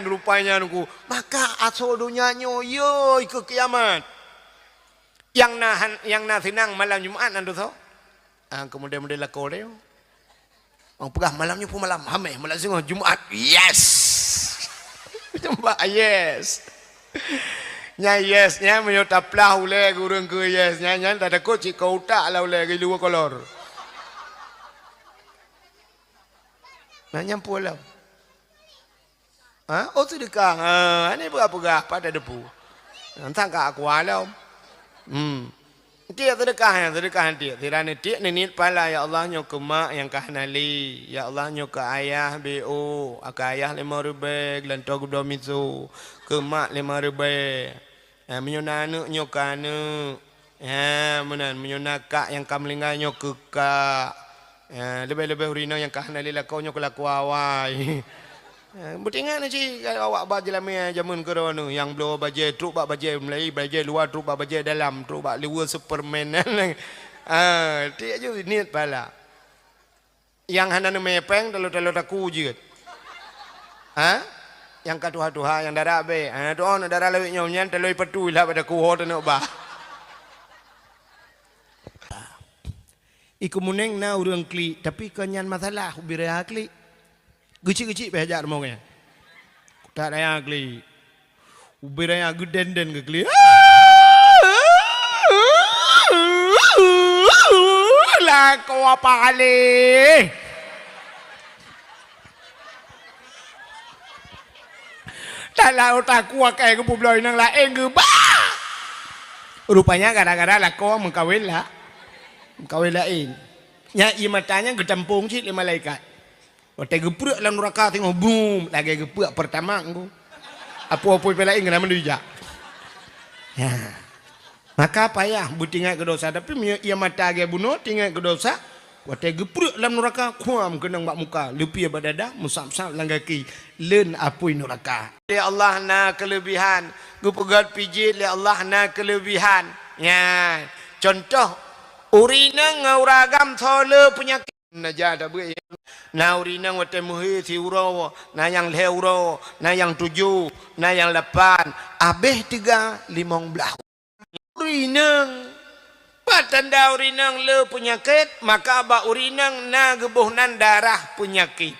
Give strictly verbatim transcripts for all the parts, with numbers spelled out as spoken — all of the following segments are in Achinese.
Rupanya nunggu, maka asoe donya nyoe yoi keu kiamat. Nyang na han, nyang na seunang malam Jumat nan dosa. Ah, keumudian-mudian lakoe lé. Orang peugah malam nyoe pun malam Hameh, malam singoh Jumat. Yes. Nampak yes. Nya yes, nya meunyoe taplah ulèe ureueng keu yes, nya nyan tatakot cit keu utak lah ulèe geuh luwa kolor. Nah, nyan pun lom. Ha? Oh, seudeukah. Ha, ini peugah-peugah pada depu. Entah ka aku alam. Hmm. Tiek seudeukah, ya, seudeukah tiek. Sira ni tiek ni niet pahala, ya Allah, nyoe keu mak nyang ka hana lé. Ya Allah, nyoe keu ayah B O, keu ayah lima ribèe, geulantoe geubloe miso. Keu mak lima ribèe. Ha, meunyoe na aneuk nyoe keu aneuk. Ha, meunan, meunyoe na kak nyang ka meuninggai nyoe keu kak. Ha, leubeh-leubeh ureueng inong nyang ka hana lé lakoe nyoe keu lakoe awai. Ha, beutingat na cit awak ba jeulamé jameun keudroe nyoe, nyang bloe bajèe trok bak bajèe meulayi, bajèe luwa trok bak bajèe dalam, trok bak liweue Superman. Ha, tiek ju niet pahala. Nyang hana neumè pèng, talo-talo taku jeuet. Ha? Nyang ka tuha-tuha, nyang dara abéh. Ha, tu'oh na dara lawét nyoe nyan, talo ipatui lah pada kuho teuneuk bah. I Keumunéng na ureueng klik, tapi kon nyan masalah, ubé raya klik. Geucik-geucik pih jak rumoh nyan. Kutak raya klik. Ubé raya geudèn-dèn geuklik. Lakoe paléh. Talau takue keu geupubloe inong laén geuba. Rupanya gara-gara lakoe meukawen la-, meukawen laén. Nya ié mata nyan geutampong cit lé malaikat. Watèe geupreuek lam nuraka singoh, bum, lagèe geupreuek Pertamax ngon. Apui-apui pih laén keunan mandum ijak. Ya. Maka payah beutingat keu dosa, tapi meunyoe ié mata lagèe bunoe tingat keu dosa, watèe geupreuek lam nuraka, kuam keunong bak muka, leupie bak dada, meusab-sab lam gaki, leuen apui nuraka. Lé Allah na keuleubihan, geupeugöt pijet lé Allah na keuleubihan. Nyan, contoh, ureueng inong ngon ureueng agam soe le peunyakét. Najah tabeuet, na ureueng inong watèe meuhé siuroe, na nyang lhèe uroe, na nyang tujoh, na nyang lapan, abéh teuga limong blaih. Ureueng inong, pat tanda ureueng inong le peunyakét, maka bak ureueng inong na geuboh nan darah peunyakét.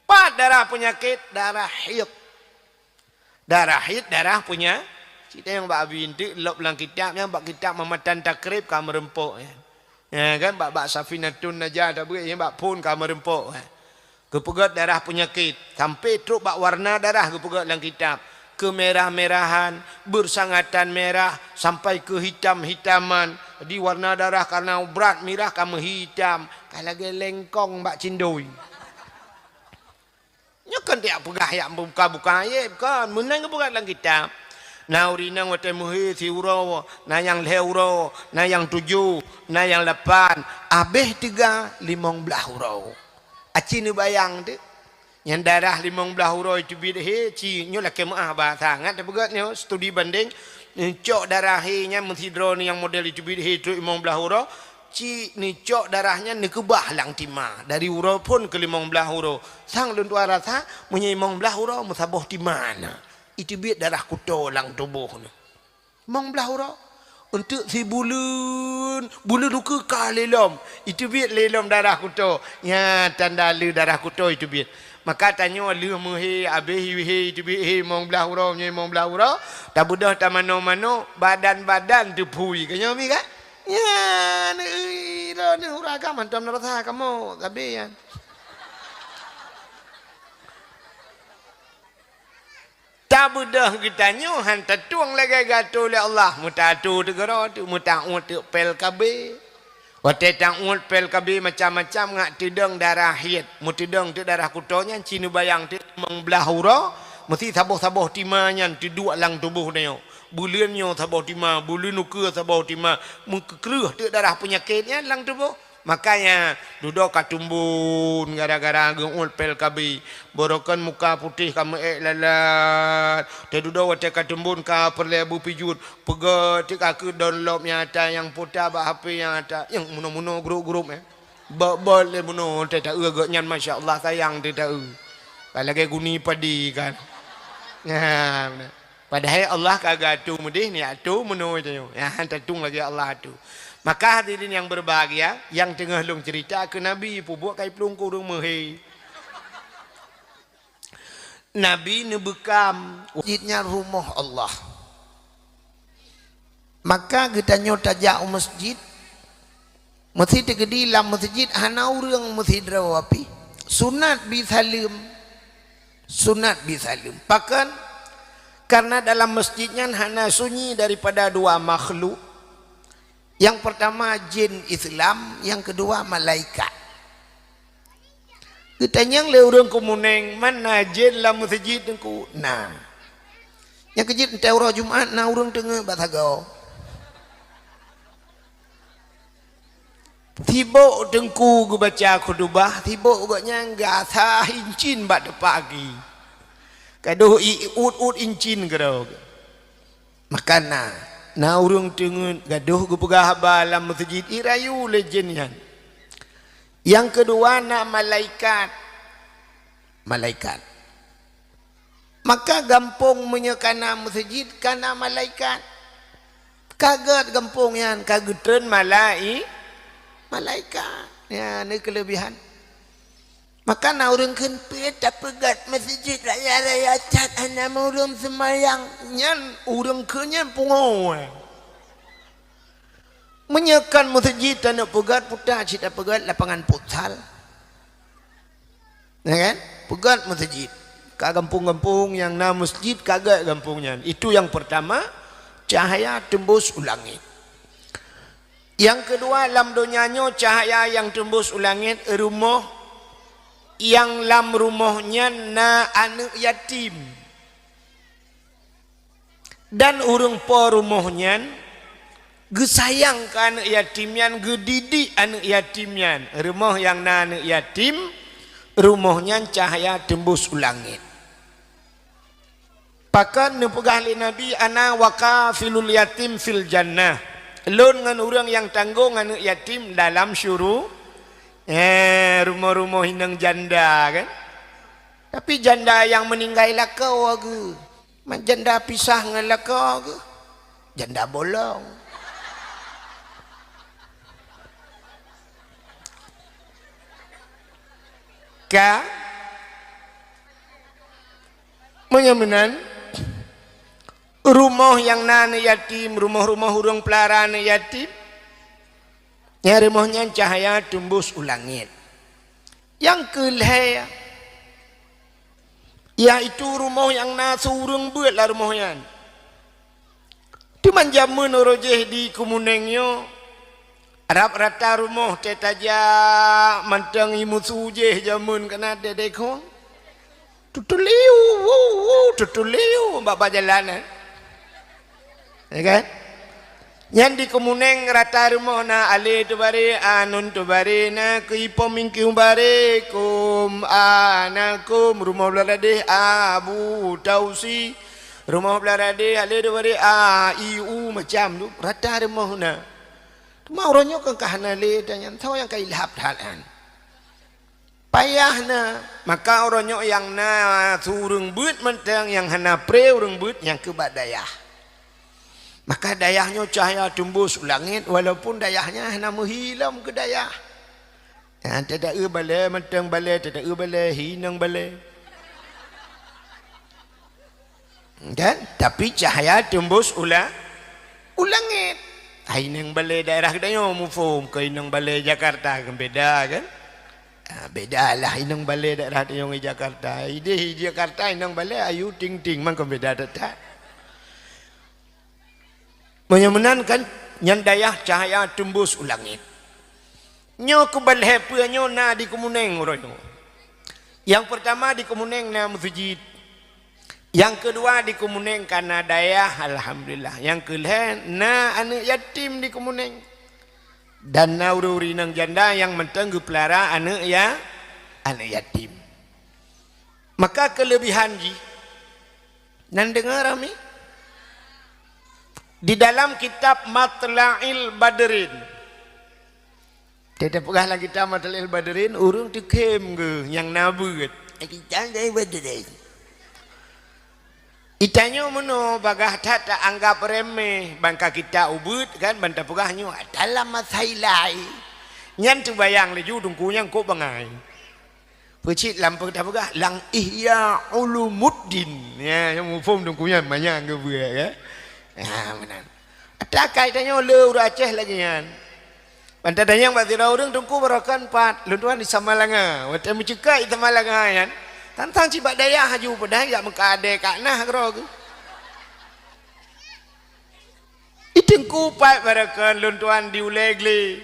Pat darah peunyakét, darah haid. Darah haid, darah punya-, cit nyang bak abi eunteuk lop lam kitab nyan, bak kitab Mamatan Takrib ka meureumpok nyan. Ya kan, bak, bak Safinatun Najah tabeuet nyan, bak phon ka meureumpok nyan. Geupeugöt darah peunyakét, sampai trok bak warna darah geupeugöt lam kitab. Keumerah-merahan, bersangatan merah, sampai keuhitam-hitaman. Jadi warna darah karena brat mirah ka meuhitam, ka lagèe lengkong bak cindoi. Nyoe kon tajak peugah jak buka-buka ayat, kon. Meunan geupeugah lam kitab. Na ureueng inong watèe meuhé siuroe, na nyang lhèe uroe, na nyang tujoh, na nyang lapan, abéh teuga limong blaih uroe. Aci neubayang teuk. Nyang darah limong blaih uroe iteubiet hé, ci nyoe lakèe meu'ah bahasa. Ngat tapeugöt nyoe, studi banding, neucok darah hé nyan meusidroe nyang model iteubiet hé trok limong blaih uroe, Ci neucok darah nyan neukeubah lam tima, dari uroe phon keu limong blaih uroe. Sang lôn tuan rasa, meunyoe limong blaih uroe meusaboh tima na, iteubiet darah kuto lam tuboh nyoe. Limong blaih uroe, eunteuk sibuleuen, buleuen ukeue ka lé lom, iteubiet lé lom darah kuto. Nyan tanda le darah kuto iteubiet. Maka tanyoe lheueh meuhé, abéh hé, iteubiet hé limong blaih uroe, meunyoe limong blaih uroe, tabeudôh tamanoe-manoe, badan-badan teuphui. Ka nyoe mi kan? Nyan, ih, droeneuh ureueng agam hantom neurasa kamoe, sabe nyan. Tabeudôh geutanyoe han tatueng lagèe geuatô lé Allah, meutatô teuk keudroe teuk, meutaôt teuk pèl K B. Watèe taôt pèl K B macam-macam ngat teudong darah haid, meuteudong teuk darah kuto nyan, ci neubayang teuk limong blaih uroe, meusti saboh-saboh tima nyan teuduek lam tuboh tanyoe. Buleuen nyoe saboh tima, buleuen ukeue saboh tima, meukeureuh teuk darah peunyakét nyan lam tuboh. Makanya, dudoe ka tumbon gara-gara geuôt pèl K B. Barokon muka putéh ka meuék lalat. Teududoe watèe ka tumbon ka peureulèe beupijuet. Peugöt teuk ka keu download nyang ata nyang puta bak H P nyang ata. Nyang munoe-munoe grup-grup, eh. Bot-bot lé munoe teuh taeu gobnyan, masya Allah, sayang teuh taeu. Pat lagée guni padi kan. Nah, padahai Allah ka geuatoe meudeh, ni atoe meunoe tanyoe. Nyan tatueng lagée Allah atoe. Maka hadirin yang berbahagia, nyang teungoh lôn cerita keu Nabi, peubuet kai plueng kureueng meuhé. Nabi neubeukam, masjid nyan rumoh Allah. Maka geutanyoe tajak u masjid, meusi teukeudi lam masjid hana ureuëng meusidroe api. Sunat bi saleuem. Sunat bi saleuem. Pakon? Karena dalam masjid nyan hana sunyi daripada dua makhluk. Yang pertama jin Islam, yang kedua malaikat. Geutanyong lé ureuëng Keumuneng, "Man na jén lam meuseujid Teungku?" "Na." "Nyang keu jeuet 'oh uroe Jumat na ureuëng teungeut bak sagoe." Sibok Teungku geubaca khutubah, sibok gobnyan gasa incin bak teupaki. Ka deuh i-, ut-ut incin keudroe. Maka na, na ureuëng teungeut gadôh geupeugah haba lam meuseujid, irayu lé jén nyan. Nyang keudua na malaikat. Malaikat. Maka gampông meunyoe ka na meuseujid, ka na malaikat. Ka gét gampông nyan, ka geutreun malai-, malaikat. Nyan keulebihan. Maka na ureuëng kheun, "Peue tapeugét meuseujid raya-raya that hana ureuëng seumayang?" Nyan ureuëng kheun nyan pungoe. Meunyoe kon meuseujid taneuk peugét, puta cit tapeugét lapangan futsal. Ya kan? Peugét meuseujid. Ka gampông-gampông nyang na meuseujid, ka gét gampông nyan. Itu yang pertama, cahaya tembus u langét. Nyang keudua, lam donya nyoe cahya nyang teumbus u langét, rumoh nyang lam rumoh nyan na aneuëk yatim. Dan ureuëng po rumoh nyan geusayang keu aneuëk yatim nyan, geudidik aneuëk yatim nyan. Rumoh nyang na aneuëk yatim, rumoh nyan cahya teumbus u langét. Pakon neupeugah lé Nabi, "Ana wa kafilul yatim fil jannah." Lôn ngon ureuëng nyang tanggong aneuëk yatim dalam syuru-, eh, rumoh-rumoh inong janda, kan? Tapi janda nyang meuninggai lakoe geuh, ma janda pisah ngon lakoe geuh, janda bolong. Ka? Meunyoe meunan, rumoh nyang na aneuëk yatim, rumoh-rumoh ureuëng peulara aneuëk yatim, nyang rumoh nyan cahya teumbus u langét. Nyang keu lhée, yaitu rumoh nyang na siureuëng beuet lam rumoh nyan. Teuma jameun uroe jéh di Keumuneng nyoe, rab rata rumoh teuh tajak mantong ié musu jéh jameun kana dede khong. Tutuliu, wu, wu, tutuliu bak, bak jalan, eh. Ya kan? Nyan di Keumuneng rata rumoh na alé teubare, anun teubare, na keu ipom mingkiu bare, kum, a, na kum, rumoh blah ladeh, a, bu, tausi, rumoh blah ladeh, alé teubare, a, i, u, macam tu, rata rumoh na. Teuma uroe nyoe kan ka hana lé dan nyan, soe nyang ka ilhab that nyan. Payah na, maka uroe nyoe nyang na siureuëng beuet mantong, nyang hana pré ureuëng beuet nyang keu bak dayah. Maka dayah nyoe cahya teumbus u langét, walaupun dayah nyan hana meuhi lom keu dayah. Nyan teudaeu balée mantong balée, teudaeu balée hi inong balée. Kan? Tapi cahya teumbus u la-, u langét. Hai inong balée daerah geutanyoe muphom keu inong balée Jakarta kan beda kan? Ah, beda lah inong balée daerah tanyoe ngon Jakarta. Ideh di Jakarta inong balée ayu ting-ting, man kon beda that-that. Meunyoe meunan kan, nyan dayah cahya teumbus u langét. Nyoe keubalhée peue nyoe na di Keumuneng uroe nyoe. Nyang peurtama di Keumuneng na meuseujid. Nyang keudua di Keumuneng ka na dayah, alhamdulillah. Nyang keu lhée na aneuëk yatim di Keumuneng. Dan na ureuëng-ureuëng inong janda nyang mantong geupeulara aneuëk ya-, aneuëk yatim. Maka keulebihan jih, nan deungoe ramé? Di dalam kitab Matla'il Badrin. Teupeugah lam kitab Matla'il Badrin, ureuëng teukhém geuh nyang na beuet. Itanyoe meunoe bagaih that taanggap remeh, ban ka kita ubeuet kan, ban tapeugah nyoe dalam masa ilai. Nyan teubayang laju teungku nyan kok bangai. Peucit lam peugah, lam Ihya Ulumuddin. Ya, nyang muphom teungku nyan manyang geubeuet, ya. Ha, meunan. Ata kai tanyoe le ureuëng Aceh lagée nyan. Ban tatanyong bak sidroe ureuëng teungku barokan pat, lôn tuan di Samalanga. Watée meuceukat di Samalanga nyan, tantang cibak dayah haju padahai jak meuka adé ka nah keudroe geuh. Di Teungku Pat barokan lôn tuan di Ulée Glé.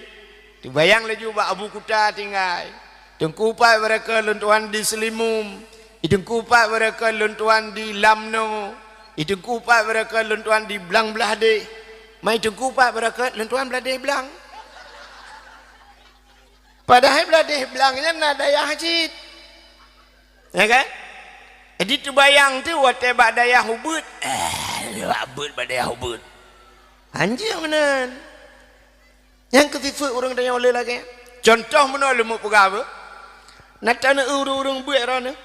Teubayang laju bak Abu Kuta tinggai. Teungku Pat barokan lôn tuan di Seulimum. Di Teungku Pat barokan lôn tuan di Lamno. Di Teungku Pat barokan lôn tuan di Blang Blahdeh. Mai Teungku Pat barokan lôn tuan Blahdeh Blang. Padahai Blahdeh Blang nyan na dayah cit. Ya kan? Jadi teubayang tu watée bak dayah ubeuet, eh, bak beuet bak dayah ubeuet. Hanjeuet meunan. Nyang keusifeuet ureuëng tanyoe le lagée. Contoh meunoe leumo peugah beuh. Na taneueu ureuëng-ureuëng beuet droeneuh.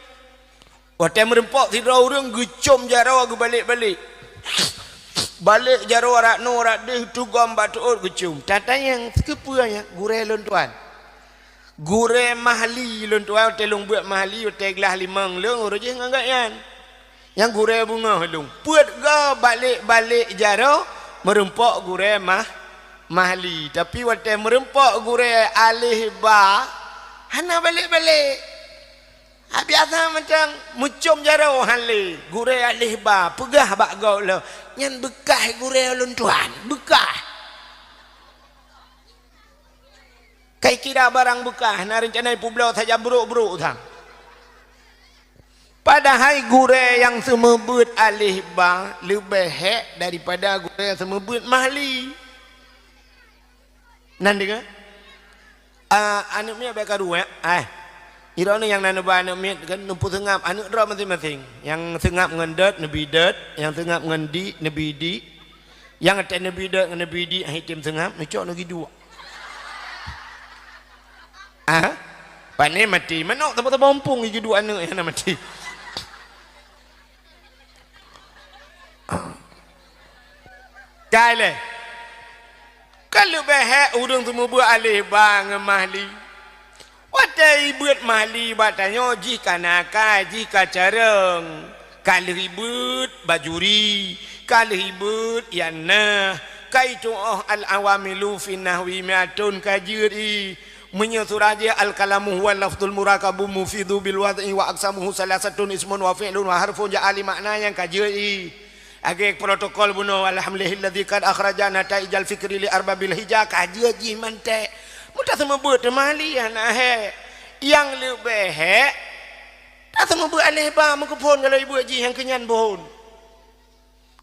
Watée meurumpok sidroe ureuëng geucom jaroe geubalek-balek. Balek jaroe arak noe arak deuh tugom bak teuôt geucom. Tatanyong keupeue nyan gurée lôn tuan. Gurée Mahli lôn tuan, watée lôn beuet Mahli, watée glah limong lôn uroe jih ngon gobnyan. Nyang gurée beungoh lôn. Peuet goe balek-balek jaroe meurumpok gurée Mah-, Mahli. Tapi watée meurumpok gurée Aleh Ba, hana balek-balek. Ha, biasa mantong meucom jaroe han lé. Gurée Aleh Ba peugah bak gob lom, nyan beukah gurée lôn tuan, beukah. Kai kira barang beukah, na reuncana ipubloe saja brok-brok sang. Padahai gurée nyang seumeubeuet Aleh Ba leubeh hék daripada gurée nyang seumeubeuet Mahli. Nan deungoe? Ah, aneuëk miet bèk karu, ya? Ai. Droeneuh nyang na neuba aneuëk miet kan neupeuseungab aneuëk droe maséng-maséng. Nyang seungab ngon dot, neubi dot, nyang seungab ngon dik, neubi dik. Nyang até neubi dot ngon neubi dik, hai tem seungab, neucok neugi duek. Ah? Pane maté, manok teuma-teuma mumpung igi duek aneuëk nyang na maté. Kai lé. Ka leubeh hék ureuëng seumeubeuet Aleh Ba ngon Mahli. Watée ibeuet Mahli bak tanyoe jih ka na akai, jih ka carông. Ka lheueh ibeuet bajuri, ka lheueh ibeuet ianah, ka itu'oh al-awamilu fi nahwi mi'atun ka jeuet i. Meunyoe surah jih al-kalamu huwa lafzul murakabu mufidu bil wad'i wa aqsamuhu salasatun ismun wa fi'lun wa harfun ja'a li ma'na nyang ka jeuet i. Lagée protokol bunoe, alhamdulillahilladzi qad akhraja nataijal fikri li arbabil hija, ka jeuet jih mantek. Meutaseumeubeuet teuma Mahli hana hék. Nyang leubeh hék, taseumeubeuet Aleh Ba meukeupon galai beuet jih nyang keunyan phon.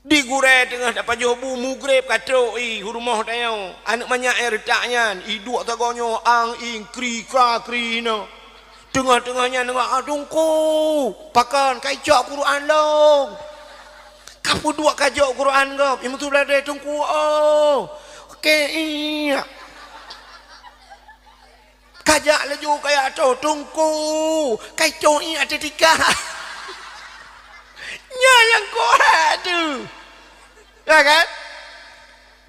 Di gurée teungoh tapajoh bu mugreb ka trok i u rumoh tanyoe. Aneuëk manyak nyang reutak nyan, i duek sagoe nyoe, ang ing, kri kra kri hinoe. Teungoh-teungoh nyan deungoe, "Ah, Teungku, pakon ka icok Quran lôn?" Ka peuduek ka jok Quran gob, i meusu bladée, "Teungku, oh, oke, iya." Ka jak laju ka jak toh, "Teungku, ka icok ié ateueh tika." Nyan nyang kok tu. Ya kan?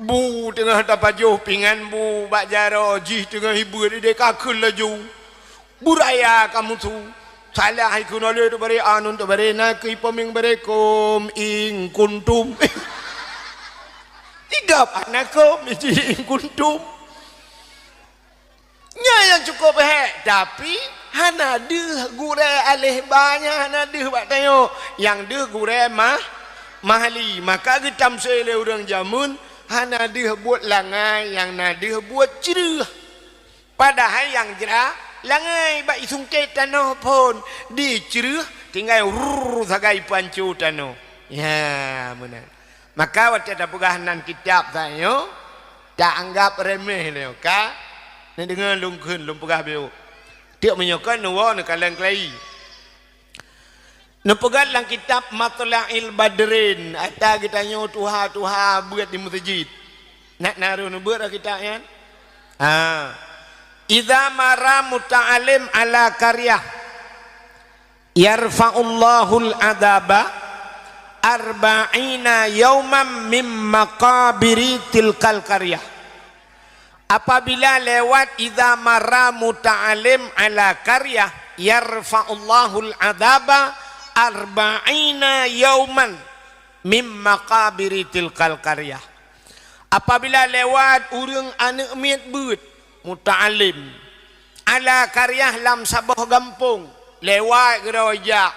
Bu teungoh tapajoh pingan bu bak jaroe jih teungoh ibeuet ideh ka kheun laju. Beuraya ka meusu. Salah ikheun lé teubare anun teubare na keu ipeumieng barekom ing kuntum. Idop anakkom iji ing kuntum. Nyan nyang cukup hék, tapi hana deuh gurée Aleh Ba nyan hana deuh bak tanyoe. Nyang deuh gurée Mah-, Mahli. Maka geutamsé lé ureuëng jameun hana deuh buet langai, nyang na deuh buet creueh. Padahai nyang jra langai bak isungkét tanoh phon dicreueh tinggai rrrr sagai panco tanoh. Ya, meunan. Maka watée tapeugah nan kitab tanyoe, taanggap remeh lé ka. Neudeungoe lôn kheun, lôn peugah beu. Tiek meunyoe kon neuwoe neukalon keulayi. Neupeugah lam kitab Matla'il Badrin, ata geutanyoe tuha-tuha beuet di meuseujid. Nak na roh neubeuet lam kitab nyan? Ha. Idza mara muta'allim ala qaryah. Yarfa'ullahul adzaba arba'ina yauman mim maqabiri tilkal qaryah. Apabila lewat, idza marra muta'allim ala qaryah, yarfa'ullahul adzaba arba'ina yauman mim maqabiri tilkal qaryah. Apabila lewat ureuëng aneuëk miet beuet, muta'allim, ala qaryah, lam saboh gampông, lewat keudroe jak,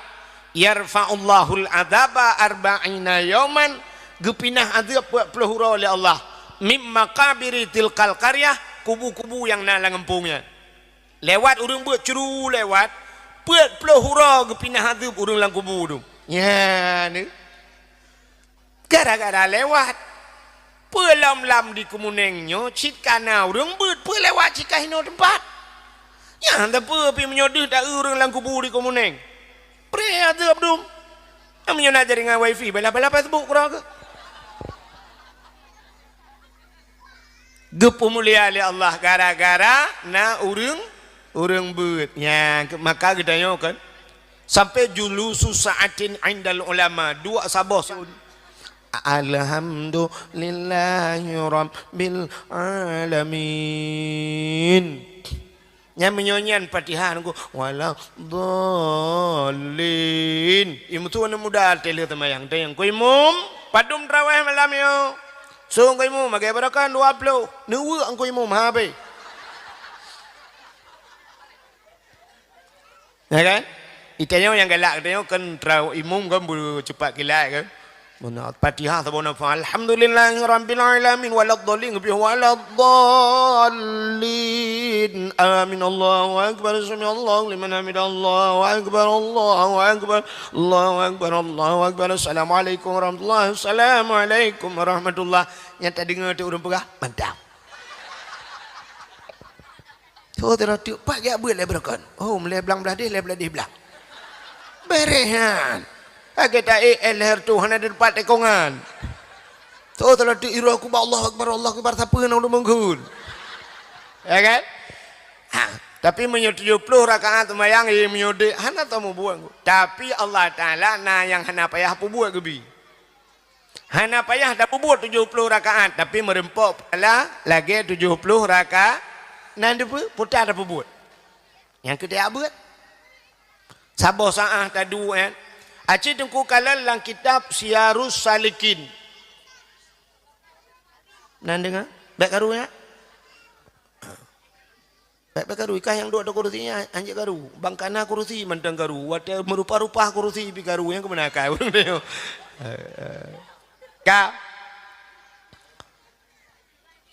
yarfa'ullahul adzaba arba'ina yauman, geupinah azeueb peuet ploh uroe lé Allah, mim maqabiri tilkal qaryah, kubu-kubu nyang na lam gampông nyan. Lewat ureuëng beuet, curu lewat, peuet ploh uroe geupinah azeueb ureuëng lam kubu tu. Nyan. Gara-gara lewat. Peue lom lam di Keumunéng nyoe cit ka na ureuëng beuet, peue lewat cit ka hinoe teumpat. Nyan teupeu pih meunyoe deuh ta-eu ureuëng lam kubu di Keumunéng. Preh azeueb dum. Nyan meunyoe na jaringan wifi, bala-bala Facebook keudroe keuh. Geupeumulia lé Allah gara-gara na ureuëng, ureuëng beuet. Nyan, maka geutanyoe kan, sampai julusu sa'atin indal ulama, duek saboh saát. Alhamdulillahi rabbil alamin. Nyan meunyoe nyan Fatihah nunggu, "Waladdallin." Imum tu aneuk muda teuh lheueh teumayang. Teunyang ku imum, padum traweh malam nyoe. Song ku imum, magée barokan dua ploh. Neuweuek ku imum, habéh. Ya kan? Itanyoe nyang galak, itanyoe kan trau imum kan beucupat kilat kan. Meunan Fatihah saboh nafah. Alhamdulillahi rabbil alamin, waladdallin, geubri waladdallin. Amin. Allahu akbar, sami'allahu liman hamidah. Allahu akbar, Allahu akbar, Allahu akbar, Allahu akbar. Assalamualaikum warahmatullahi, assalamualaikum warahmatullah. Nyang tadeungoe teuh ureuëng peugah, mantap. Tho teuh rot teuk pat geujak beuet lé beureukan. Oh, meulée blang blah deh, lé blah deh blang. Béréh nyan. Lagée taék éh leher tu hana teumpat tekongan. Tho teuh rot teuk iroe kubah Allahu Akbar, Allahu Akbar, sapeue nyang ulôn meunggeun. Ya kan? Ha, tapi meunyoe tujoh ploh rakaat seumayang, ye meunyoe dek, hana tamubuet. Tapi Allah Taala na nyang hana payah peubuet geubi. Hana payah tapeubuet tujoh ploh rakaat, tapi meureumpok pahala lagée tujoh ploh rakaat. Nan deupeue, puta tapeubuet. Nyang keu tajak beuet. Saboh saát taduek, eh. Aci Teungku kalon lam kitab Siyarus Salikin. Nan deungoe? Bék karu nyan? Bék, bék karu, ikah nyang duek ateueh kurusi nyan, hanjeuet karu. Bang kana kurusi mantong karu. Watée meurupa-rupa kurusi pih karu, nyang keumeuna akai ureuëng nyoe. Ka.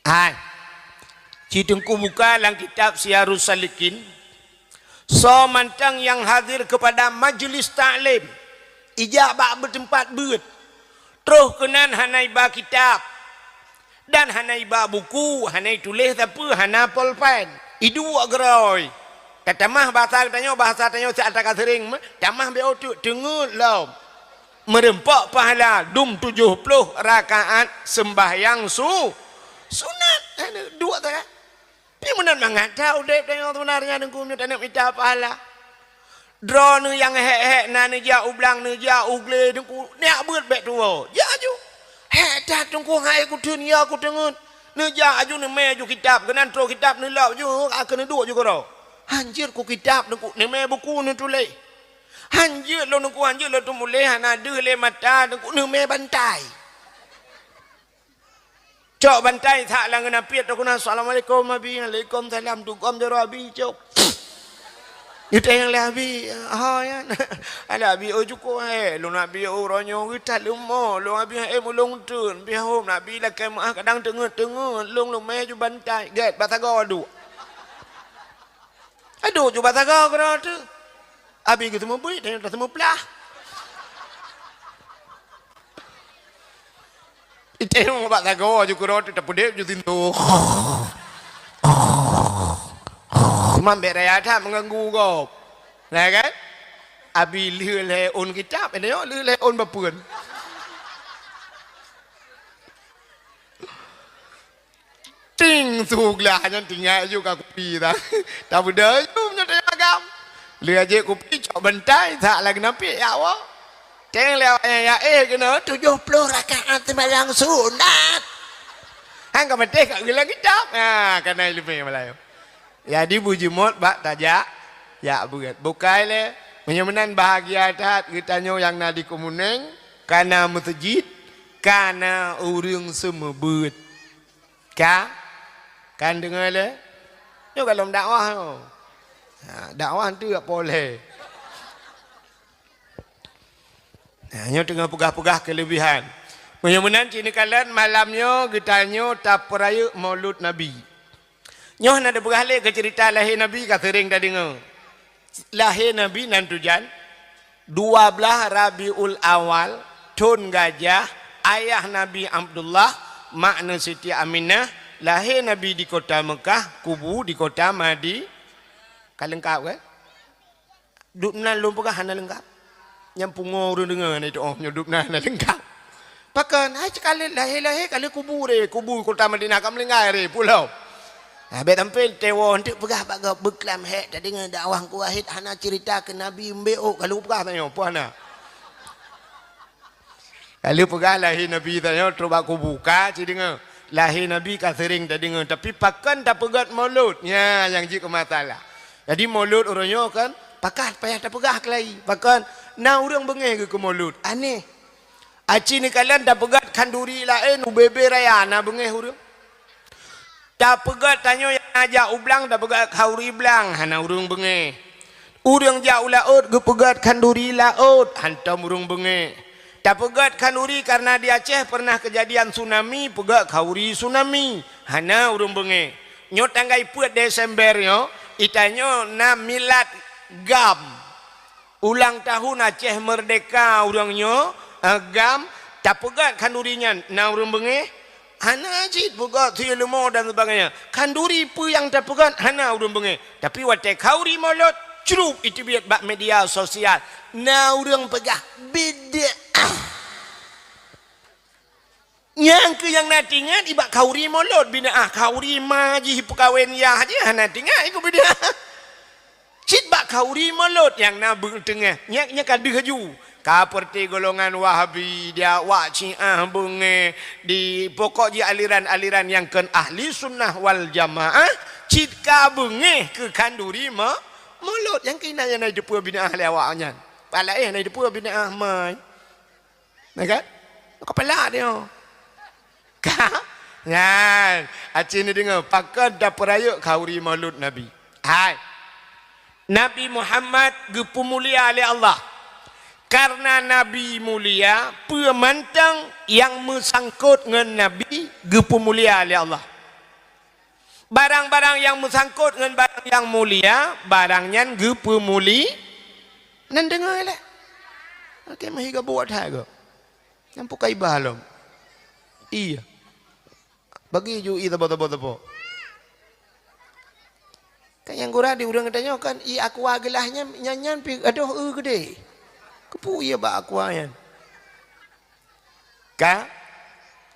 Hai. Ci Teungku buka lam kitab Siyarus Salikin. Soe mantong nyang hadir keupada majlis taklim, ijak bak beuteumpat beuet, troh keunan hana iba kitab, dan hana iba buku, hana ituléh sapeue, hana polpen. Iduek geurôi. Tatamah basa geutanyoe, basa tanyoe siat ka seuring, tamah B O teuk, teungeut lom. Meureumpok pahala dum tujoh ploh rakaat seumbahyang su-, sunat. Hana duek sagai. Pi meunan mangat that udeb tanyoe seubeunarnya Teungku meunyoe taneuk mita pahala. Droeneuh nyang hék-hék na neujak u blang, neujak u glé Teungku, neujak beuet bék tuwoe. Jak aju. Hék that Teungku hai kuteun ya kuteungeut. Neujak aju neumé aju kitab, keunan troh kitab neulop ju, ka keuneuk duek ju keudroe. Hanjeuet ku kitab Teungku, neumé buku neutuléh. Hanjeuet lôn Teungku, hanjeuet lôn teumuléh, hana deuh lé mata Teungku, neumé bantai. Cok bantai that lam geunap piet, takheun, "Assalamualaikum, Abi." "Waalaikumsalam." Dugom jaroe Abi cok. Geutanyong lé Abi, "Ho nyan?" "Alah Abi, oh, cukôp, eh. Lôn Abi, oh, uroe nyoe geutat leumo. Lôn Abi, eh, mulông teun. Bihom Abi lakée meuah kadang teungeut-teungeut. Lôn leumé ju bantai." Gét, bak sagoe duek. Aduh, ju bak sagoe keudroe teuh. Abi geuteumeubeuet, tanyoe tateumeuplah. Iteueng bak sagoe ju keudroe teuh tapeudeb ju sintoe. Mambet raya that meuganggu gob. Nah kan? Abi lheueh lhée ôn kitab, tanyoe lheueh lhée ôn bapeuen. Ting, su glah nyan tinggai ju ka kupi dah. Tabeudôh ju meunyoe tanyong agam. Lheueh jép kupi cok bantai, that lagèe nampik, ya Allah. Teng lé awaknyan, ya, eh, keunoe tujoh ploh rakaat seumayang sunat. Han ka maté ka geulang kitab. Ha, kana ileumèe malam nyoe. Jadi beujeumot bak tajak, jak beuet. Bukai lé, meunyoe meunan bahagia that geutanyoe nyang na di Keumunéng, kana meuseujid, kana ureueng seumeubeuet. Ka? Kan deungö lé? Nyoe gohlom dakwah nyoe. Ha, dakwah tu dak polé. Nah, nyoe teungoh peugah-peugah keuleubihan. Meunyoe meunan cit neukalon malam nyoe geutanyoe tapeurayeuk Maulud Nabi. Nyoe hana teupeugah lé keu ceurita lahé Nabi ka seuréng tadeungö. Lahé Nabi nan tujan dua blaih Rabiul Awal, thon gajah, ayah Nabi Abdullah, mak neuh Siti Aminah, lahé Nabi di kota Meukah, kubu di kota Madi-, ka leungkap kan? Dum nan lôn peugah hana leungkap. Nyang pungo ureueng deungö na itu, oh, nyoe dum nan hana leungkap. Pakon? Hai, cit ka lheueh lahé-lahé ka lheueh kubu ré, kubu kota Madinah ka meuninggai ré, pulo. Ha, bèk sampoe teuwoe, eunteuk peugah bak gob, beuklam hék tadeungö dakwah Teungku Wahid hana ceurita keu Nabi, mbek ôk ka lheueh peugah tanyoe, peue hana? Ka lheueh peugah lahé Nabi tanyoe trok bak kubu, ka cit deungö. Lahé Nabi ka seuréng tadeungö, tapi pakon tapeugöt Maulud? Nyan nyang jeuet keu masalah. Jadi Maulud uroe nyoe kan, pakon payah tapeugah keulayi. Pakon? Na ureueng beungéh geuh keu Maulud. Aneh. Aci neukalon tapeugöt khanduri laén u bebe raya, na beungéh ureueng. Tapeugöt tanyoe nyang na jak u blang, tapeugöt khanduri blang, hana ureueng beungéh. Ureueng jak u laôt geupeugöt khanduri laôt, hantom ureueng beungéh. Tapeugöt khanduri kareuna di Aceh pernah keujadian tsunami, peugöt khanduri tsunami, hana ureueng beungéh. Nyoe tanggai peuet Desember nyoe, itanyoe na milad GAM. Ulang tahun Aceh Merdeka ureueng nyoe, eh, GAM, tapeugöt khanduri nyan, na ureueng beungéh? Hana cit peugöt, sie leumo dan sebagainya. Khanduri peue nyang tapeugöt, hana ureueng beungéh. Tapi watèe khanduri Maulud, crup iteubiet bak media sosial. Na ureueng peugah, bid'ah. Nyang keuh nyang na teuingat i bak khanduri Maulud bid'ah, khanduri ma jih peukawen yah jih hana teuingat i keu bid'ah. Cit bak khanduri Maulud nyang na beuteungeh, nyan, nyan ka deuh laju. Ka peureuté golongan Wahabi, di awak Syiah beungéh, di pokok jih aliran-aliran nyang kon Ahli Sunnah wal Jamaah, cit ka beungéh keu khanduri ma-, Maulud. Nyang keuh na, na jiteupeu bid'ah lé awak nyan. Pat laén na jiteupeu bid'ah mai. Nah kan? Kepala dia. Ka? Nyan. Aci ni deungö, pakon tapeurayeuk khanduri Maulud Nabi. Hai. Nabi Muhammad geupeumulia lé Allah. Kareuna Nabi mulia, peue mantong nyang meusangkot ngon Nabi geupeumulia lé Allah. Barang-barang nyang meusangkot ngon barang nyang mulia, barang nyan geupeumuli-, nan deungö lé. Oke, meuhi geubuet that geuh. Nyang pukai bah lom. Iya. Bagi ju i tabo-tabo-tabo. Kan nyang gura di ureueng tanyoe kan, i aqua geulah nyan, nyan, nyan pi adoh eu geudeh. Keupeue iya bak aqua nyan? Ka?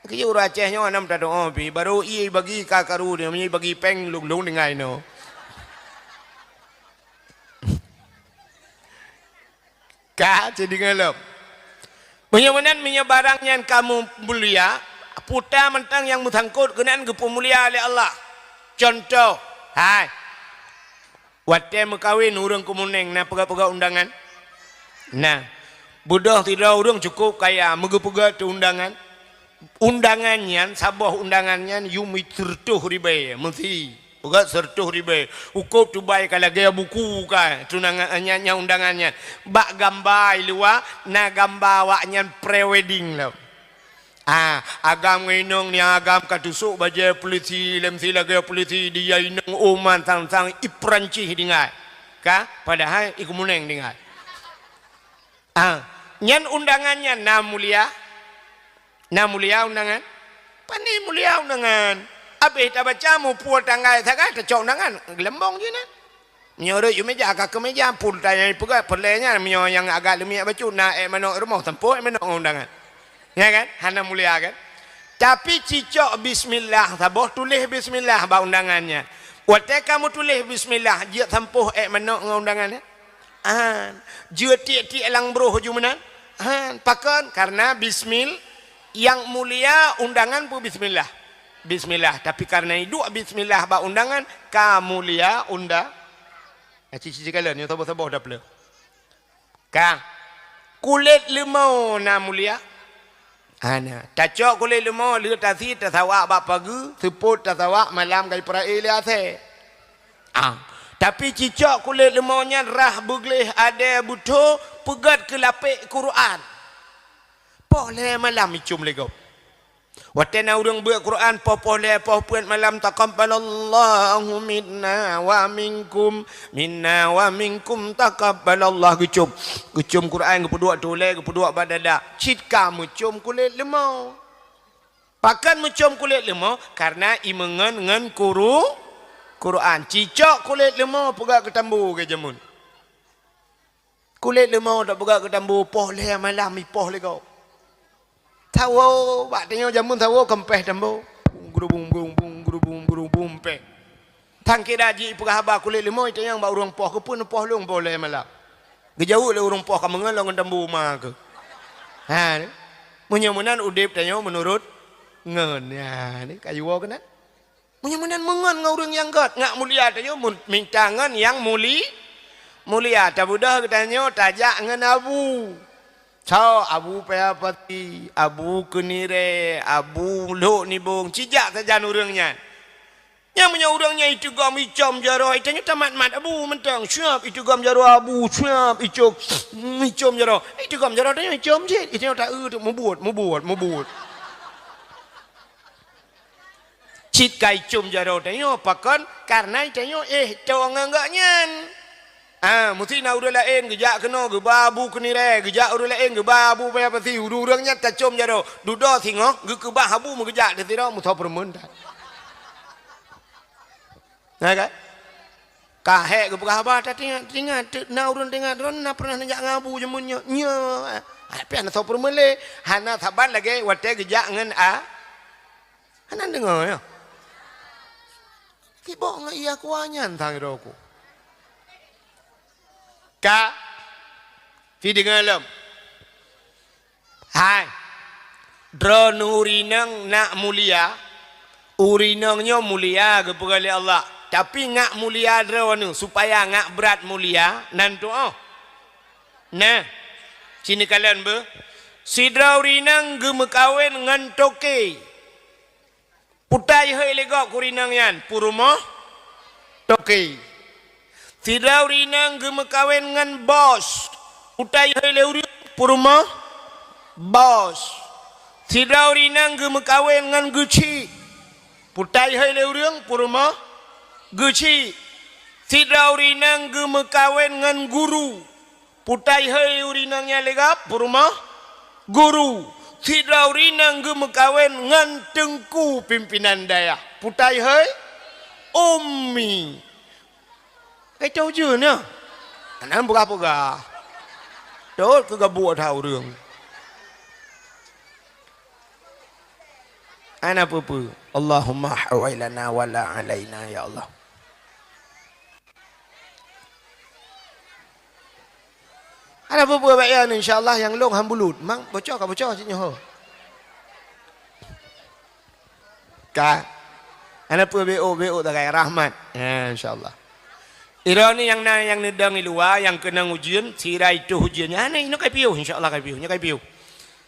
Keu ureueng Aceh nyoe hana meutudoe pih, barô ie bagi ka karu, meunyoe bagi péng lôn-lôn tinggai nyoe. Ka, cit deungö lom. Meunyoe meunan, meunyoe barang nyan ka mu-, mulia, peue mantong nyang meusangkot keunan geupeumulia lé Allah. Cuntoh, hai. Watèe meukawen ureueng Keumunéng na peugöt-peugöt undangan? Na. Beudôh sidroe ureueng cukôp kaya, meugeupeugöt teu undangan. Undangan nyan, saboh undangan nyan yum sireutôh ribèe, meusi. Peugöt sireutôh ribèe. Ukôb tubai ka lagèe buku ka, tunangan, nyan, nyan undangan nyan. Bak gamba i luwa, na gamba awak nyan pre-wedding lom. Ah, agam ngon inong ni agam ka teusok bajèe polisi, lem si lagèe polisi, di ya inong oman sang-sang i Peurancih tinggai. Ka, padahai i Keumunéng tinggai. Ah, nyan undangan nyan na mulia. Na mulia undangan. Pane mulia undangan. Abéh tabaca muphom tanggai sagai tacok undangan. Geulambong jih nyan. Meunyoe rhot yue meuja, ka keu meuja, phôn tanyoe peugah, peureulèe nyan, meunyoe nyang agak leumiek bacut, na èk manok rumoh, sampôh èk manok ngon undangan. Ya kan? Hana mulia kan? Tapi cicok bismillah, saboh tuléh bismillah bak undangan nyan. Watèe ka meutuléh bismillah, jeuet sampôh èk manok ngon undangan nyan. An, jeuet tiek-tiek lam broh ju meunan. An, pakon? Karena bismil-, nyang mulia undangan pun bismillah. Bismillah. Tapi karena iduek bismillah bak undangan, ka mulia unda-, Aci-ci kalon, nyoe saboh-saboh dapeuleue. Ka. Kulét leumô na mulia. Hana. Tacok kulét leumô, lheueh tasi tasawak bak pageue, seupôt tasawak malam ka jipeurai lé asèe. Ah. Tapi cicok kulét leumô nyan rhah beugleh adèe beutho peugöt keu lapék Quran. Poh lhèe malam icôm lé gob. Watèe na ureueng beuet Quran poh-poh lhèe poh peuet malam, "Taqabbalallahu minna wa minkum, minna wa minkum taqabbalallah," geucôm. Geucôm Quran, geupeuduek tulèe, geupeuduek bak dada. Cit ka meucôm kulét leumô. Pakon meucôm kulét leumô? Karena imeungon ngon kuru-, Quran. Cicok kulét leumô peugah keu tambu geujameun. Kulét leumô tapeugah keu tambu, poh lhèe malam ipoh lé gob. Sawoe, bak tanyoe jameun sawoe keumpéh tambu. Bung, gru, bung, bung, bung, gru, bung, gru, bung, péh. Tan kira jih ipeugah haba kulét leumô itanyong bak ureueng poh, "Keupeue neupoh lôn poh lhèe malam?" Geujaweueb lé ureueng poh, "Ka meungon lôn ngon tambu ma keuh." Ha, ni. Meunyoe meunan udép tanyoe meunurot ngon. Ya, ni kayu woe keunan. Meunyoe meunan meungon ngon ureueng nyang gèt, ngak mulia tanyoe mun-, minta ngon nyang muli-, mulia. Tabeudôh geutanyoe tajak ngon abu. Soe abu paya pati, abu keunirèe, abu lhok nibong, cijak sajan ureueng nyan. Nyan meunyoe ureueng nyan iteugom icôm jaroe, itanyoe tamat-mat abu mantong, siap iteugom jaroe abu, siap icôm, icôm jaroe. Iteugom jaroe tanyoe icôm cit, itanyoe taeu teuk mubuet, mubuet, mubuet. Cit ka icôm jaroe tanyoe, pakon? Karena itanyoe éh tô ngon gobnyan. Ah, meusti na ureueng laén geujak keunoe geuba abu keunirèe, geujak ureueng laén geuba abu paya pati, ureueng-ureueng nyan tacôm jaroe. Dudoe singoh geukeubah abu meugeujak di sidroe meusoe peureumeun that. Na kan? Ka hék geupeugah haba, tatingat, tingat, na ureueng tingat, droeneuh na pernah neujak ngon abu jameun nyoe. Nyoe, ah, pih hana soe peureumeun lé, hana saban lagèe watèe geujak ngon a-, Hana deungoe, ya? Sibok ngon iya kuah nyan sang droe ku. Ka, si deungoe lom. Hai, droeneuh ureueng inong nak mulia, ureueng inong nyoe mulia geupeugah lé Allah. Tapi ngak mulia droeneuh, supaya ngak brat mulia, nan tuoh. Nah, sini kalon beuh. Sidroe ureueng inong geumeukawen ngon toke. Putai hôi lé gob keu ureueng inong nyan, peurumoh toke. Sidroe ureueng inong geumeukawen ngon bos. Putai hôi lé ureueng, peurumoh bos. Sidroe ureueng inong geumeukawen ngon geuchik. Putai hôi lé ureueng, peurumoh geuchik. Sidroe ureueng inong geumeukawen ngon guru. Putai hôi ureueng inong nyan lé gob, peurumoh guru. Sidroe ureueng inong geumeukawen ngon teungku pimpinan dayah. Putai hôi ummi. Kai cok ujeuen nyoe. Hana peugah-peugah. Dot keu gabuk that ureueng. Hana peue-peue. Allahumma hawai lana wa la alaina, ya Allah. Hana peue-peue, bak nyan, insya Allah nyang lôn han bulut. Mang bocor ka bocor cit nyoe. Ka. Hana peue, beuôk-beuôk tagai rahmat. Ya, insya Allah. Droeneuh nyang na nyang neudong i luwa, nyang keunong ujeuen, sira itôh ujeuen. Nyan, nyoe kai piôh, insya Allah kai piôh. Nyoe kai piôh.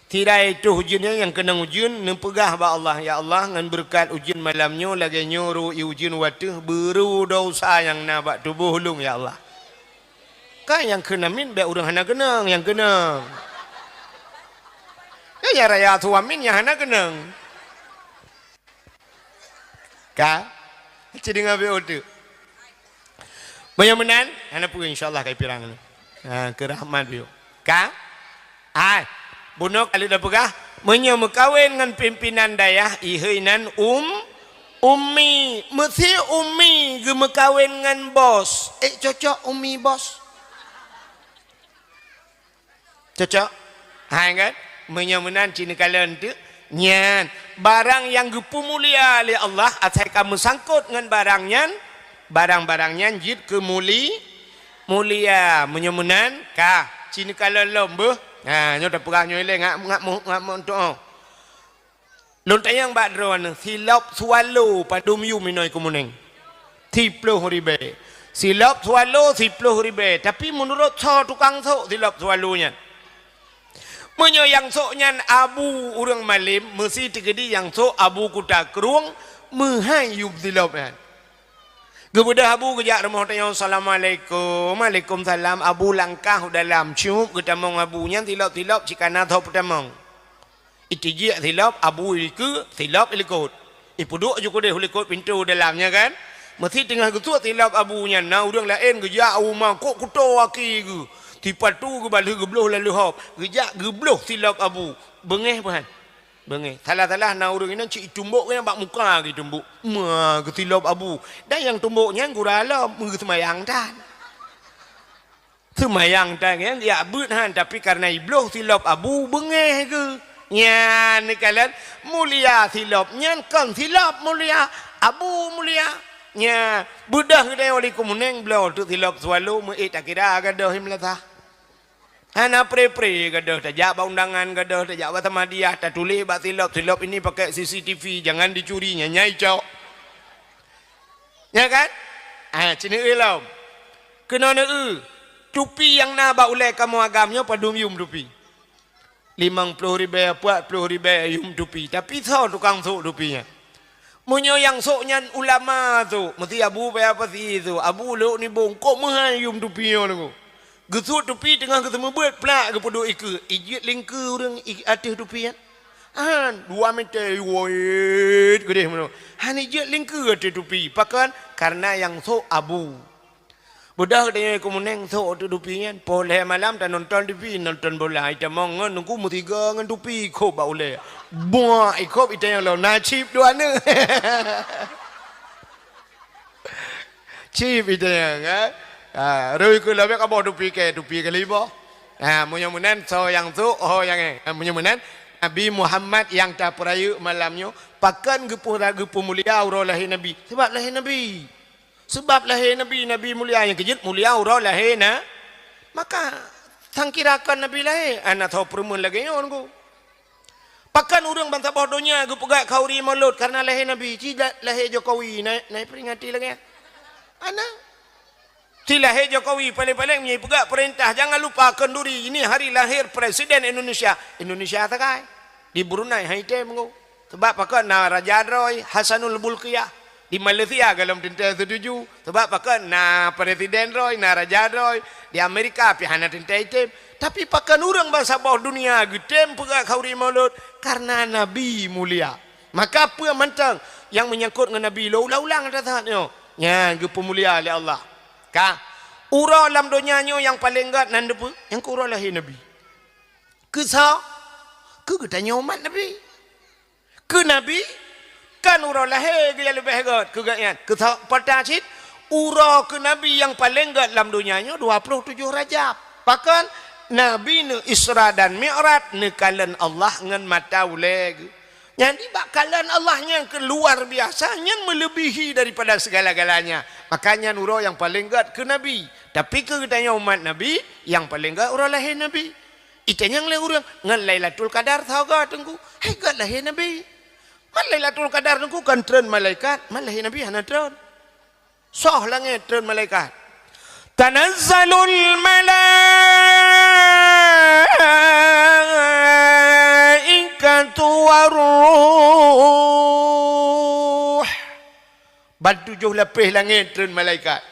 Sira itôh ujeuen nyan nyang keunong ujeuen, neupeugah bak Allah, "Ya Allah, ngon beureukat ujeuen malam nyoe lagèe nyoe ru i ujeuen wateuh, beuru desya nyang na bak tuboh ulôn, ya Allah." Ka nyang kheun amin, bèk ureueng hana keunong, nyang keunong. Nyan nyang raya su amin nyang hana keunong. Ka? Ci deungoe beuôk teuk. Meunyoe meunan, hana peue, insya Allah kai pirang. Ha, keu rahmat beuôk. Ka? Hai, bunoe ka lheueh tapeugah, meunyoe meukawen ngon pimpinan dayah, ihôi nan um, ummi. Meusi ummi geumeukawen ngon bos. Eh, cocok ummi bos. Cocok? Hai kan? Meunyoe meunan cit neukalon teuk. Nyan, barang nyang geupeumulia lé Allah, asai ka meusangkot ngon barang nyan, barang-barang nyan jeuet keu muli-, Mulia, meunyoe meunan, ka, ci neukalon lom beuh. Ha, nyoe tapeugah nyoe ilée ngat, ngat meuh, ngat meuh untuk, oh. Lôn tanyong bak droeneuh, silop swallow padum yum inoe keumuneng? Siploh ribée. Silop swallow siploh ribée. Tapi meunurot soe tukang sôk silop swallow nyan? Meunyoe nyang sôk nyan abu ureuëng malem, meusi teukeudi nyang sôk abu kuta krueng, meuhai yum silop nyan. Geubeudôh abu geujak rumoh tanyong, "Assalamualaikum." "Waalaikumsalam." Abu langkah u dalam, cup geutamong abu nyan silop-silop cit kana tho peutamong. Itijik silop, abu ikeue, silop ilikot. Ipeuduek ju keudeh u likot pintoe dalam nyan kan. Meusi teungoh geusuet silop abu nyan, na ureuëng laén geujak u ma kok kuto aki geuh. Sipatu geubalheueh geubloh lalu hop. Geujak geubloh silop abu. Beungéh peuhan. Beungéh. Salah-salah na ureuëng inan cit itumbok nyan bak muka geutumbok. Ma geusilop abu. Dan nyang tumbok nyan gura lom, meuseumayang tan. Seumayang tangieng jak beuet han, tapi kareuna ibloh silop abu beungéh geuh. Nyan neukalon mulia silop nyan kon silop mulia, abu mulia. Nya, beudôh geutanyoe di keumuneng bloe teuk silop swallow meuék takira gadôh i meulasah. Hana pre-pre gadôh, tajak bak undangan gadôh, tajak bak samadiyah, tatuléh bak silop, "Silop ini pakai C C T V, jangan dicuri," nyan nyai cok. Nya kan? Ah, ci neueu lom. Keunoe neueu, tupi nyang na bak ulée kamoe agam nyoe padum yum tupi? Limong ploh ribée, peuet ploh ribée yum tupi. Tapi soe tukang sôk tupi nyan? Meunyoe nyang sôk nyan ulama sôk, meusti abu paya pasi sôk, abu lhok nibong, kok meuhai yum tupi nyoe nunggu. Geusuet tupi teungoh geuseumeubeuet plak geupeuduek ikeue, ijeuet lingkeue ureuëng i ateueh tupi nyan. Han, dua meter, woit, geudeh meunoe. Han ijeuet lingkeue ateueh tupi. Pakon? Kareuna nyang sôk abu. Beudôh geutanyoe keumuneng sôk ateueh tupi nyan. Poh lhée malam tanonton T V, nonton bola. Itamong ngon nunggu meusigoe ngon tupi, ikhôb bak ulée. Buak, ikhôb itanyong lom, na chip dua neuk. Chip itanyong, kan? Ha, rui keu lobek kaboh tupi kée, tupi keu libôh. Ha, meunyoe meunan, soe nyang sôk, ho nyang éh. Ha, meunyoe meunan, Nabi Muhammad nyang tapeurayeuk malam nyoe, pakon geupeu-, geupeumulia uroe lahé Nabi? Sabab lahé Nabi. Sabab lahé Nabi, Nabi mulia nyang keujeuet mulia uroe lahé na. Maka, sangkira kon Nabi lahé, hana soe peureumeun lagée nyoe nunggu. Pakon ureuëng bansaboh donya geupeugah khauri maulud kareuna lahé Nabi, ci la-, lahé Jokowi na, na iperingati lagée nyan? Hana. Ci lahé Jokowi paléng-paléng meunyoe ipeugah peurintah, jangan lupa kenduri ini hari lahir Presiden Indonesia. Indonesia sagai. Di Brunei han item nunggu. Sabab pakon na raja droe, Hasanul Bolkiah. Di Malaysia golom teuntée setuju. Sabab pakon na presiden droe, na raja droe. Di Amerika pih hana teuntée item. Tapi pakon ureuëng bansaboh dunia geutem peugah khauri maulud? Kareuna Nabi mulia. Maka peue mantong nyang meunyangkot ngon Nabi lôn ulang-ulang ata saat nyoe, nyan geupeumulia lé Allah. Ka, uroe lam donya nyoe nyang paleng gét nan dipeue? Nyang keu uroe lahé Nabi. Keu soe? Keu geutanyoe umat Nabi. Keu Nabi, kan uroe lahé geuh nyang leubeh gét keu gobnyan. Keu soe? Peurtama cit, uroe keu Nabi nyang paleng gét lam donya nyoe dua ploh tujoh Rajab. Pakon? Nabi neu-Isra dan Mi'raj, neukalon Allah ngon mata ulée geuh. Nyan di bak kalon Allah nyang keu luar biasa, nyan meulebihi daripada segala-galanya. Maka nyan uroe nyang paleng gét keu Nabi. Tapi keu geutanyoe umat Nabi, nyang paleng gét uroe lahé Nabi. Itanyong lé ureuëng, "Ngon Lailatul Qadar soe gét Teungku?" Hai gét lahé Nabi. Man Lailatul Qadar Teungku kon treun malaikat, man lahé Nabi hana treun. Soh langét treun malaikat. Tanazzalul malaikatu warruh. Ban tujoh lapéh langét treun malaikat.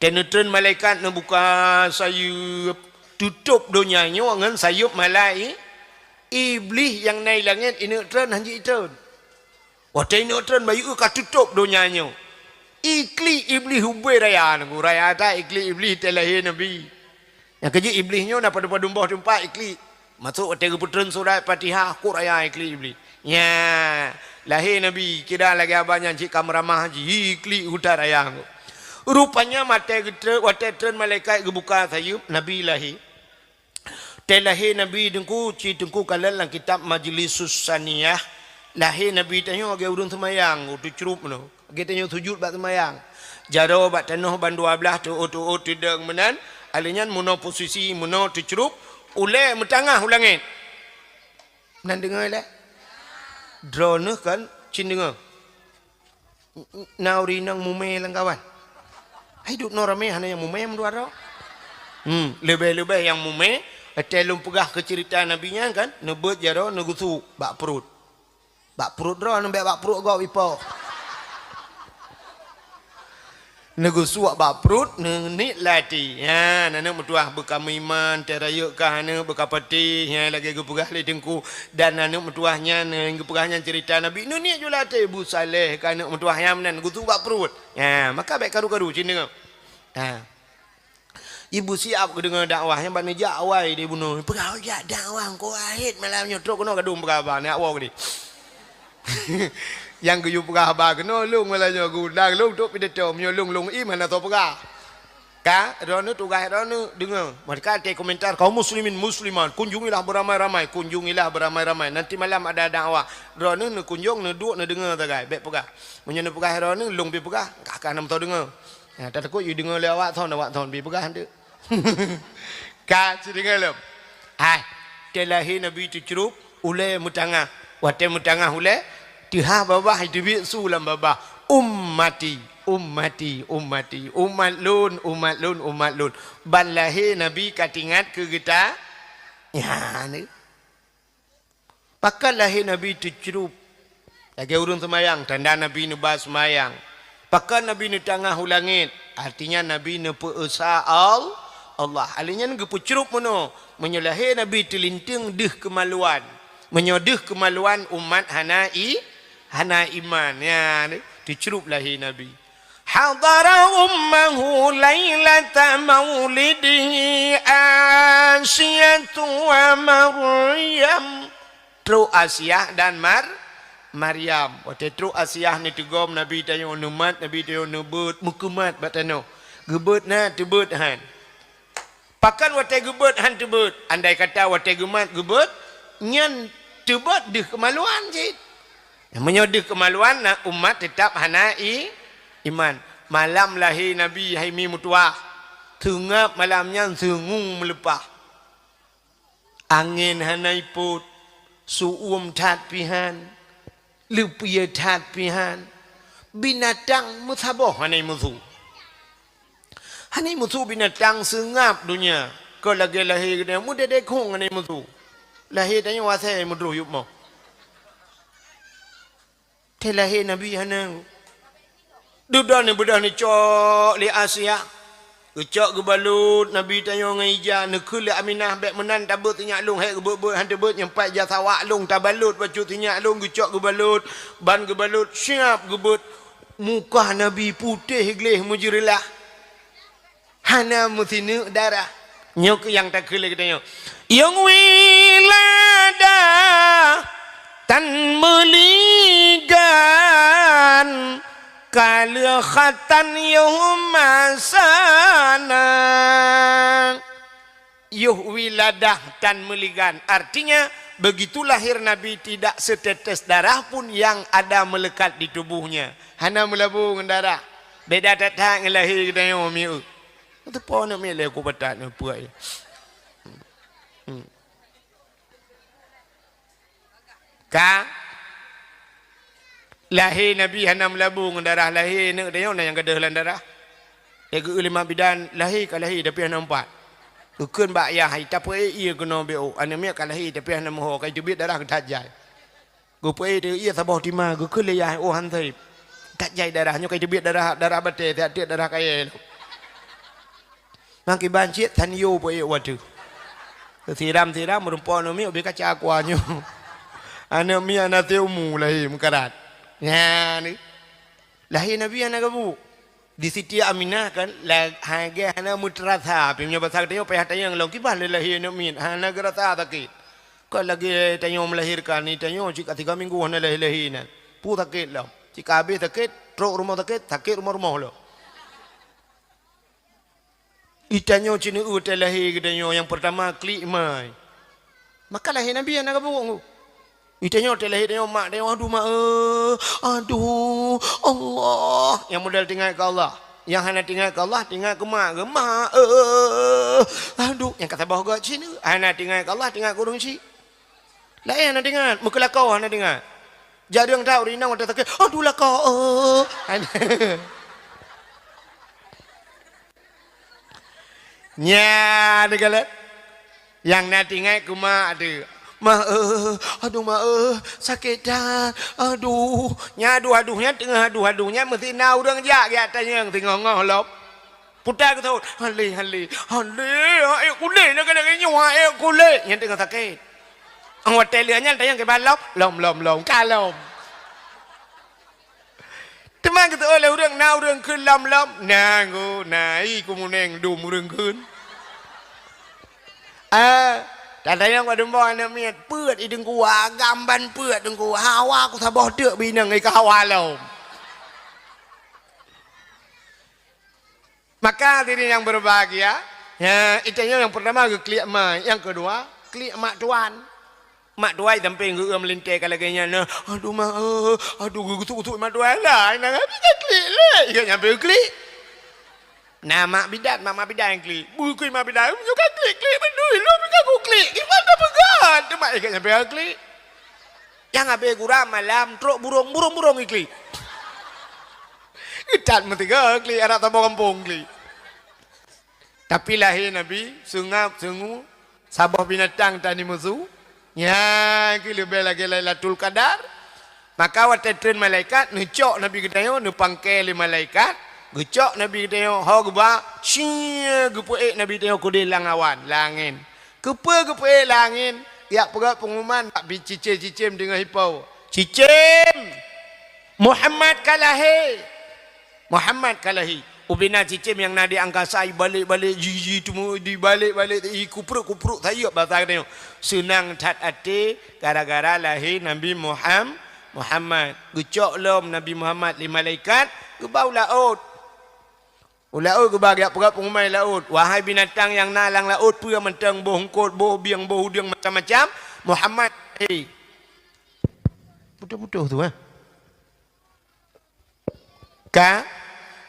Watée neutreun malaikat neubuka sayeuep, tutôb donya nyoe ngon sayeuep malai-, Iblih nyang na i langét ineuk treun, han jeuet treun. Watée ineuk treun bayeue ka tutôb donya nyoe. Iklik Iblih ubé raya nunggu, raya that iklik Iblih watée lahé Nabi. Nyang keujeuet Iblih nyoe na padum-padum boh teumpat iklik. Masôk watée geupeutreun surat Fatihah, kok raya iklik Iblih. Nya, lahé Nabi, kira lagée haba nyan cit ka meuramah jih, iklik hutan raya nyoe. Rupanya watée geutreun, watée treun malaikat geubuka sayeuep, Nabi lahé. Watée lahé Nabi Teungku, ci Teungku kalon lam kitab Majlisus Saniyah, lahé Nabi tanyoe lagée ureuëng seumayang, teucrup nyoe. Geutanyoe sujut bak seumayang. Jaroe bak tanoh ban dua blaih, teuôt-teuôt teudong meunan, alheuh nyan meunoe posisi, meunoe teucrup, ulée meutangah u langét. Nan deungoe lé? Droeneuh kan cit deungoe. Na ureuëng inong mumé lam kawan. Hai duek noe ramé hana nyang mumé meudua droe. Hmm, leubeh-leubeh nyang mumé, watée lôn peugah keu ceurita Nabi nyan kan, neubeuet jaroe neugeusu bak pruet. Bak pruet droe, neubeuet bak pruet gob ipo. Neugeusuak bak pruet, neuniet lam até. Nyan, aneuëk meutuah beukameuiman, teuh rayeuk kah aneuëk beukapatéh, nyan lagée geupeugah lé Teungku. Dan aneuëk meutuah nyan, nyang geupeugah nyan ceurita Nabi, neuniet ju lam até, beusaléh keu aneuëk meutuah nyan meunan, geusu bak pruet. Nyan, maka bék karu-karu cit deungoe. Ha. Ibu siab geudeungoe dakwah nyan bak neujak awai di bunoe. Peugah jak dakwah Teungku Wahid malam nyoe trok keunoe gadong peugah haba, neujak woe keudeh. Nyang geuyue peugah haba keunoe lôn malam nyoe geuundang lôn trok pidato, meunyoe lôn, lôn im hana soe peugah. Ka, droeneuh tugaih droeneuh deungoe. Maka até komentar, "Kaum muslimin muslimat, kunjungilah beramai-ramai, kunjungilah beramai-ramai. Nanti malam ada dakwah." Droeneuh neukunjong, neuduek, neudeungoe sagai, bék peugah. Meunyoe neupeugah droeneuh, lôn pih peugah, ka, ka na meusoe deungoe. Ha, tatakot yue deungoe lé awak thon, awak thon pih peugah teuk. Ka, ci deungoe lom. Hai, teulahé Nabi teucrup, ulée meutangah. Watée meutangah ulée, teuhah babah, teubiet su lam babah. "Ummati, ummati, ummati, umat lôn, umat lôn, umat lôn." Ban lahé Nabi ka teuingat keu geuta. Nyan. Pakon lahé Nabi teucrup? Lagée ureuëng seumayang, tanda Nabi neuba seumayang. Pakon Nabi neutangah u langét? Artinya Nabi neupeu-esa Al-, Allah. Alheuh nyan geupeucrup meunoe. Meunyoe lahé Nabi teulinteung deuh keumaluan. Meunyoe deuh keumaluan umat hana i-, hana iman. Nyan, teucrup lahé Nabi. Hadara ummahu lailata maulidihi Asiyatu wa Maryam. Trok Asiah dan Mar-, Maryam. Watée trok Asiah neuteugom Nabi tanyoe, neumat Nabi tanyoe, neubeuet, meukeumat bak tanoh. Geubeuet na, teubeuet han. Pakon watée geubeuet han teubeuet? Andai kata watée geumat geubeuet, nyan teubeuet deuh keumaluan cit. Meunyoe deuh keumaluan, na umat teutab hana i-, iman. Malam lahé Nabi hai mi meutuwah, seungab malam nyan seungung meuleupah. Angén hana ipot, su-uem that pih han, leupie that pih han, binatang meusaboh hana imusu. Hana imusu binatang seungab donya, kon lagée lahé geutanyoe meudedek khong hana imusu. Lahé tanyoe asai meudroh yup moh. Teuh lahé Nabi hana. Dudoe neubeudôh neucok lé Asia. Geucok geubalot Nabi tanyoe ngon ija, neukheun lé Aminah, "Bék meunan tabeuet sinyak lôn, hék geubeuet-beuet han teubeuet, nyoe pat ija sawak lôn tabalot bacut sinyak lôn." Geucok geubalot, ban geubalot siab geubeuet. Muka Nabi putéh gleh meujeureulah. Hana meusineuk darah. Nyoe keuh nyang takheun lé geutanyoe. Yôh wiladah tan meuligan, ka lheueh khatan yôh masana. Yôh wiladah tan meuligan. Artinya, begitu lahir Nabi tidak setetes darah pun yang ada melekat di tubuhnya. Hana meulabô ngon darah. Beda that-that ngon lahé geutanyoe miet. Teupeue aneuk miet lé ku batat nyoe peuet. Hmm. Ka lahé Nabi hana meulabô ngon darah, lahé aneuk tanyoe na nyang gadôh lam darah. Lagée geueu lé mak bidan, lahé ka lahé tapi hana meupat. Geukheun bak yah, "Hai tapeuék ié keunoe beu, aneuk miet ka lahé tapi hana meuho, ka iteubiet darah geuthat jai." Geupeuék ié saboh tima, geukheun lé yah, "Oh han sép, that jai darah nyoe, ka iteubiet darah, darah batée, that tiek darah kayée lom." Nang kiban cit, tan yo peuék watée. Siram-siram, meureumpok aneuk miet ubé kaca aqua nyoe. Aneuk miet hana teumu lahé meukarat. Nyan, lahé Nabi hana gabuk. Di Siti Aminah kan, la-, lagée hana meuteurasa, pi meunyoe basa geutanyoe payah tanyong lom, kiban lé lahé aneuk miet, hana geurasa sakét. Kon lagée tanyoe meulahirkan, ni tanyoe cit ka tiga minggu hana lahé-lahé nan. Peue sakét lom. Cit ka habéh sakét, trok rumoh sakét, sakét rumoh-rumoh lom. Di tanyoe cit neueu watée lahé geutanyoe nyang peurtama klik mai. Maka lahé Nabi hana gabuk. Ih, tanyoe teuh lahé tanyoe mak tanyoe, "Aduh, mak, eh. Aduh, Allah." Nyang model teuingat keu Allah. Nyang hana teuingat keu Allah, teuingat keu mak, keu, "Mak, eh. Aduh." Nyang ka saboh göt cit, hana teuingat keu Allah, teuingat keu ureueng chik. Laén hana teuingat, meukeulakau hana teuingat. Jak deueng that ureueng inong watèe sakét, "Aduh, lakau, eh." Nyan teuh galak. Nyang na teuingat keu mak teuh. "Mak, eh, aduh, mak, eh, sakét that. Aduh." Nyan aduh-aduh nyan, teungoh aduh-aduh nyan, meusti na ureueng jak, jak tanyong teungoh-ngoh lom. Puta keu saut. "Hale, hale, hale, aék kulét, lagèe-lagèe nyoe, aék kulét." Nyan teungoh sakét. Watèe lheueh nyan tanyong kiban lom, lom, lom, lom, ka lom. Teuma geuteu'oh lé ureueng, na ureueng kheun lom-lom, na go, na i kumuneng dum ureueng kheun. Ah, tatanyong bak dumbo aneuk miet, peuet i teungku, agam ban peuet teungku, hawa kusaboh teuk bak inong, i ka hawa lom. Maka hadirin yang berbahagia, ya, itu yang pertama geuklik ma, yang kedua, klik mak tuan. Mak tuai sampoe geu-eu meulintèe ka lagèe nyan, nah, "Aduh, mak, eh, aduh," geugusut-gusut mak tuai. Lah, na pih ka klik lé, ingat nyang pih klik. Na mak bidan, mak, mak bidan nyang klik. Bukui mak bidan, "Meunyoe ka klik, klik beudui, lôn pih ka kuklik. Kiban tapeugah?" Teuma ingat nyang pih klik. Nyang abéh gura malam, trok burông, burông-burông iklik. Geutat meusigoe klik, adak saboh gampông klik. Tapi lahé Nabi, seungab, seungue, saboh binatang tan jimusu, nyan keuh leubeh lagèe Lailatul Qadar. Maka watèe treun malaikat, neucok Nabi geutanyoe, neupangkée lé malaikat, geucok Nabi geutanyoe, ho geuba, cie, geupeuék Nabi geutanyoe keudéh lam awan, lam angén. Keupeue geupeuék lam angén? Jak peugah peungumuman bak bi-, cicém-cicém teungoh ipo. "Cicém! Muhammad ka lahé! Muhammad ka lahé!" Ubena cicém nyang na di angkasa ibalek-balek, ji, ji, teumu-, dibalek-balek, ikupruk-kupruk sayeuep basa geutanyoe. Seunang that até gara-gara lahé Nabi Muham-, Muhammad. Geucok lom Nabi Muhammad lé malaikat, geuba u laôt. U laôt geuba, geujak peugah peungumuman laôt, "Wahai binatang nyang na lam laôt, peue mantong, boh eungkôt, boh bieng, boh udeueng, macam-macam, Muhammad," eh, putôh-putôh tu, eh. Ka,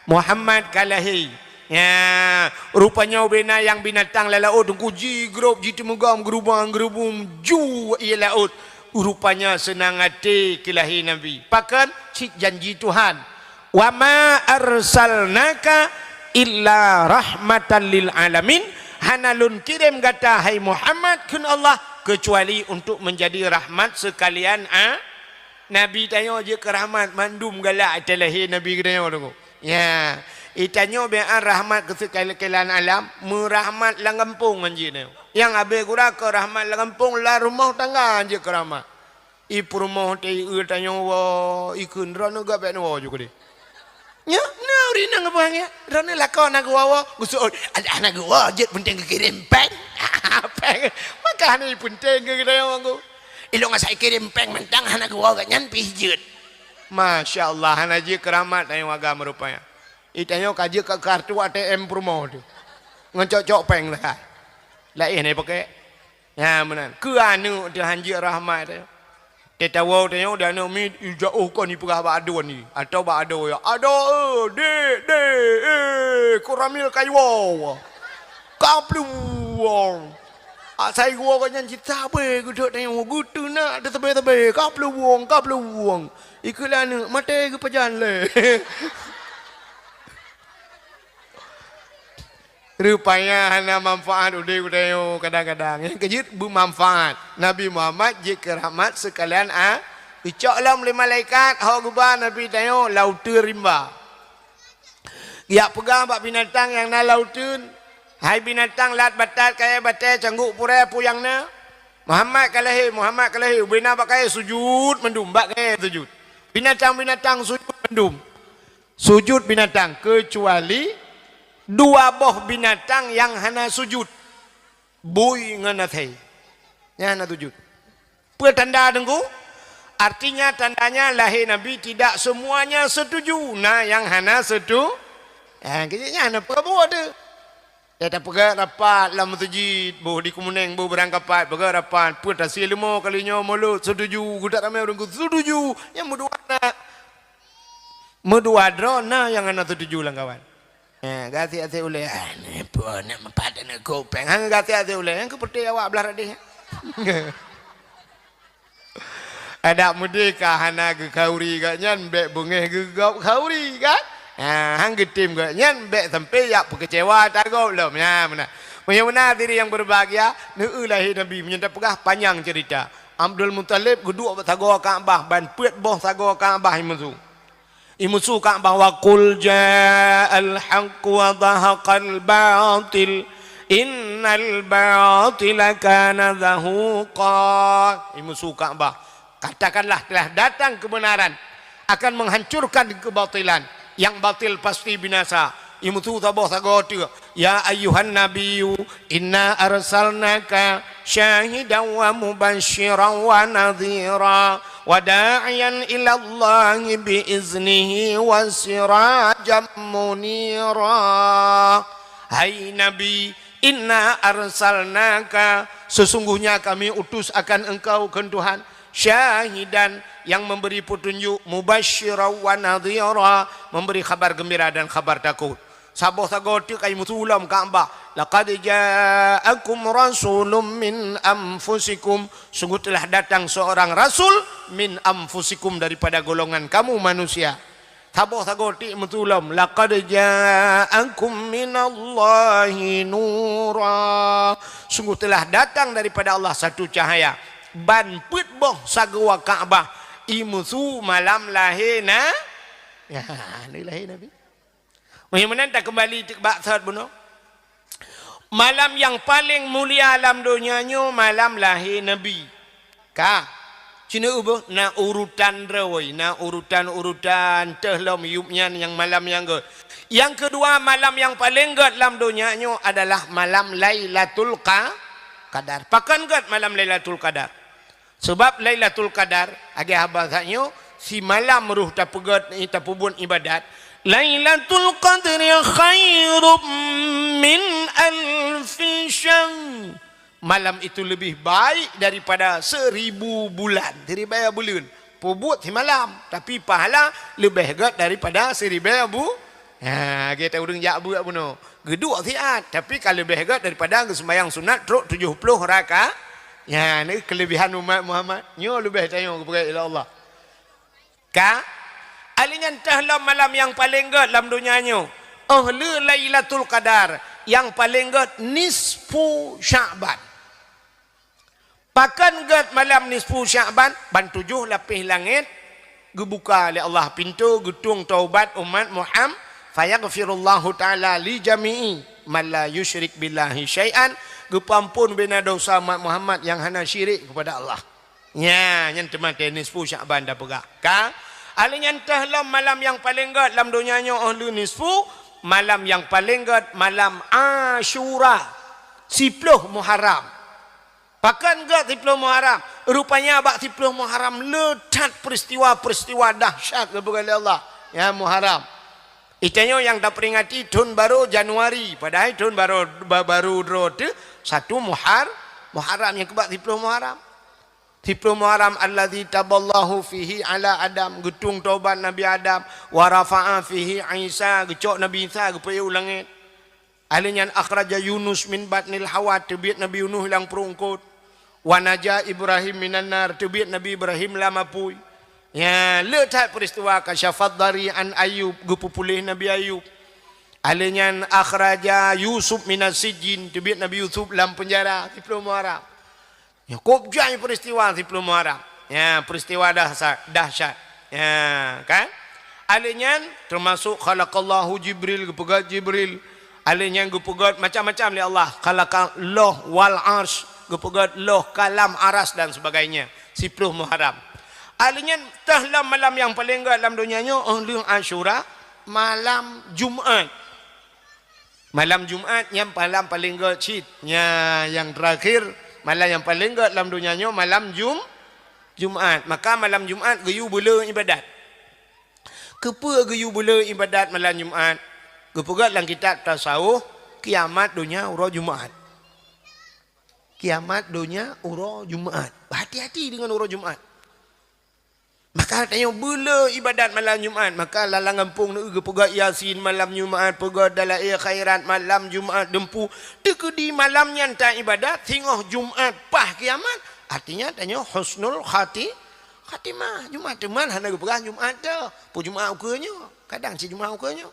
Muhammad ka lahé. Nya, rupanya ubena nyang binatang lam laôt teungku jigrob, jiteumeugam, geurubang-geurubum, ju ie laôt. Rupanya seunang até keu lahé Nabi. Pakon? Cit janji Tuhan. "Wa ma arsalnaka illa rahmatan lil alamin." Hana lôn kirém gata, hai Muhammad, kheun Allah, keucuali untuk menjadi rahmat seukalian a-, Nabi tanyoe jeuet keu rahmat mandum galak teuh lahé Nabi geutanyoe teungku. Ya, i tanyoe bian rahmat keu seukalian alam, meurahmat lam gampông nyan jeuet tanyoe. Nyang abéh gura keu rahmat lam gampông, lam rumoh tangga jeuet keu rahmat. I peurumoh teuh i eu tanyoe woe, ikheun droeneuh gabét neuwoe ju keudeh. Nyoe, na ureueng inong geupeugah nyan, droeneuh lakoe hana geuwoe-woe, geuseuôt, "Alah hana geuwoe, jeuet peunteng geukirém péng." Péng, maka hana peunteng keu geutanyoe ngon. Ilôn asai kirém péng mantong hana geuwoe gobnyan pih jeuet. Masya Allah, hana jeuet keu rahmat tanyoe agam rupanya. I tanyoe ka jeuet keu kartu A T M peurumoh teuh. Ngon cok-cok péng sagai. Laén hana jipakék. Nyan meunan. Keu aneuk teuh hanjeuet rahmat teuh. Teuh tawoe tanyoe di aneuk miet, i jiôh kon ipeugah bak aduen jih. Atawa bak adoe, "Ya adoe, eh, dek, dek, eh, koramil ka jiwoe. Ka plueng." Asai geuwoe gobnyan cit sabe geuduek tanyoe, geuteunak teusabe-sabe, "Ka plueng, ka plueng." Ikheun lé aneuk, maté geupajan lé. Rupanya hana manfaat udeb geutanyoe kadang-kadang. Nyang keujeuet beumanfaat. Nabi Muhammad jeuet keu rahmat seukalian a-, geucok lom lé malaikat, ho geuba Nabi tanyoe lam uteuen rimba. Geujak peugah bak binatang nyang na lam uteuen, "Hai binatang lat batat, kayèe batèe, cangguek purèe, peue nyang na?" "Muhammad ka lahé, Muhammad ka lahé." Ubena bak kayèe sujut mandum, bak kayèe sujut. Binatang-binatang sujut mandum. Sujut binatang, keucuali dua boh binatang nyang hana sujut, bui ngon asèe. Nyan hana sujut. Peue tanda teungku? Artinya tandanya lahé Nabi tidak semuanya setuju. Na nyang hana setu-, ha, keu nyan hana peue buet teuh. Ya, tapeugah rapat lam masjid, boh di Kemuneng, boh Beurangkapat, peugah rapat, peuet asie leumo kali nyoe mulod, setuju, geutak ramé ureuëng setuju, nyang meudua na. Meudua droe na nyang hana setuju lam kawan. Eh, gasien-gasien ulée, ah, ni pun nak meupat ni kupeng. Hang gasien-gasien ulée, nyang keupeuteh awak blah radeh. Adak meudeh ka hana geukhauri gobnyan, bék beungéh geugop khauri, kan? Ha, hang geutem gobnyan, bék sampoe jak peukeucewa tagob lom. Nyan meunan. Meunyoe meunan hadirin yang berbahagia, neueu lahé Nabi, meunyoe tapeugah panyang ceurita. Abdul Muthalib geuduek bak sagoe Ka'bah, ban peuet boh sagoe Ka'bah imusu. Imusu Ka'bah, "Wa qul ja'al haqq wa zahaqal batil, innal batila kana zahuqa." Imusu Ka'bah, "Katakanlah, telah datang kebenaran, akan menghancurkan kebatilan. Yang batil pasti binasa." Imusu saboh sagoe teuk, "Ya ayyuhan nabiyyu, inna arsalnaka syahidan wa mubasysyiran wa nadhira, wa da'iyan ilallahi bi iznihi wa sirajan munira." Hai Nabi, inna arsalnaka, sesungguhnya kami utus akan engkau, kheun Tuhan, syahidan, yang memberi petunjuk, mubasysyiran wa nadhira, memberi khabar gembira dan khabar takut. Saboh sagoe teuk ka imusu lom Ka'bah, "Laqad ja'akum rasulun min anfusikum." Sungguh telah datang seorang rasul min anfusikum, daripada golongan kamu manusia. Saboh sagoe teuk imusu lom, "Laqad ja'akum minallahi nura." Sungguh telah datang daripada Allah satu cahaya. Ban peuet boh sagoe Ka'bah imusu malam lahé na-, ya, ni lahé Nabi. Meunyoe meunan takeumbali teuk bak thot bunoe. Malam nyang paleng mulia lam donya nyoe malam lahé Nabi. Ka. Cina ubah na urutan droe, na urutan-urutan teuh lom yup nyan nyang malam nyang gét. Nyang keudua, malam nyang paleng gét lam donya nyoe adalah malam Lailatul Qa-, Qadar. Pakon gét malam Lailatul Qadar? Sabab Lailatul Qadar, lagée haba that nyoe, simalam roh tapeugét, tapeubuet iébadat. "Lailatul Qadri khairum min alfi syahr." Malam itu lebih baik daripada seribu bulan. Jadi, baya buleuen. Peubuet simalam, tapi pahala leubeh gét daripada siribée bu-, ha, lagée ureuëng jak beuet bunoe. Geuduek siat, tapi ka leubeh gét daripada geuseumbahyang sunat trok tujoh ploh rakaat. Nyan keulebihan umat Muhammad. Nyoe leubeh tanyoe geupeugah lé Allah. Ka? Alèh nyan teuh lom malam nyang paleng gét lam donya nyoe. Óh lheueh Lailatul Qadar, nyang paleng gét nisfu Sya'ban. Pakon gét malam nisfu Sya'ban? Ban tujoh lapéh langét geubuka lé Allah pintoe geutueng taubat umat Muham-, fayaghfirullahu ta'ala li jami'i man la yusyrik billahi syai'an, geupeuamphon beuna desya umat Muhammad nyang hana syirik keupada Allah. Nya, nyan teuma teuh nisfu Sya'ban tapeugah. Ka? Alèh nyan teuh lom malam nyang paleng gét lam donya nyoe óh lheueh nisfu, malam nyang paleng gét malam Asyura, siploh Muharram. Pakon gét siploh Muharram? Rupanya bak siploh Muharram le that peuristiwa-peuristiwa dahsyat geupeugah lé Allah. Ya, Muharram. Itanyoe nyang taperingati thon barô Januari, padahai thon barô, ba-, barô droe teuh satu Muhar-, Muharram nyang keubak siploh Muharram. Siploh Muharram, alladzi taballahu fihi ala Adam, geutueng taubat Nabi Adam, wa rafa'a fihi Isa, geucok Nabi Isa geupeuék u langét. Alèh nyan akhraja Yunus min batnil hawa, teubiet Nabi Yunus lam pruet eungkôt. Wa naja Ibrahim minan nar, teubiet Nabi Ibrahim lam apui. Ya, le that peuristiwa kasyafad dhari an Ayub, geupeupuléh Nabi Ayub. Alèh nyan akhraja Yusuf minas sijjin, teubiet Nabi Yusuf lam peunjara, siploh Muharram. Nyoe kôb jai peuristiwa siploh Muharram. Ya, peuristiwa dahsa-, dahsyat. Ya, kan? Alèh nyan teumasok khalaqallahu Jibril, geupeugét Jibril. Alèh nyan geupeugét macam-macam lé Allah. Khalaqa Loh wal Arsy, geupeugét Loh, Kalam, Aras dan sebagainya. Siploh Muharram. Alèh nyan teuh lom malam nyang paleng gét lam donya nyoe, óh lheueh Asyura, malam Jumat. Malam Jumat nyan malam paleng gét cit. Nya, nyang terakhir, malam nyang paleng gét lam donya nyoe malam Jum-, Jumat. Maka malam Jumat geuyue beuleu iébadat. Keupeue geuyue beuleu iébadat malam Jumat? Geupeugét lam kitab tasawuf, Kiamat donya uroe Jumat. Kiamat donya uroe Jumat. Hati-hati deungon uroe Jumat. Maka tanyoe beuleu ibadat malam Jumat. Maka lam gampông neueu geupeugah Yasin malam Jumat, peugah Dalail Khairat malam Jumat, deumpu. Teukeudi malam nyan ta ibadat, singoh Jumat paih kiamat. Artinya tanyoe husnul khati-, khatimah. Jumat teuma hana geupeugah Jumat teuh. Peue Jumat ukeue nyoe? Kadang cit Jumat ukeue nyoe.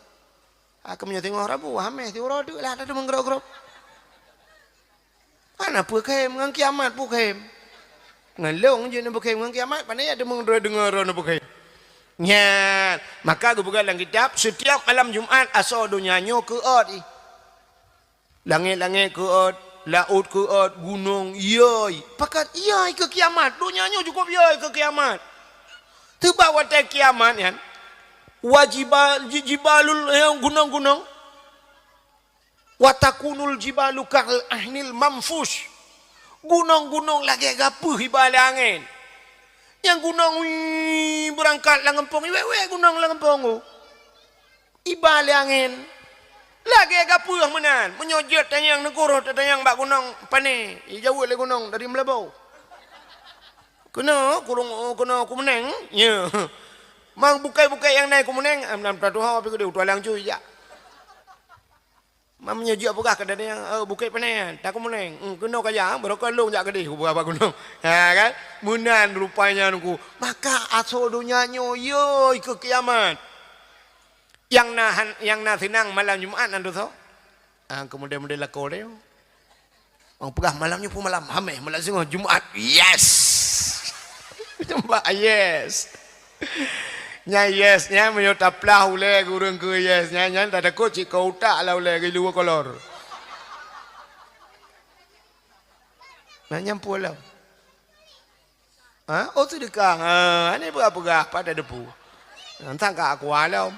Ka meunyoe singoh Rabu, Hamèh, siuroe teuk lah tadeungoe grop-grop. Hana peue khem, ngon kiamat peue khem. Ngon lôn jeuet neupeukhem, ngon kiamat, pane ya deungoe, deungoe droe neupeukhem. Nyan, maka geupeugah lam kitab, setiap malam Jumat asoe donya nyoe keuôt ih. Langét-langét keuôt, laôt keuôt, gunong iyoi. Pakat iyoi keu kiamat, donya nyoe cukup iyoi keu kiamat. Teuma watèe kiamat nyan, wa jibal-, ji-, jibalul, eh, gunong-gunong. Wa takunul jibalu kal ahnil manfush. Gunong-gunong lagèe gapeuh iba lé angén. Nyang gunong, wii, beurangkat lam gampông, iwèk-wèk gunong lam gampông, oh. Iba lé angén. Lagèe gapeuh meunan. Meunyoe jeuet tanyong neuguroh tatanyong bak gunong pane, ijaweueb lé gunong dari Meulaboh. Keunoe kurong, keunoe Kumeuneng. Ya. Mang bukét-bukét nyang na i Kumeuneng, am, nam tatuho pi keudeh, utua lang cui jak. Mam nyoe jeuet peugah keu datang, eh, Bukét Pane, ta Kumeuneng. Hmm, keunoe ka jak, barokon lôn jak keudeh, kupeugah bak gunong. Ha, kan? Meunan rupanya nungku. Maka asoe donya nyoe, yoi keu kiamat. Nyang na han-, nyang na seunang malam Jumat nan tu soe? Ah, keumudian-mudian lakoe lé. Orang peugah malam nyoe pun malam Hamèh, malam singoh Jumat. Yes. Nampak yes. Nyan yes, nyan meunyoe taplah ulèe keu ureueng keu yes, nyan, nyan tatakot cit keu utak lah ulèe keu luwa kolor. Nah, nyan peue lom. Ha? Oh, seudeukah. Ha, aneuk peugah-peugah, pat tadepu. Nyan ka aku lom.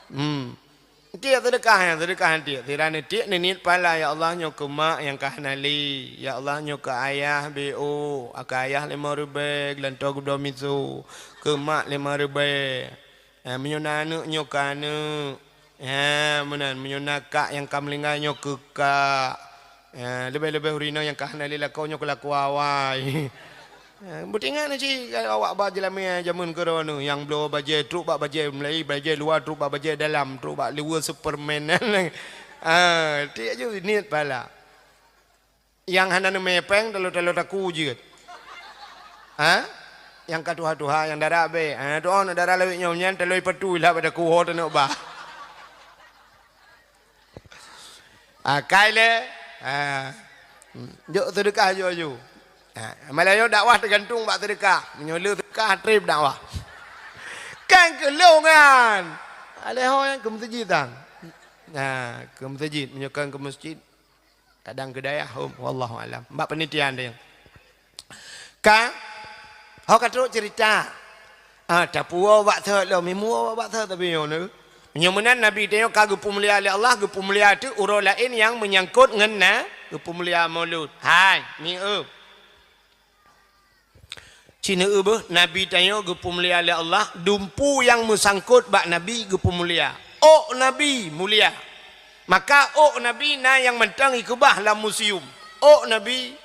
Hmm. Tiek seudeukah nyan, seudeukah nyan tiek. Sira neutiek neuniet pahala, "Ya Allah, nyoe keu mak nyang ka hana lé. Ya Allah, nyoe keu ayah B O. Keu ayah limong ribèe, geulantoe geubloe miseue. Keu mak limong ribèe. Eh, meunyoe na aneuk, nyoe keu aneuk. Eh, meunan, meunyoe na kak nyang ka meuninggai, nyoe keu kak. Eh, leubeh-leubeh ureueng inong nyang ka hana lé lakoe, nyoe keu lakoe awai." Eh, beutingat na cit awak ba jeulamèe jameun keudroe nyoe, nyang bloe bajèe trok bak bajèe meulai, bajèe luwa trok bak bajèe dalam, trok bak luwa Superman. Ah, tiek ju niet pahala. Nyang hana neumè pèng, talo-talo taku jeuet. Ha? Nyang ka tuha-tuha, nyang dara abèe. Ha, tu'oh na dara lawét nyoe nyan, talo ipatui lah bak taku ho teuneuk bah. Akai lé. Ha. Jok seudeukah aju-aju. Ha. Malah nyoe dakwah teugantung bak seudeukah. Meunyoe le seudeukah, trép dakwah. Kan keu lôn kan. Alèh ho nyang keu meuseujid tan. Ha, keu meuseujid. Meunyoe kan keu meuseujid, kadang keu dayah, hom. Wallahu alam. Bak penelitian dia. Ka, ho ka trok cerita. Ah, tapuwoe bak thot lom, imuwoe bak thot tapi nyoe neu. Meunyoe meunan Nabi tanyoe ka geupeumulia lé Allah, geupeumulia teuk uroe laén nyang meunyangkot ngon na geupeumulia Maulud. Hai, mieu. Ci neueu beuh, Nabi tanyoe geupeumulia lé Allah, dumpu nyang meusangkot bak Nabi geupeumulia. Ôk Nabi mulia. Maka ôk Nabi na nyang mantong ikeubah lam museum. Ôk Nabi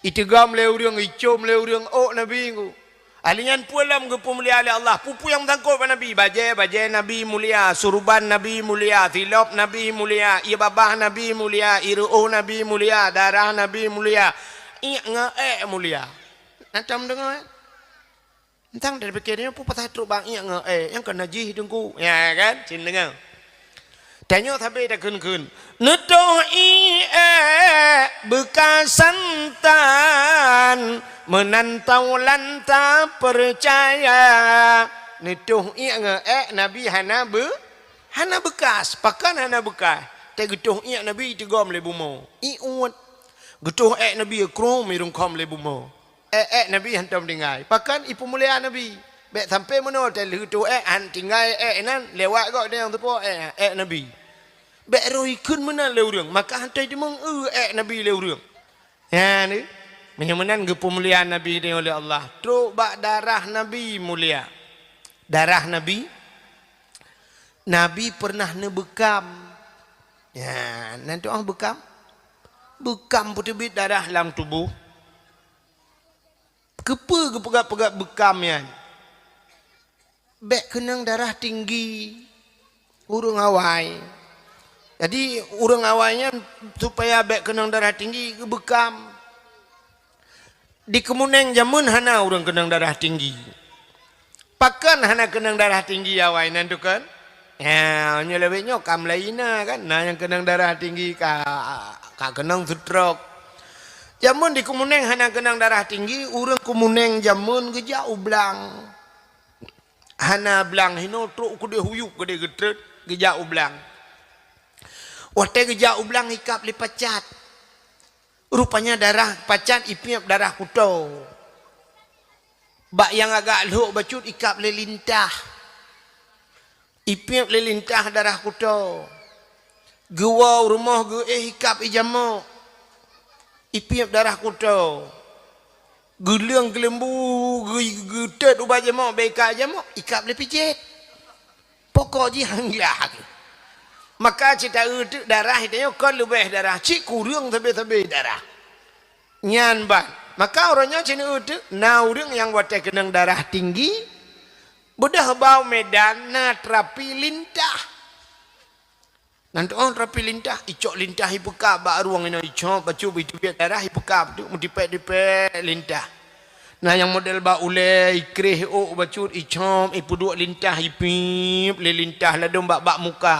iteugom lé ureueng, icom lé ureueng ôk Nabi nyoe. Ahli nyan peue lom geupeumulia lé Allah. Peue-peue nyang meusangkot bak Nabi. Bajèe, bajèe Nabi mulia. Suruban Nabi mulia. Silop Nabi mulia. Ié babah Nabi mulia. Ié reuôh Nabi mulia. Darah Nabi mulia. Iék ngon èk mulia. Na tom deungoe, eh? Entang tapike nyoe peue pasai trok bak iék ngon èk, nyang ka najih teungku. Ya kan? Cit deungoe. Tanyoe sabe takheun-kheun. Neutoh iék beukasan tan, meunan taulan tapeucaya. Neutoh iék ngon èk Nabi hana beu-, hana beukas. Pakon hana beukas? Teuh geutoh iék Nabi iteugom lé bumoe. Ié uet. Geutoh èk Nabi krom irungkhom lé bumoe. Èk-èk Nabi hantom tinggai. Pakon ipeumulia Nabi. Bèk sampoe meunoe teuh lheueh toh èk han tinggai èk nyan, lewat gobnyan nyang teupo èk, èk Nabi. Bèk roh ikheun meunan lé ureueng, maka hantom teumeung eu èk Nabi lé ureueng. Nyan, meunyoe meunan geupeumulia Nabi tanyoe lé Allah. Trok bak darah Nabi mulia. Darah Nabi, Nabi pernah neubeukam. Ya, nan tu'oh beukam. Beukam peuteubiet darah lam tuboh. Keupeue geupeugah-peugah beukam nyan? Bék keunong darah tinggi ureuëng awai. Jadi, ureuëng awai nyan supaya bék keunong darah tinggi, geubeukam. Di Keumunéng jameun hana ureuëng keunong darah tinggi. Pakon hana keunong darah tinggi awai nan tukon? Ya, nyoe lawét nyoe kam laén na kan, na nyang keunong darah tinggi ka, ka keunong stroke. Jameun di Keumunéng hana keunong darah tinggi, ureuëng Keumunéng jameun geujak u blang. Hana blang hinoe trok keudeh huyup keudeh geutreut geujak u blang. Watée geujak u blang ikab lé pacat. Rupanya darah pacat ipiep darah kuto. Bak nyang agak lhok bacut ikab lé lintah. Ipiep lé lintah darah kuto. Geuwoe u rumoh geuéh ikab i jamok. Ipiep darah kuto. Geuleueng geuleumbu geu-, geutet ubak jamok, bék ikab jamok, ikab lé pijet. Pokok jih han glah. Maka cit taeu teuk darah tanyoe kon leubeh darah, cit kureueng sabe-sabe darah. Nyan ban. Maka uroe nyoe cit neueu teuk na ureuëng nyang watée keunong darah tinggi, beudôh bak u Medan na terapi lintah. Nan tu'oh terapi lintah, icok lintah ipeukab bak rueng inoe icok bacut iteubiet darah ipeukab teuk meutipék-tipék lintah. Na nyang model bak ulée ikréh ôk bacut icok ipeuduek lintah ipiep lé lintah ladôm bak, bak muka.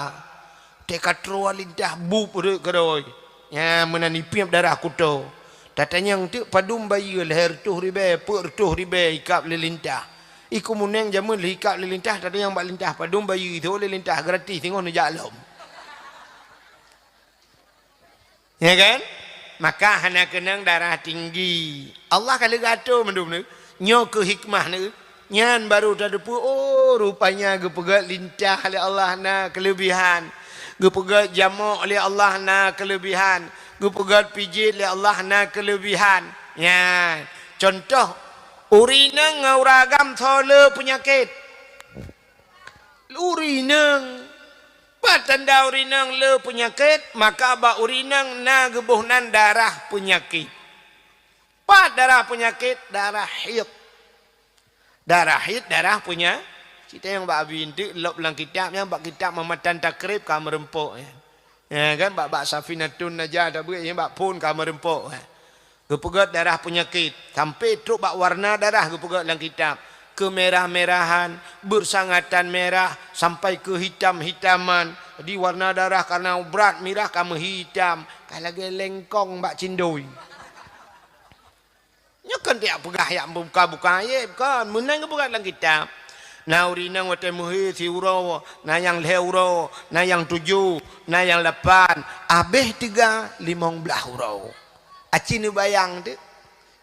Teuka troe lintah bup rhot keudroe. Nyan meunan ipiep darah kuto. Tatanyong teuk padum bayeue lhée reutôh ribée, peuet reutôh ribée ikab lé lintah. I Keumunéng jameun lheuh ikab lé lintah, tatanyong bak lintah padum bayeue, ithô lé lintah gratis singoh neujak lom. Ya kan? Maka hana keunong darah tinggi. Allah ka lheueh geuatoe mandum nyoe. Nyoe keuh hikmah nyoe. Nyan barô tateupeue, oh, rupanya geupeugét lintah lé Allah na keuleubihan. Geupeugét jamok lé Allah na keuleubihan. Geupeugét pijet lé Allah na keuleubihan. Nyan, contoh, ureuëng inong ngon ureuëng agam soe le peunyakét. Ureuëng inong. Pat tanda ureuëng inong le peunyakét, maka bak ureuëng inong na geuboh nan darah peunyakét. Pat darah peunyakét, darah haid. Darah haid, darah punya-, cit tanyong bak Abi enteuk lop lam kitab nyan, bak kitab Mamatan Takrib ka meureumpok nyan. Ya kan, bak, bak Safinatun Najah tabeuet nyan, bak phon ka meureumpok nyan. Geupeugét darah peunyakét, sampai trok bak warna darah geupeugét lam kitab. Keumerah-merahan, bersangatan merah, sampai keuhitam-hitaman. Jadi warna darah karena brat mirah ka meuhitam, ka lagée lengkong bak cindoi. Nyoe kon tiak peugah yak buka-buka ayeb kon, meunan geupeugah lam kitab. Na ureuëng inong watée meuhé siuroe, na nyang lhée uroe, na nyang tujoh, na nyang lapan, abéh teuga limong blaih uroe. Aci neubayang teuk.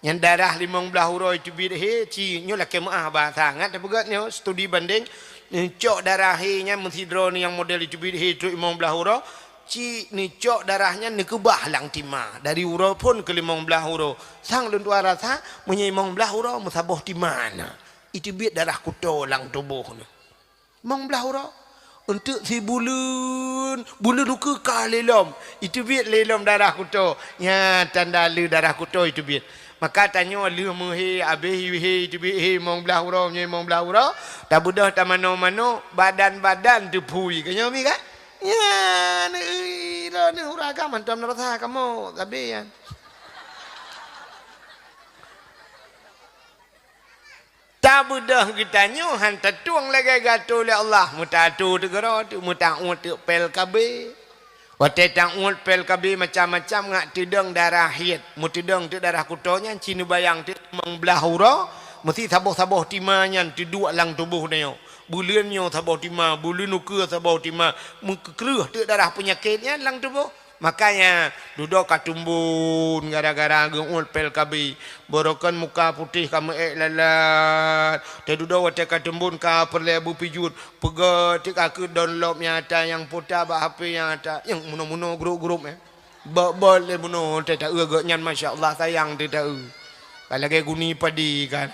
Nyang darah limong blaih uroe iteubiet hé, ci nyoe lakée meuáh bahasa ngat tapeugét nyoe studi bandeng, neucok darah hé nyan meusidroe nyang model iteubiet hé trok limong blaih uroe, Cit neucok darah nyan neukeubah lam tima, dari uroe phon keu limong blaih uroe. Sang lôn tuan rasa, meunyoe limong blaih uroe meusaboh tima na, iteubiet darah kuto lam tuboh nyoe. Limong blaih uroe, eunteuk sibuleuen, buleuen ukeue ka lé lom, iteubiet lé lom darah kuto. Nyan tanda le darah kuto iteubiet. Maka tanyoe lheueh meuhé, abéh hé, iteubiet hé limong blaih uroe, meunyoe limong blaih uroe, tabeudôh tamanoe-manoe, badan-badan teuphui. Ka nyoe mi kan? Nyan, ih, droeneuh ureueng agam hantom na rasa kamoe, sabe nyan. Tabeudôh geutanyoe han tatueng lagée geuatoe lé Allah, meutaatoe teuk keudroe teuk, meutaôt teuk P L K B. Watée taôt P L K B macam-macam ngat teudong darah haid, meuteudong teuk darah kuto nyan, ci neubayang teuk limong blaih uroe, meusti saboh-saboh tima nyan teuduek lam tuboh nyoe. Buleuen nyoe saboh tima, buleuen ukeue saboh tima, meukeureuh teuk darah peunyakét nyan lam tuboh. Makanya, dudoe ka teumbon gara-gara geuôt P L K B. Barokon muka putéh ka meuék lalat. Teududoe watée ka teumbon ka peureulée beupijuet. Peugét teuk ka keu download nyang ata nyang puta bak H P nyang ata. Nyang munoe-munoe grup-grup, eh. Bot-bot lé munoe teuh taeu gobnyan, masya Allah, sayang teuh taeu. Ka lagée guni padi kan.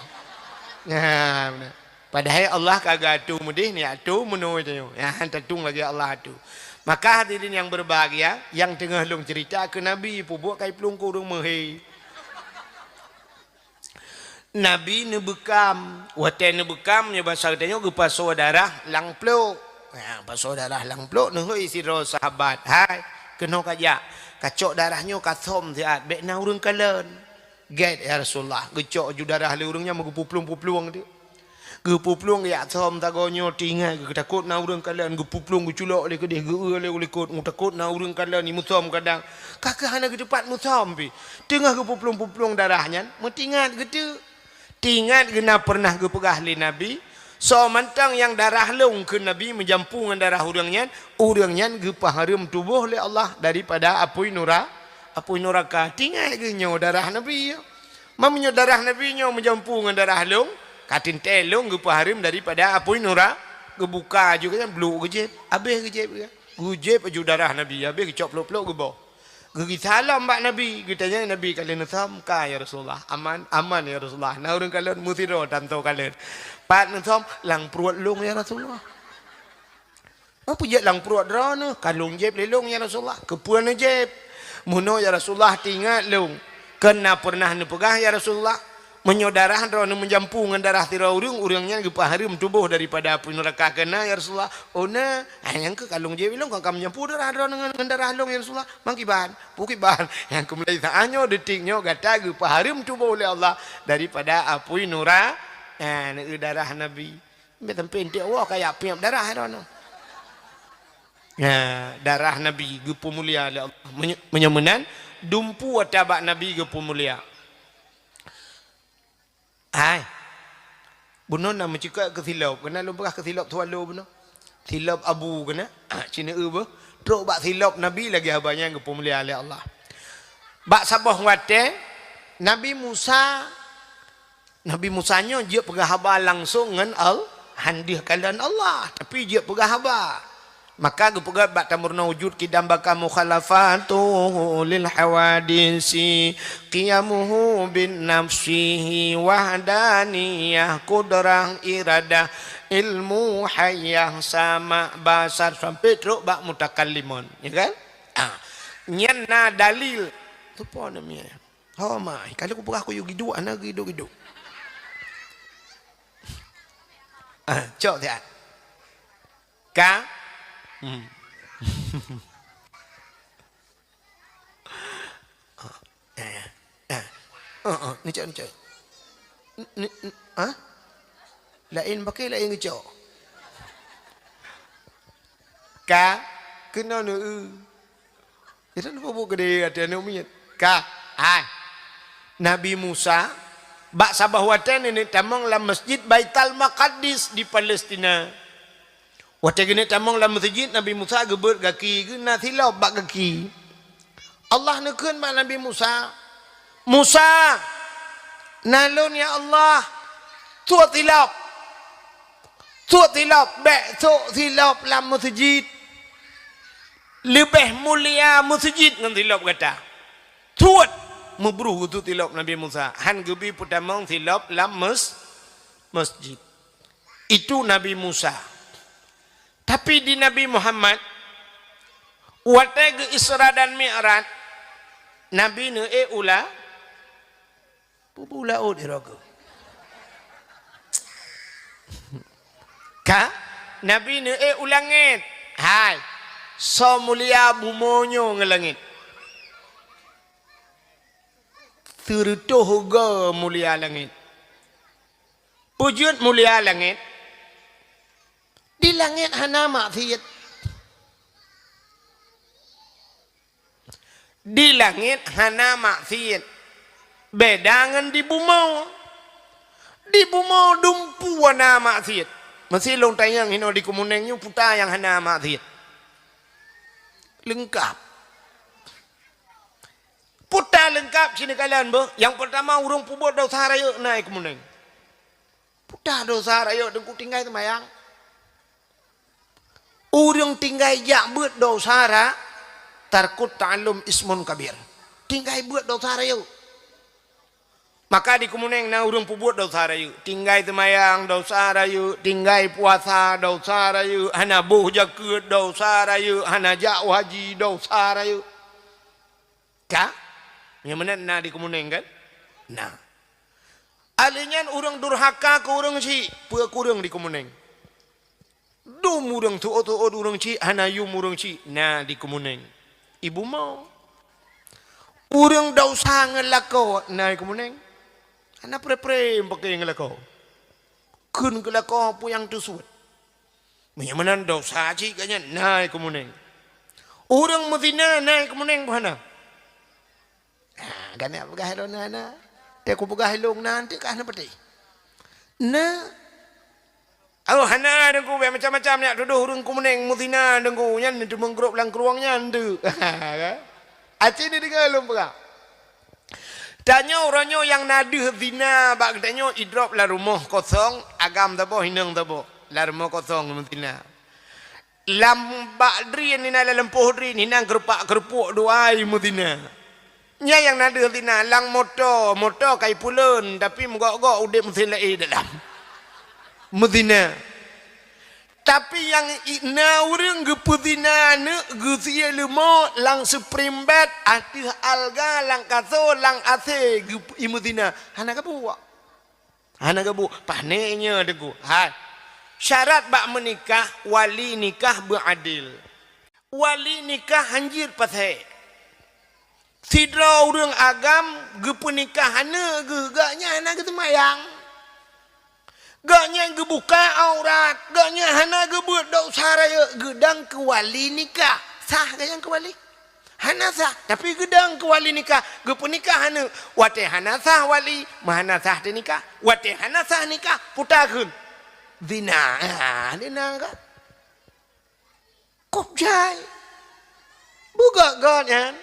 Nah, beuna. Padahai Allah ka geuatoe meudeh, ni atoe meunoe tanyoe. Nyan tatueng lagée Allah atoe. Maka hadirin yang berbahagia, nyang teungoh lôn cerita keu Nabi, peubuet kai plueng keu ureuëng meuhé. Nabi neubeukam, watée neubeukam nyoe basa geutanyoe geupasoe darah lam pluek. Ha, pasoe darah lam pluek, neuhôi sidroe sahabat, "Hai, keunoe kajak, kacok darah nyoe kasom siat, bék na ureuëng kalon." "Gét, ya Rasulullah." Geucok ju darah lé ureuëng nyan meugeupuplueng-puplueng tu. Geupuplueng geujak som sagoe nyoe, teuingat geutakot na ureuëng kalon, geupuplueng geuculok lé keudeh, geu-eu lé u likot, geutakot na ureuëng kalon, imeusom kadang. Ka keuh hana geuteupat meusom pih. Teungoh geupuplueng-puplueng darah nyan, meuteuingat geuteuk. Teuingat geuh na peureunah geupeugah lé Nabi, "Soe mantong nyang darah lôn kheun Nabi meujampu ngon darah ureuëng nyan, ureuëng nyan geupeuhareuem tuboh lé Allah daripada apui nura-, apui nuraka." Teuingat geuh nyoe darah Nabi nyoe. Meunyoe darah Nabi nyoe meujampu ngon darah lôn, ka teuntée lôn geupeuhareuem daripada apui nura-, geubuka ju nyan, bluk geujieb, habéh geujieb, geujieb ju darah Nabi, habéh geucok plok-plok geuboh. Geugisa lom bak Nabi, geutanyong Nabi, "Ka lheueh neusom?" "Ka, ya Rasulullah." "Aman?" "Aman, ya Rasulullah." "Na ureuëng kalon?" "Meusidroe tanto kalon." "Pat neusom?" "Lam pruet lôn, ya Rasulullah." "Oh, peujeuet lam pruet droeneuh?" "Ka lôn jieb lé lôn, ya Rasulullah." "Keupeue neujieb?" "Meunoe, ya Rasulullah, teuingat lôn, kheun na peureunah neupeugah, ya Rasulullah, meunyoe darah droeneuh meujampu ngon darah sidroe ureuëng, ureuëng nyan geupeuhareuem tuboh daripada apui nuraka, kheun na, ya Rasulullah?" "Oh, na." "Ah, nyang keuh ka lôn jieb lé lôn, kon ka meujampu darah droeneuh ngon, ngon darah lôn, ya Rasulullah." "Mangkiban?" "Bukiban." "Nyang keuh mulai saát nyoe, detik nyoe, gata geupeuhareuem tuboh lé Allah daripada apui nura-, eh, darah Nabi." Sampai-sampai eunteuk woe kajak piep darah droeneuh. Ya, darah Nabi geupeumulia lé Allah. Meunyo-, meunyoe meunan, dumpeue ata bak Nabi geupeumulia. Hai, bunoe na meucukot keu silop, keunan lôn peugah keu silop swallow bunoe. Silop abu keunan, ah, cina eu beuh. Trok bak silop Nabi lagée haba nyan geupeumulia lé Allah. Bak saboh watée, Nabi Musa Nabi Musa nyoe jeuet peugah haba langsong ngon Al-, han deuh kalon Allah, tapi jeuet peugah haba. Maka geupeugah bak tameurunoe wujud qidam baqa mukhalafatuhu lil hawadisi, qiyamuhu bin nafsihi wahdaniyah, qudrah, iradah, ilmu, hayah, sama, basar, sampai trok bak mutakallimun, ya kan? Ah. Nyan na dalil. Tu po namanya. Ho mai, kalau kupeugah kuyue giduk, hana giduk-giduk. Ah, cok siat. Ka? Hmm. Eh, eh, eh. Oh, oh, ni cok, ni cok. Ni, ni, ah? Laén pakai, laén geucok. Ka? Keunoe neu-eu. Jadi, napa buet keudeh ateueh aneuk miet? Ka, hai. Nabi Musa, bak saboh watée neuneuk tamong lam Masjid Baitul Maqdis di Palestina. Watée geuneuk tamong lam meuseujid, Nabi Musa geubeuet gaki geuh, na silop bak gaki. Allah neukheun bak Nabi Musa, "Musa, na lôn, ya Allah, tuet silop." Tuet silop, bék sôk silop lam meuseujid. Leubeh mulia meuseujid ngon silop gata. Tuet! Meubruh geutuet silop Nabi Musa. Han geubi peutamong silop lam mes-, meuseujid. Itu Nabi Musa. Tapi di Nabi Muhammad, watée geu Isra dan Mi'raj, Nabi neuék ula-, Peue beu laôt di roh keuh? Ka? Nabi neuék u langét. Hai, soe mulia bumoe nyoe ngon langét? Sireutôh goe mulia langét. Peue jeuet mulia langét? Di langét hana maksiet. Di langét hana maksiet. Beda ngon di bumoe. Di bumoe dumpeue na maksiet. Meusi lôn tanyong inoe di Keumeuneung nyoe peue nyang hana maksiet. Leungkap. Peue leungkap sineukala beuh. Nyang peurtama ureuëng peubuet desya rayeuk na i Keumeuneung. Peue desya rayeuk Teungku tinggai seumayang? Ureuëng tinggai jak beuet desya ra-, tarkut ta'allum ismun kabir. Tinggai beuet desya rayeuk. Maka di Keumunéng na ureuëng peubuet desya rayeuk, tinggai seumayang desya rayeuk, tinggai puasa desya rayeuk, hana boh jakeuet desya rayeuk, hana jak haji desya rayeuk. Ka? Nyang meunan na di Keumunéng kan? Na. Ahli nyan ureuëng durhaka keu ureuëng syik, peue kureueng di Keumunéng. Dum ureuëng tuôt-tuôt ureuëng syik, hana yum ureuëng syik, na di Keumunéng. Ibu mo. Ureuëng desya ngon lakoe, na di Keumunéng. Hana pre-pre meupaké ngon lakoe. Kheun keu lakoe peue nyang teusuet. Meunyoe meunan desya cit gobnyan, na di Keumunéng. Ureuëng meuzina, na di Keumunéng peue hana? Ha, ka na peugah ilôn na, na. Teuku peugah ilôn na, teuka hana peutéh. Na. Oh, hana Teungku, bèk macam-macam nyak tudoh ureuëng Keumunéng meuzina Teungku, nyan teumeugrôp lam krueng nyan tu. Aci ni deungoe lôn peugah. Tanyoe uroe nyoe nyang na deuh zina bak geutanyoe idrop lam rumoh kosong, agam saboh, inong saboh. Lam rumoh kosong meuzina. Lam bak drin, inan lam lampôh drin, inan keurupak-keurupuek dua ai meuzina. Nyan nyang na deuh zina, lam moto, moto ka ipuleuen, tapi meugok-gok udeb meusén laén dalam. Meuzina. Tapi nyang i-, na ureuëng geupeuzina aneuk geusie leumo lam seuprim bed, ateueh alga, lam kaso, lam asé geup-, imeuzina. Hana geubuet. Hana geubuet. Pané nyoe Teungku. Hai. Syarat bak meunikah, wali nikah beuadil. Wali nikah hanjeuet pasé. Sidroe ureuëng agam geupeunikah aneuk geuh, gobnyan hana geuseumayang. Gobnyan geubuka aurat, gobnyan hana geubeuet desya rayeuk, geudong keu wali nikah. Sah gobnyan keu wali? Hana sah, tapi geudong keu wali nikah, geupeunikah aneuk. Watée hana sah wali, meuhana sah teunikah. Watée hana sah nikah, puta kheun. Zina. Ah, zina kan? Kop jai. Beugöt-göt nyan.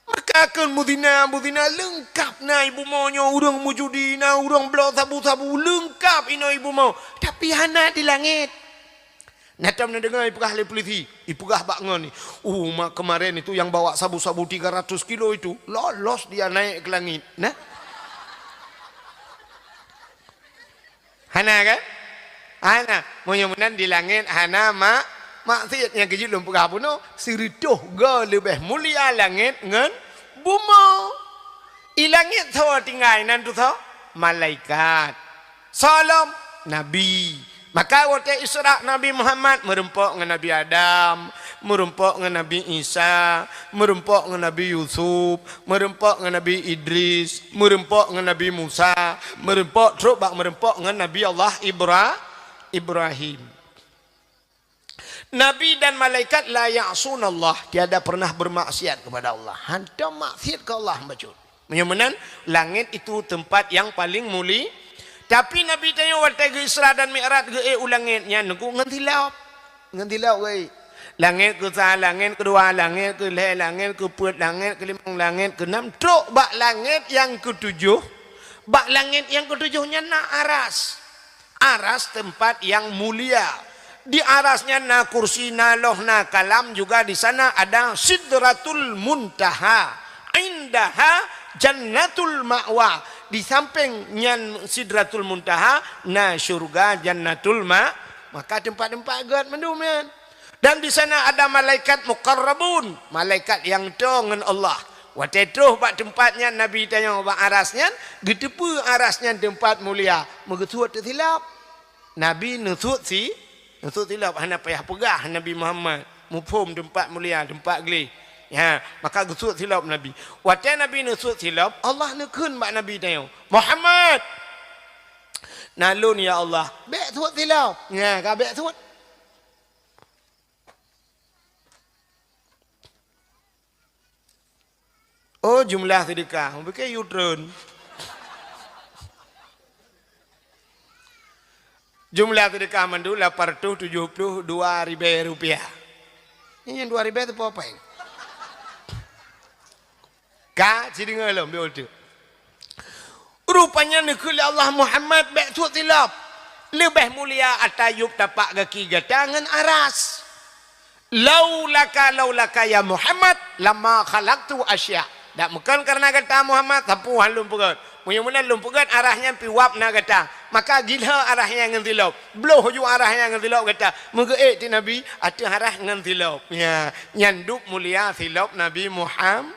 Maka kheun muzina, muzina leungkap na ibu mo nyoe, ureuëng meujudi na, ureuëng bloe sabu-sabu leungkap inoe ibu mo. Tapi hana di langét. Na tom neudeungoe ipeugah lé polisi, ipeugah bak ngon ni. Uh, ma-, kemarin itu yang bawa sabu-sabu tiga ratus kilo itu, lolos dia naik ke langit. Nah. Hana kan? Hana. Meunyoe meunan di langét hana mak-, maksiat nyang keujeuet lôn peugah bunoe, sireutôh goe leubeh mulia langét ngon bumoe. I langét soe tinggai nan tu soe? Malaikat. Soe lom? Nabi. Maka watée Isra Nabi Muhammad meurumpok ngon Nabi Adam, meurumpok ngon Nabi Isa, meurumpok ngon Nabi Yusuf, meurumpok ngon Nabi Idris, meurumpok ngon Nabi Musa, meurumpok trok bak meurumpok ngon Nabi Allah Ibra-, Ibrahim. Nabi dan malaikat la ya'sunallah, tiada pernah bermaksiat kepada Allah. Hantom maksiat keu Allah bacut. Meunyoe meunan, langét itu tempat yang paling muli. Tapi Nabi tanyoe watée geu-Isra dan Mi'raj geuék u langét nyan ngon silop. Ngon silop geuék. Langét keusa, langét keudua, langét keulhée, langét keupeuet, langét keulimong, langét keunam, trok bak langét nyang keutujoh. Bak langét nyang keutujoh nyan na aras. Aras tempat yang mulia. Di aras nyan na kursi, na loh, na kalam, juga di sana ada Sidratul Muntaha. Indaha Jannatul Ma'wa. Di samping nyan Sidratul Muntaha na syurga Jannatul Ma-, maka tempat-tempat gét mandum nyan. Dan di sana ada malaikat muqarrabun, malaikat nyang toe ngon Allah. Watée troh bak teumpat nyan Nabi tanyoe bak aras nyan, geuteupeue aras nyan teumpat mulia, meugeusuet teusilop. Nabi neusuet si-, neusuet silop, hana payah peugah Nabi Muhammad, muphom teumpat mulia, teumpat gleh. Ha, maka geusuet silop Nabi. Watée Nabi neusuet silop, Allah neukheun bak Nabi tanyoe, "Muhammad!" "Na lôn, ya Allah." "Bék suet silop." Nya, ka bék suet. Oh, jumlah seudeukah. Mungkin U-turn. Jumlah seudeukah mandum lapan ratus tujuh puluh dua ribée rupiah. Nyan dua ribée teupeue péng. Ka, sideungoe lom, beutôi. Rupanya neukheun lé Allah, "Muhammad, bék suet silop. Leubeh mulia ata yueb tapak gaki gata ngon aras." "Laulaka, laulaka ya Muhammad, lama khalaqtu asya." Dak meukon kareuna gata Muhammad, sapeue han lôn peugét. Meunyoe meunan lôn peugét arah nyan pi wab na gata, maka gilhö arah nyan ngon silop. Bloh ju arah nyan ngon silop gata. Meugeuék teuk Nabi ateueh arah ngon silop. Ya, nyan dub mulia silop Nabi Muham-,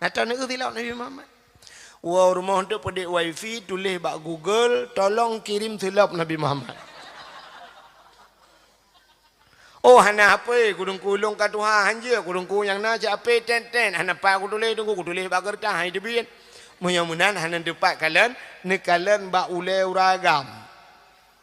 na taneuk silop Nabi Muhammad. Woe rumoh teuk peudeh wifi, tuléh bak Google, "Tolong kirim silop Nabi Muhammad." Oh, hana hapé, kudungku lôn ka tuha, hanjeuet kudungku nyang na cit hapé tét-tét, hana pat kutuléh, dungku kutuléh bak keureutah, hai teubiet. Meunyoe meunan hana teupat kalon, neukalon bak ulée uragam.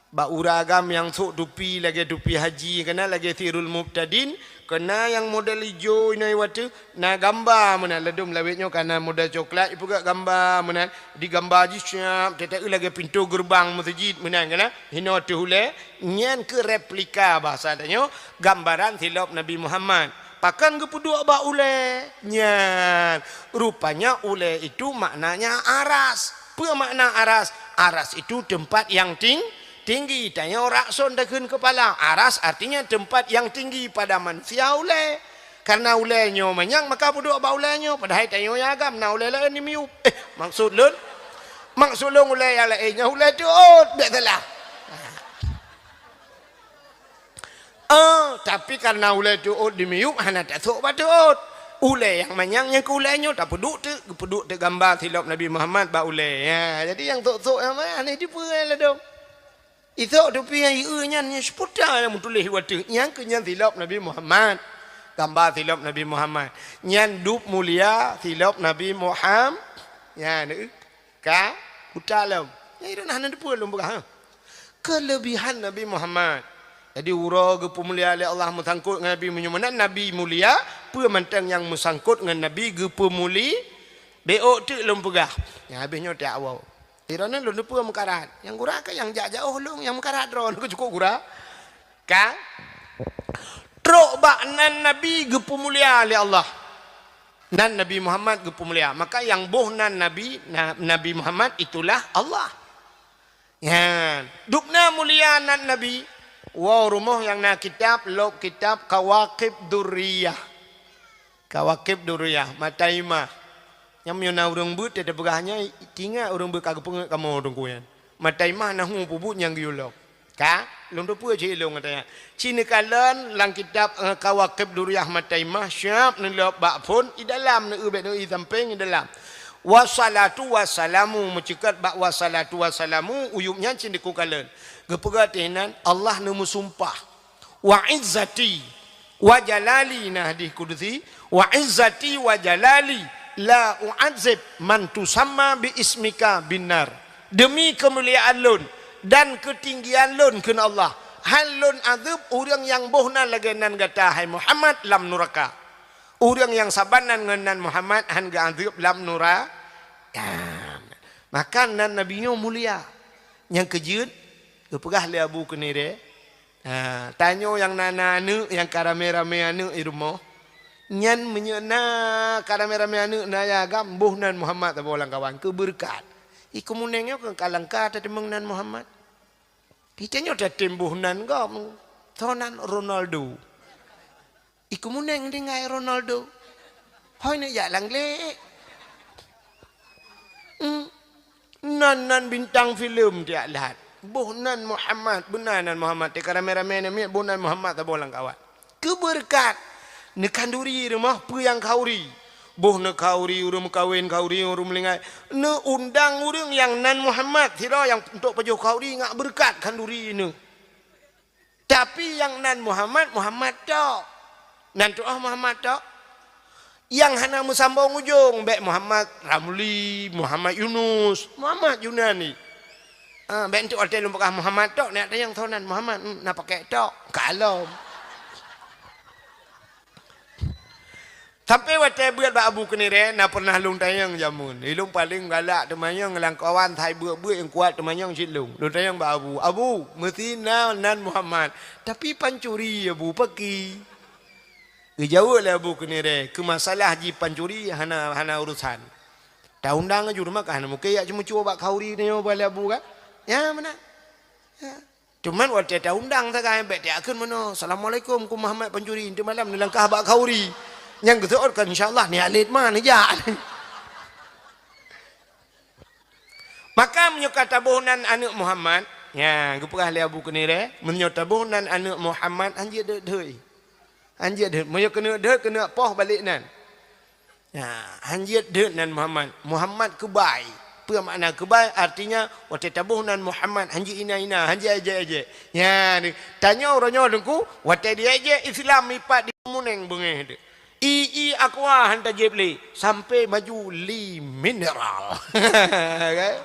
Bak uragam nyang sôk tupi lagée tupi haji, keunan lagée Sirul Mubtadin, keunan nyang model ijo inoe watée, na gamba meunan, ladôm lawét nyoe kana model coklat, ipeugét gamba meunan, di gamba jih siap, teuta lagée pintoe geureubang meuseujid meunan kana, hinoe teuh ulée, nyan keuh replika bahasa tanyoe, gambaran silop Nabi Muhammad. Pakon geupeuduek bak ulée? Nyan, rupanya ulée itu maknanya aras. Peue makna aras? Aras itu tempat yang ting-, tinggi. Tanyoe rakson takheun kepala. Aras artinya tempat yang tinggi pada manusia ulée. Karena ulée nyoe manyang, maka peuduek bak ulée nyoe. Padahai tanyoe nyang agam na ulée laén di miyueb. Eh, maksud lôn, maksud lôn ulée nyang laén nyoe ulée teuôt, bék salah. Ah, tapi karena ulée teuôt di miyueb hana tasôk bak teuôt. Ulée nyang manyang nyang keu ulée nyoe tapeuduek teuk, geupeuduek teuk gamba silop Nabi Muhammad bak ulée. Ya, jadi nyang sôk-sôk nyang manyang hana jipeue ladôm. Isôk tupi nyang ié nyan, nyan seuputa nyang meutuléh watée. Nyang keu nyan silop Nabi Muhammad. Gamba silop Nabi Muhammad. Nyan dub mulia silop Nabi Muham-, nyan, eh, ka buta lom. Nyan hana teupeue lôn peugah, ha. Keulebihan Nabi Muhammad. Jadi, uroe geupeumulia lé Allah meusangkot ngon Nabi. Meunyoe meunan Nabi mulia, peue mantong nyang meusangkot ngon Nabi geupeumuli-, bék teuk lôn peugah. Nyang habéh nyoe tiak woe. Droeneuh lôn teupeue meukarat. Nyang gura ka nyang jak jiôh lôn, nyang meukarat droeneuh ka cukôp gura. Ka? Trok bak nan Nabi geupeumulia lé Allah. Nan Nabi Muhammad geupeumulia. Maka nyang boh nan Nabi, na-, Nabi Muhammad itulah Allah. Nyan. Dubna mulia nan Nabi. Woe rumoh nyang na kitab, lôb kitab Kawakib Durriyah. Kawakib Durriyah, mata imah. Nyang meunyoe na ureuëng beuet teupeugah nyan, ingat ureuëng beuet ka geupeungeut kamoe teungku nyan. Mata imah na hu peubuet nyang geuyue lom. Ka? Lôn teupeue cit ilôn gata nyan. Ci neukalon lam kitab, eh, Kawakib Durriyah mata imah, siap neulôb bak phon, i dalam neu-eu bék neu-eu i sampéng i dalam. Wassalatu wassalamu, meuceukat bak wassalatu wassalamu, uyueb nyan ci neukalon. Geupeugah teuh nan, Allah neumeusumpah. Wa izzati wa jalali, na hadih kudusi, "Wa izzati wa jalali la u'adzib man tusamma bi ismika binnar." Demi keumuliaan lôn dan keutinggian lôn, kheun Allah, hán lôn azeueb ureuëng nyang boh nan lagée nan gata, hai Muhammad, lam nuraka. Ureuëng nyang saban nan ngon nan Muhammad hán geuazeueb lam nura-, maka nan Nabi nyoe mulia. Nyang keujeuet, geupeugah lé Abu Keunirée, Ha, tanyoe nyang na, na aneuëk nyang ka ramé-ramé aneuëk i rumoh. Nyan meunyoe na ka ramé-ramé aneuëk na nyang agam, boh nan Muhammad saboh lamkawan, keu beureukat. I keumuneng nyoe keu ka langka tateumeung nan Muhammad. Kita nyoe tatem boh nan gob, soe nan Ronaldo. I keumuneng tinggai Ronaldo. Hôi neujak lam glé. Hmm. Nan, nan bintang filem tiak lhat. Boh nan Muhammad, beuna nan Muhammad. Teuka ramé-ramé nan miet boh nan Muhammad saboh lamkawan. Keu beureukat. Neukhanduri rumoh peue nyang khanduri. Boh neukhanduri ureuëng meukawen, khanduri ureuëng meulinggai. Neuundang ureuëng nyang nan Muhammad sidroe nyang untuk pajoh khanduri ngat beureukat khanduri neu. Tapi nyang nan Muhammad, Muhammad tok. Nan tuoh Muhammad tok. Nyang hana meusambong ujong, bék Muhammad Ramli, Muhammad Yunus, Muhammad Yunani. Ah, bék enteuk watée lôn peugah Muhammad tok, neujak tanyong soe nan Muhammad, hmm, na pakék tok, kalom. Sampai watée beuet bak Abu Keunirée, na pernah lôn tanyong jameun. Ilôn paleng galak teumanyong lam kawan, hai beuet-beuet nyang kuat teumanyong cit lôn. Lôn tanyong bak Abu, "Abu, meusti na nan Muhammad, tapi pancuri, Abu, paki?" Geujaweueb lé Abu Keunirée, "Keu masalah jih pancuri hana, hana urusan. Taundang aju rumoh ka hana mungken jak ceumeucue bak khanduri nyoe bak lé Abu kan?" Ya, meunan. Ya. Cuman watée taundang sagai, bék takheun meunoe, "Assalamualaikum, ku Muhammad pancuri," enteuk malam neulangkah bak khanduri. Nyang geuseuôt kan, "Insya Allah, ni alet ma neujak." Maka meunyoe ka taboh nan aneuëk Muhammad, nya geupeugah lé Abu Keunirée, meunyoe taboh nan aneuëk Muhammad, hanjeuet deuet-deuet. Hanjeuet deuet. Meunyoe keuneuk deuet, keuneuk poh balek nan. Nya, hanjeuet deuet nan Muhammad. Muhammad keubai. Peue makna keubai? Artinya, watée taboh nan Muhammad, hanjeuet hina-hina, hanjeuet ejek-ejek. Nya, tanyoe uroe nyoe Teungku, watée diejek Islam ipat di Keumeunéng beungéh teuh. I, i Aqua han tajieb lé, sampai maju Li Mineral. Kan?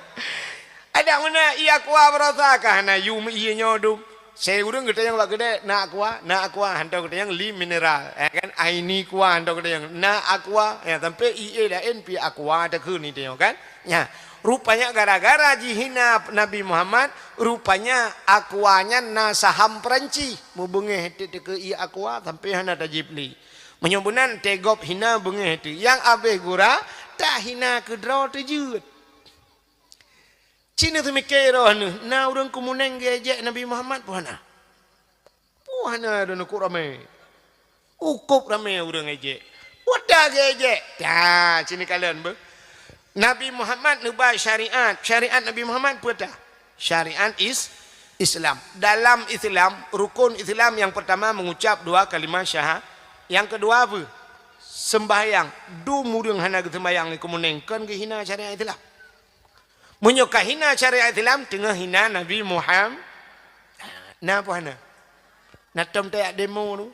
Adak meunan i Aqua barosa ka hana yum ié nyoe dum. Sei ureuëng geutanyong bak keudè, na Aqua, na Aqua, hantom geutanyong Li Mineral. Eh, kan? Aini Aqua hantom geutanyong, na Aqua. Ya, sampai ié laén pi Aqua takheun itanyong, kan? Ya. Rupanya gara-gara jihina Nabi Muhammad, rupanya Aqua nyan na saham Perancis. Mubeungéh teuh teuka i Aqua, sampai hana tajieb lé. Meunyoe meunan teuh gob hina beungéh teuh. Nyang abéh gura, tahina keudroe teujeuet. Ci neuseumiké roh neuh, na ureuëng Keumeunéng geuejek Nabi Muhammad peue hana? Peue hana droeneuh kok ramé? Ukôb ramé ureuëng ejek. Peue ta geuejek? Ta, ci neukalon beuh. Nabi Muhammad neuba syariat. Syariat Nabi Muhammad peue ta? Syariat is-, Islam. Dalam Islam, rukun Islam yang pertama mengucap dua kalimah syaha-, yang kedua apa? Sembahyang. Dum ureuëng hana geuseumbahyang di Keumeunéng, kon geuhina syariat Islam. Meunyoe ka hina syariat Islam, teungoh hina Nabi Muhammad. Na peue hana? Na tom tajak demo tu?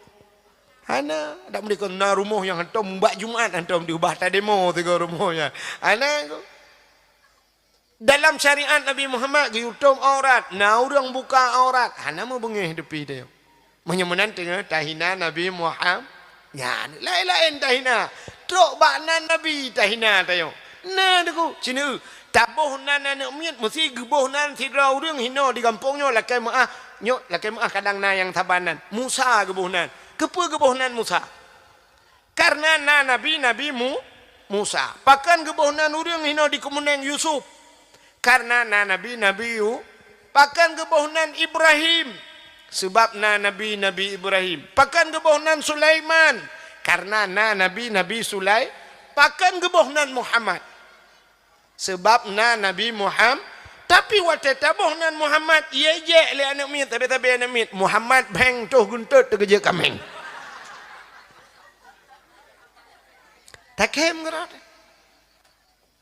Hana. Dak meudeh kon na rumoh nyang hantom bak Jumat hantom diubah tademo sigoe rumoh nyan. Hana ko. Dalam syariat Nabi Muhammad geuyue tom aurat, na ureuëng buka aurat, hana meubeungéh teupi teuh. Meunyoe meunan teungoh tahina Nabi Muhammad, nyan laén-laén tahina. Trok bak nan Nabi tahina tanyoe. Na Teungku, ci neueu. Taboh nan aneuëk miet, meusi geuboh nan sidroe ureuëng hinoe di gampông nyoe lakée meuáh. Nyoe lakée meuáh kadang na nyang saban nan. Musa geuboh nan. Keupeue geuboh nan Musa? Kareuna na nabi, Nabi Mu-, Musa. Pakon geuboh nan ureuëng hinoe di Keumeunéng Yusuf? Kareuna na nabi, Nabi Yu-, pakon geuboh nan Ibrahim? Seubab na nabi, Nabi Ibrahim. Pakon geuboh nan Sulaiman? Kareuna na nabi, Nabi Sulai-, pakon geuboh nan Muhammad? Seubab na Nabi Muham-, tapi watée taboh nan Muhammad, ié jek lé aneuëk miet, sabe-sabe aneuëk miet, Muhammad bheng toh geuntot teugeujeuet kaméng. Takhém keurot.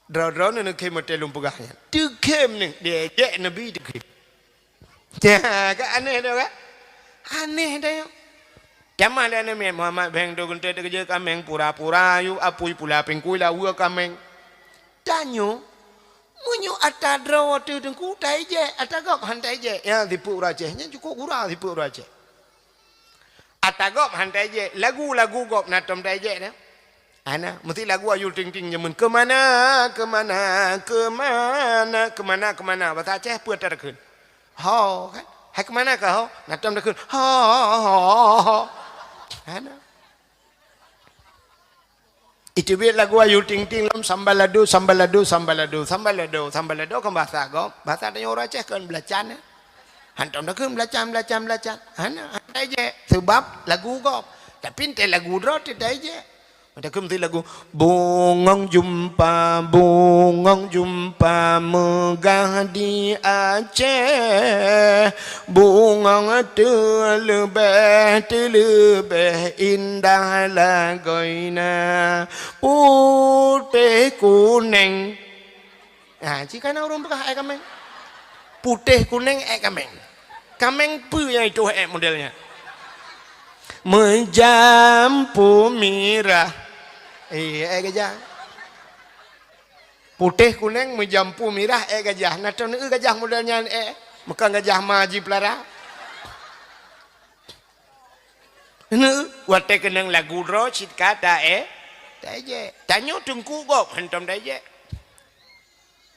Droe-droe neuneuk khém watée lôn peugah nyan. Teukhém nyoe, diejek Nabi teukhém. Ka aneh tu kan? Aneh tu. Tamah lé aneuëk miet Muhammad bheng tu geuntot teugeujeuet kaméng, pura-pura yue apui pula pingkui lawa kaméng. Tanyoe, meunyoe ata droe teuh Teungku taijek, ata gob han taijek. Ya, sipeuet ureuëng Aceh. Nyan cukôp gura sipeuet ureuëng Aceh. Ata gob han taijek, lagu-lagu gob na tom taijek dah. Hana, meusti lagu Ayu Ting Ting jameun, "Keumana, keumana, keumana, keumana, keumana." Basa Aceh peue takheun? Ho, kan? Hai keumana kah ho? Na tom takheun, "Ho, ho, ho, ho, ho." Hana. Iteubiet lagu Ayu Ting Ting lom, sambalado, sambalado, sambalado, sambalado, sambalado kan basa gob. Basa tanyoe ureuëng Aceh kan belacan, eh. Hantom takheun belacan, belacan, belacan. Hana, han taijek. Seubab lagu gob. Tapi entée lagu droe teuh taijek. Takheun meusti lagu, "Bungong jeumpa, bungong jeumpa meugah di Aceh. Bungong teuleubeh, teuleubeh indah lagoina. Putéh kuneng." Ha, ci ka na ureuëng peugah ék kaméng. Putéh kuneng ék kaméng. Kaméng peue nyang ituh ék model nyan? Meujampu mirah. Eh, ék gajah. Putéh kuneng meujampu mirah ék gajah. Na tom neueu gajah model nyan ék? Meukan gajah ma jipeulara. Neueu, watée keunong lagu droe cit ka ta-, eh, taijek. Tanyoe Teungku gob hantom taijek.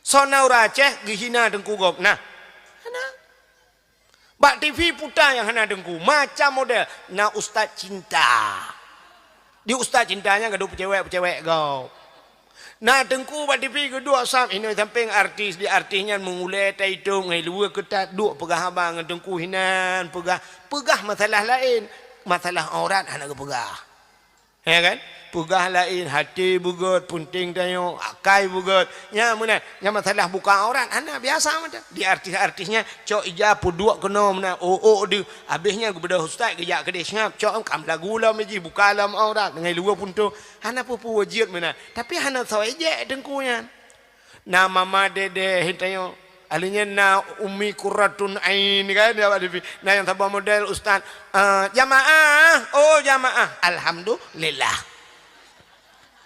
Soe na ureuëng Aceh geuhina Teungku gob? Na. Hana. Bak T V puta nyang hana Teungku, macam model. Na Ustaz Cinta. Di Ustaz Cinta nyan gadôh peucewek-peucewek gob. Na Teungku bak T V geuduek sab, inoe sampéng artis, di artis nyan meungulée taitong ngon luweue keutat duek peugah haba ngon Teungku hinan, peugah, peugah masalah laén, masalah aurat hana geupeugah. Ya kan? Peugah laén, até beugét, peunteng tanyoe, akai beugét. Nyan meunan, nyan masalah buka aurat, hana biasa mantong. Di artis-artis nyan, cok ija peuduek keunoe meunan, ôk-ôk deuh. Abéh nyan geubeudôh ustaz, geujak keudeh seungab, cok kam lagu lom jih, buka lom aurat, ngon luwa punto. Hana peue-peue jeuet meunan. Tapi hana soe ejek teungku nyan. Na mama Dede tanyoe. Ahli nyan na Umi Qurratun Ain kan, ya, Pak Devi. Na nyang saboh model ustaz, eh, jamaah, oh jamaah, alhamdulillah.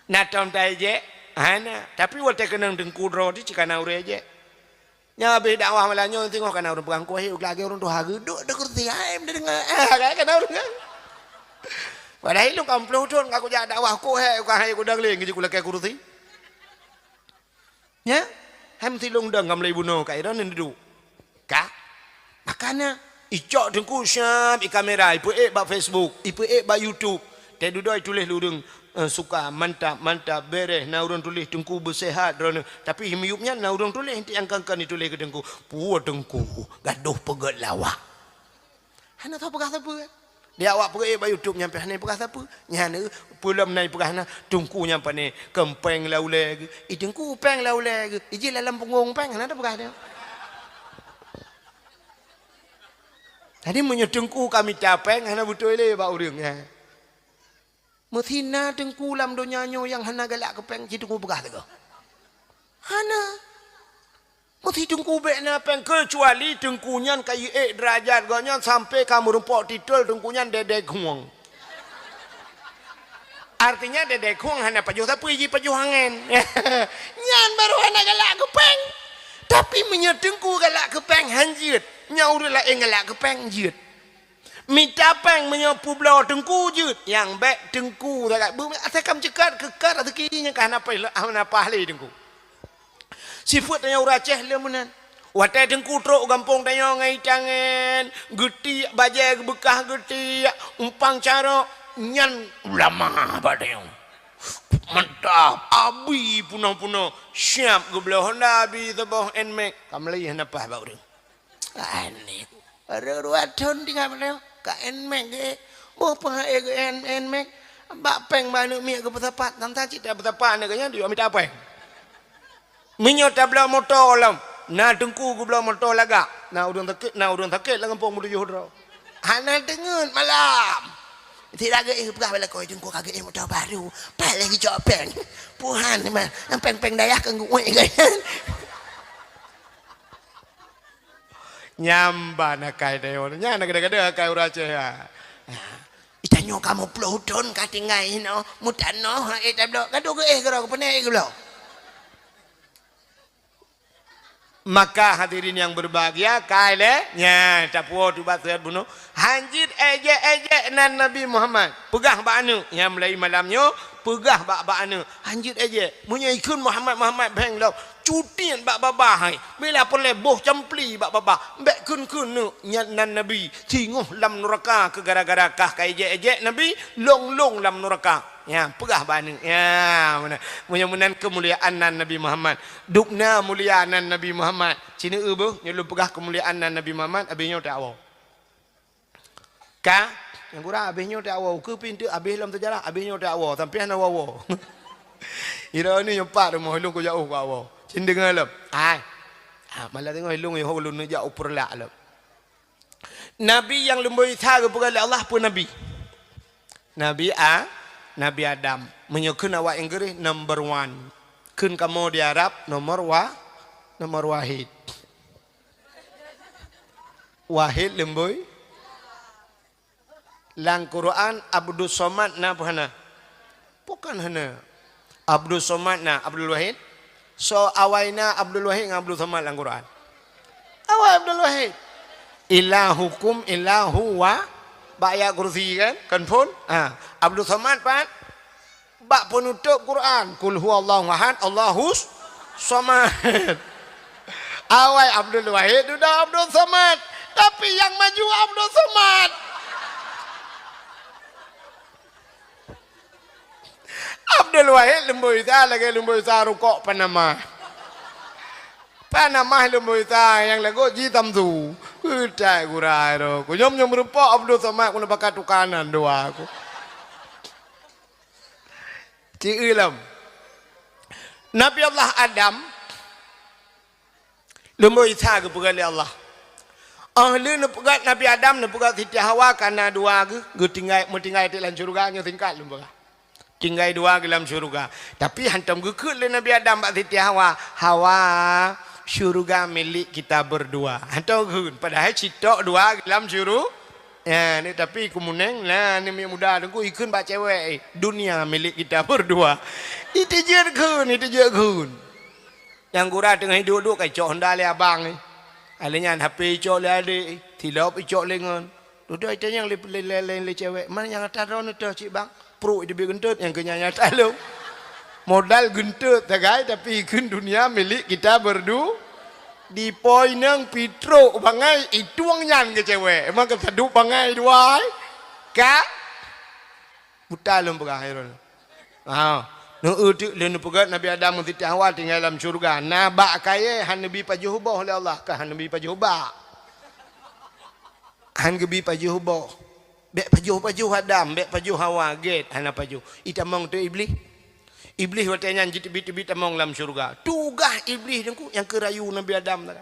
Na tom ta ejek? Hana. Tapi watèe keunong teungku droe ti cit kana ureueng ejek. Nyan habéh dakwah malam nyoe teungoh kana ureueng peugah, "Engkau hai lagèe ureueng tuha geuduek di kursi hai meudeungoe." Ah, kan kana ureueng kan. Padahai lôn ka ploh thon ka kujak dakwah, kok hai, kok hai kudang lé ngeujak kulakèe kursi. Nya, hai meusilong dong ngon meulai bunoe ka iron neuduek. Ka? Makana, icok teungku siab i kamera, ipeuék bak Facebook, ipeuék bak YouTube. Teuh dudoe ituléh lé ureueng, eh, suka, mantap, mantap, bèrèh, na ureueng tuléh teungku beuseuhat droeneuh. Tapi miyueb nyan na ureueng tuléh, inti angka-angka ituléh keu teungku. Puwoe teungku, gadoh peugét lawak. Hana tapeugah sapeue. Di awak peuék bak YouTube nyan pih hana peugah sapeue. Nyan, eh, peulom na peugah na, teungku nyan pane, keu péng lam ulèe geuh. I teungku péng lam ulèe geuh. Ijih lam punggong péng, hana tapeugah dia. Jadi meunyoe teungku ka mita péng, hana beutôi lé bak ureueng, ya. Meusi na teungku lam donya nyoe nyang hana galak keu péng, ci teungku peugah teuk. Hana. Meusi teungku bèk na péng, keucuali teungku nyan ka jiék deurajat gobnyan sampai ka meurumpok titel teungku nyan Dede Khueng. Artinya Dede Khueng hana pajoh sapeue, jipajoh angén. Nyan baru hana galak keu péng. Tapi meunyoe teungku galak keu péng, han jeuet. Nyan ureueng laén galak keu péng, jeuet. Mita péng meunyoe peubloe teungku jeuet, nyang bèk teungku sagai. Beu-, asai ka meuceukat keu ka raseuki nyan ka hana paih le-, hana paih lé teungku. Sifeuet tanyoe ureueng Aceh lé meunan. Watèe teungku trok u gampông tanyoe ngon itangen, geutiek bajèe geubeukah geutiek, umpang carok, nyan ulama bak tanyoe. Mantap, abi punoh-punoh, siap geubloe Honda abi saboh Nmax, ka meuli hana paih bak ureueng. Aneh. Baru dua thon tinggai bak nyoe, ka Nmax geuék. Boh peuhai geuék Nmax. Bak péng bak aneuk miet geupeusapat, tantang cit tapeusapat aneuk geuh nyan, jijak mita péng. Meunyoe tabloe moto lom, na teungku geubloe moto lagak. Na ureueng sakét, na ureueng sakét lam gampông meutujoh droe. Hana teungeut malam. Sira geuék geupeugah bak lakoe, "Teungku ka geuék moto baru." Paléh geucok péng. Puhan mah, péng-péng dayah keu geuék geuh. Nyan ban akai tanyoe. Nyan na kadang-kadang akai ureueng Aceh, ya. Tanyoe ka meuploh thon ka tinggai inoe, meutanoh, eh, tabloe. Gadoh geuéh keudroe, keupeue na ék geubloe? Maka hadirin yang berbahagia, kai lé, nya, tapuwoe tubat seuhat bunoe. Hanjeuet éjék-éjék nan Nabi Muhammad. Peugah bak aneuk, nyang mulai malam nyoe, peugah bak, bak aneuk. Hanjeuet éjék. Meunyoe ikheun Muhammad, Muhammad bheng lom. Cutiet bak babah hai. Bila peureulée boh campli bak babah. Bék kheun-kheun neuk nyan nan Nabi. Singoh lam nuraka keu gara-gara kah ka éjék-éjék Nabi, lôn-lôn lam nuraka. Ya, peugah bak aneuk. Ya, meunan. Meunyoe meunan keumuliaan nan Nabi Muhammad. Dubna mulia nan Nabi Muhammad. Ci neueu beuh, nyoe lôn peugah keumuliaan nan Nabi Muhammad, abéh nyoe tawoe. Ka, nyang kurang abéh nyoe tawoe, ukeue pintoe abéh lom seujarah, abéh nyoe tawoe, sampoe hana woe-woe. Droeneuh nyoe pat rumoh lôn kujak u kawoe. Cin deungoe lom. Hai. Ha, malah teungoh lôn yoh lôn neujak u Peureulak lom. Nabi nyang leumbôi sa geupeugah lé Allah peue nabi? Nabi A, Nabi Adam. Meunyoe kheun awak Inggris, number one. Kheun kamoe di Arab, nomor wa-, nomor wahid. Wahid leumbôi. Lam Quran Abdus Somad na peue hana? Bukan hana. Abdus Somad na, Abdul Wahid. So awai na Abdul Wahid ngon Abdul Somad lam Quran? Awai Abdul Wahid. Ilahukum ilahu wa, bak ayat kursi kan? Kan phon? Ha. Abdul Somad pat? Bak peunutôp Quran, "Qul huwallahu ahad, Allahus somad." Awai Abdul Wahid dudoe Abdul Somad, tapi nyang maju Abdul Somad. Abdul Wahid leumbôi sa lagée leumbôi sa rukok Panama. Panama leumbôi sa nyang lagot ji tamsu. Keutai gura ro. Kunyom nyom rupok Abdul Somad keuneuk pakat tukanan dua ku. Ci-, lom. Nabi Allah Adam, leumboi Isa geupeugah lé Allah. Oh lé neupeugah Nabi Adam, neupeugah Siti Hawa ka na dua geuh, geutinggai, meutinggai teuk lam syeuruga, nyoe singkat lôn peugah. Tinggai dua geuh lam syeuruga. Tapi hantom geukheun lé Nabi Adam bak Siti Hawa, "Hawa, syeuruga milik kita berdua." Hantom geukheun, padahai sitok dua geuh lam syeuruga. Ya, ni tapi keumuneng, nah, ni miet muda teungku ikheun bak cewek, eh, "Dunia milik kita berdua." Itu jeuet kheun, itu jeuet kheun. Nyang gura teungoh duek-duek ka icok honda lé abang, eh. Alèh nyan H P icok lé adék, eh. Tilop icok lé ngon. Dudoe itanyong lé, lé, lé, lé, lé cewek, "Man nyang ata droeneuh toh cit bang?" Pruet iteubiet geunteut, nyang keu nyan nyata lom. Modal geunteut sagai, tapi ikheun dunia milik kita berdu-, dipoinong pitrok bangai itueng nyan keu cewek. Emang keu sadup bangai dua, eh? Ka? Buta lôn peugah, hai droeneuh. Ha. Neueu teuk lé neupeugah Nabi Adam ngon Siti Hawa tinggai lam syeuruga. Na bak kayèe han neubi pajoh boh lé Allah, ka han neubi pajoh bak. Han geubi pajoh boh. Bèk pajoh-pajoh Adam, bèk pajoh Hawa, gèt hana pajoh. Itamong teuk Iblih. Iblih watèe nyan jiteubiet-teubiet tamong lam syeuruga. Tugaih Iblih teungku nyang keu rayu Nabi Adam tadi.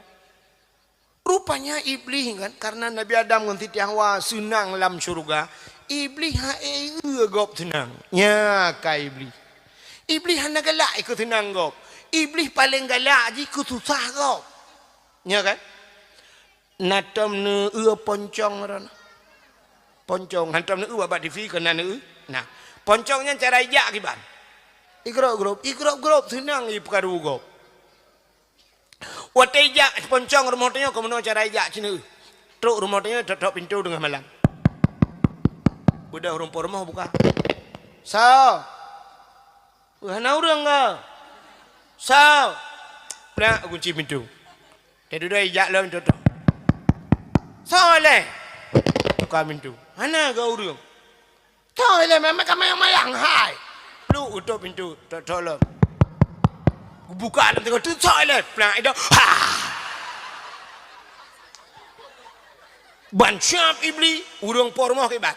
Rupanya Iblih kan, karena Nabi Adam ngon Siti Hawa seunang lam syeuruga, Iblih hana eu gob seunang. Nya ka Iblih. Iblih hana galak keu seunang gob. Iblih paleng galak jih keu susah gob. Nya kan? Na tom neueu poncong droeneuh. Poncong, hantom neueu bak T V keu na neueu. Nah, poncong nyan cara ijak kiban. Igrop-grop, igrop-grop seunang ipeukaru gob. Watèe ijak poncong rumoh tanyoe, keu meunoe cara ijak cit neueu. Trok rumoh tanyoe, tok-tok pintoe teungoh malam. Beudôh ureueng po rumoh buka. "Soe?" "Hana ureueng ka." "Soe?" Plak, gunci pintoe. Teududoe ijak lom tok-tok. "Soe lé?" Buka pintoe. "Hana ka ureueng." "Soe lé, memang ka mayang-mayang hai." Pluk, tutup pintoe, tok-tok lom. Geubuka lom teungoh teuk, "Soe lé?" Plak, idoe. Ha! Ban siap Iblih, ureueng po rumoh kiban.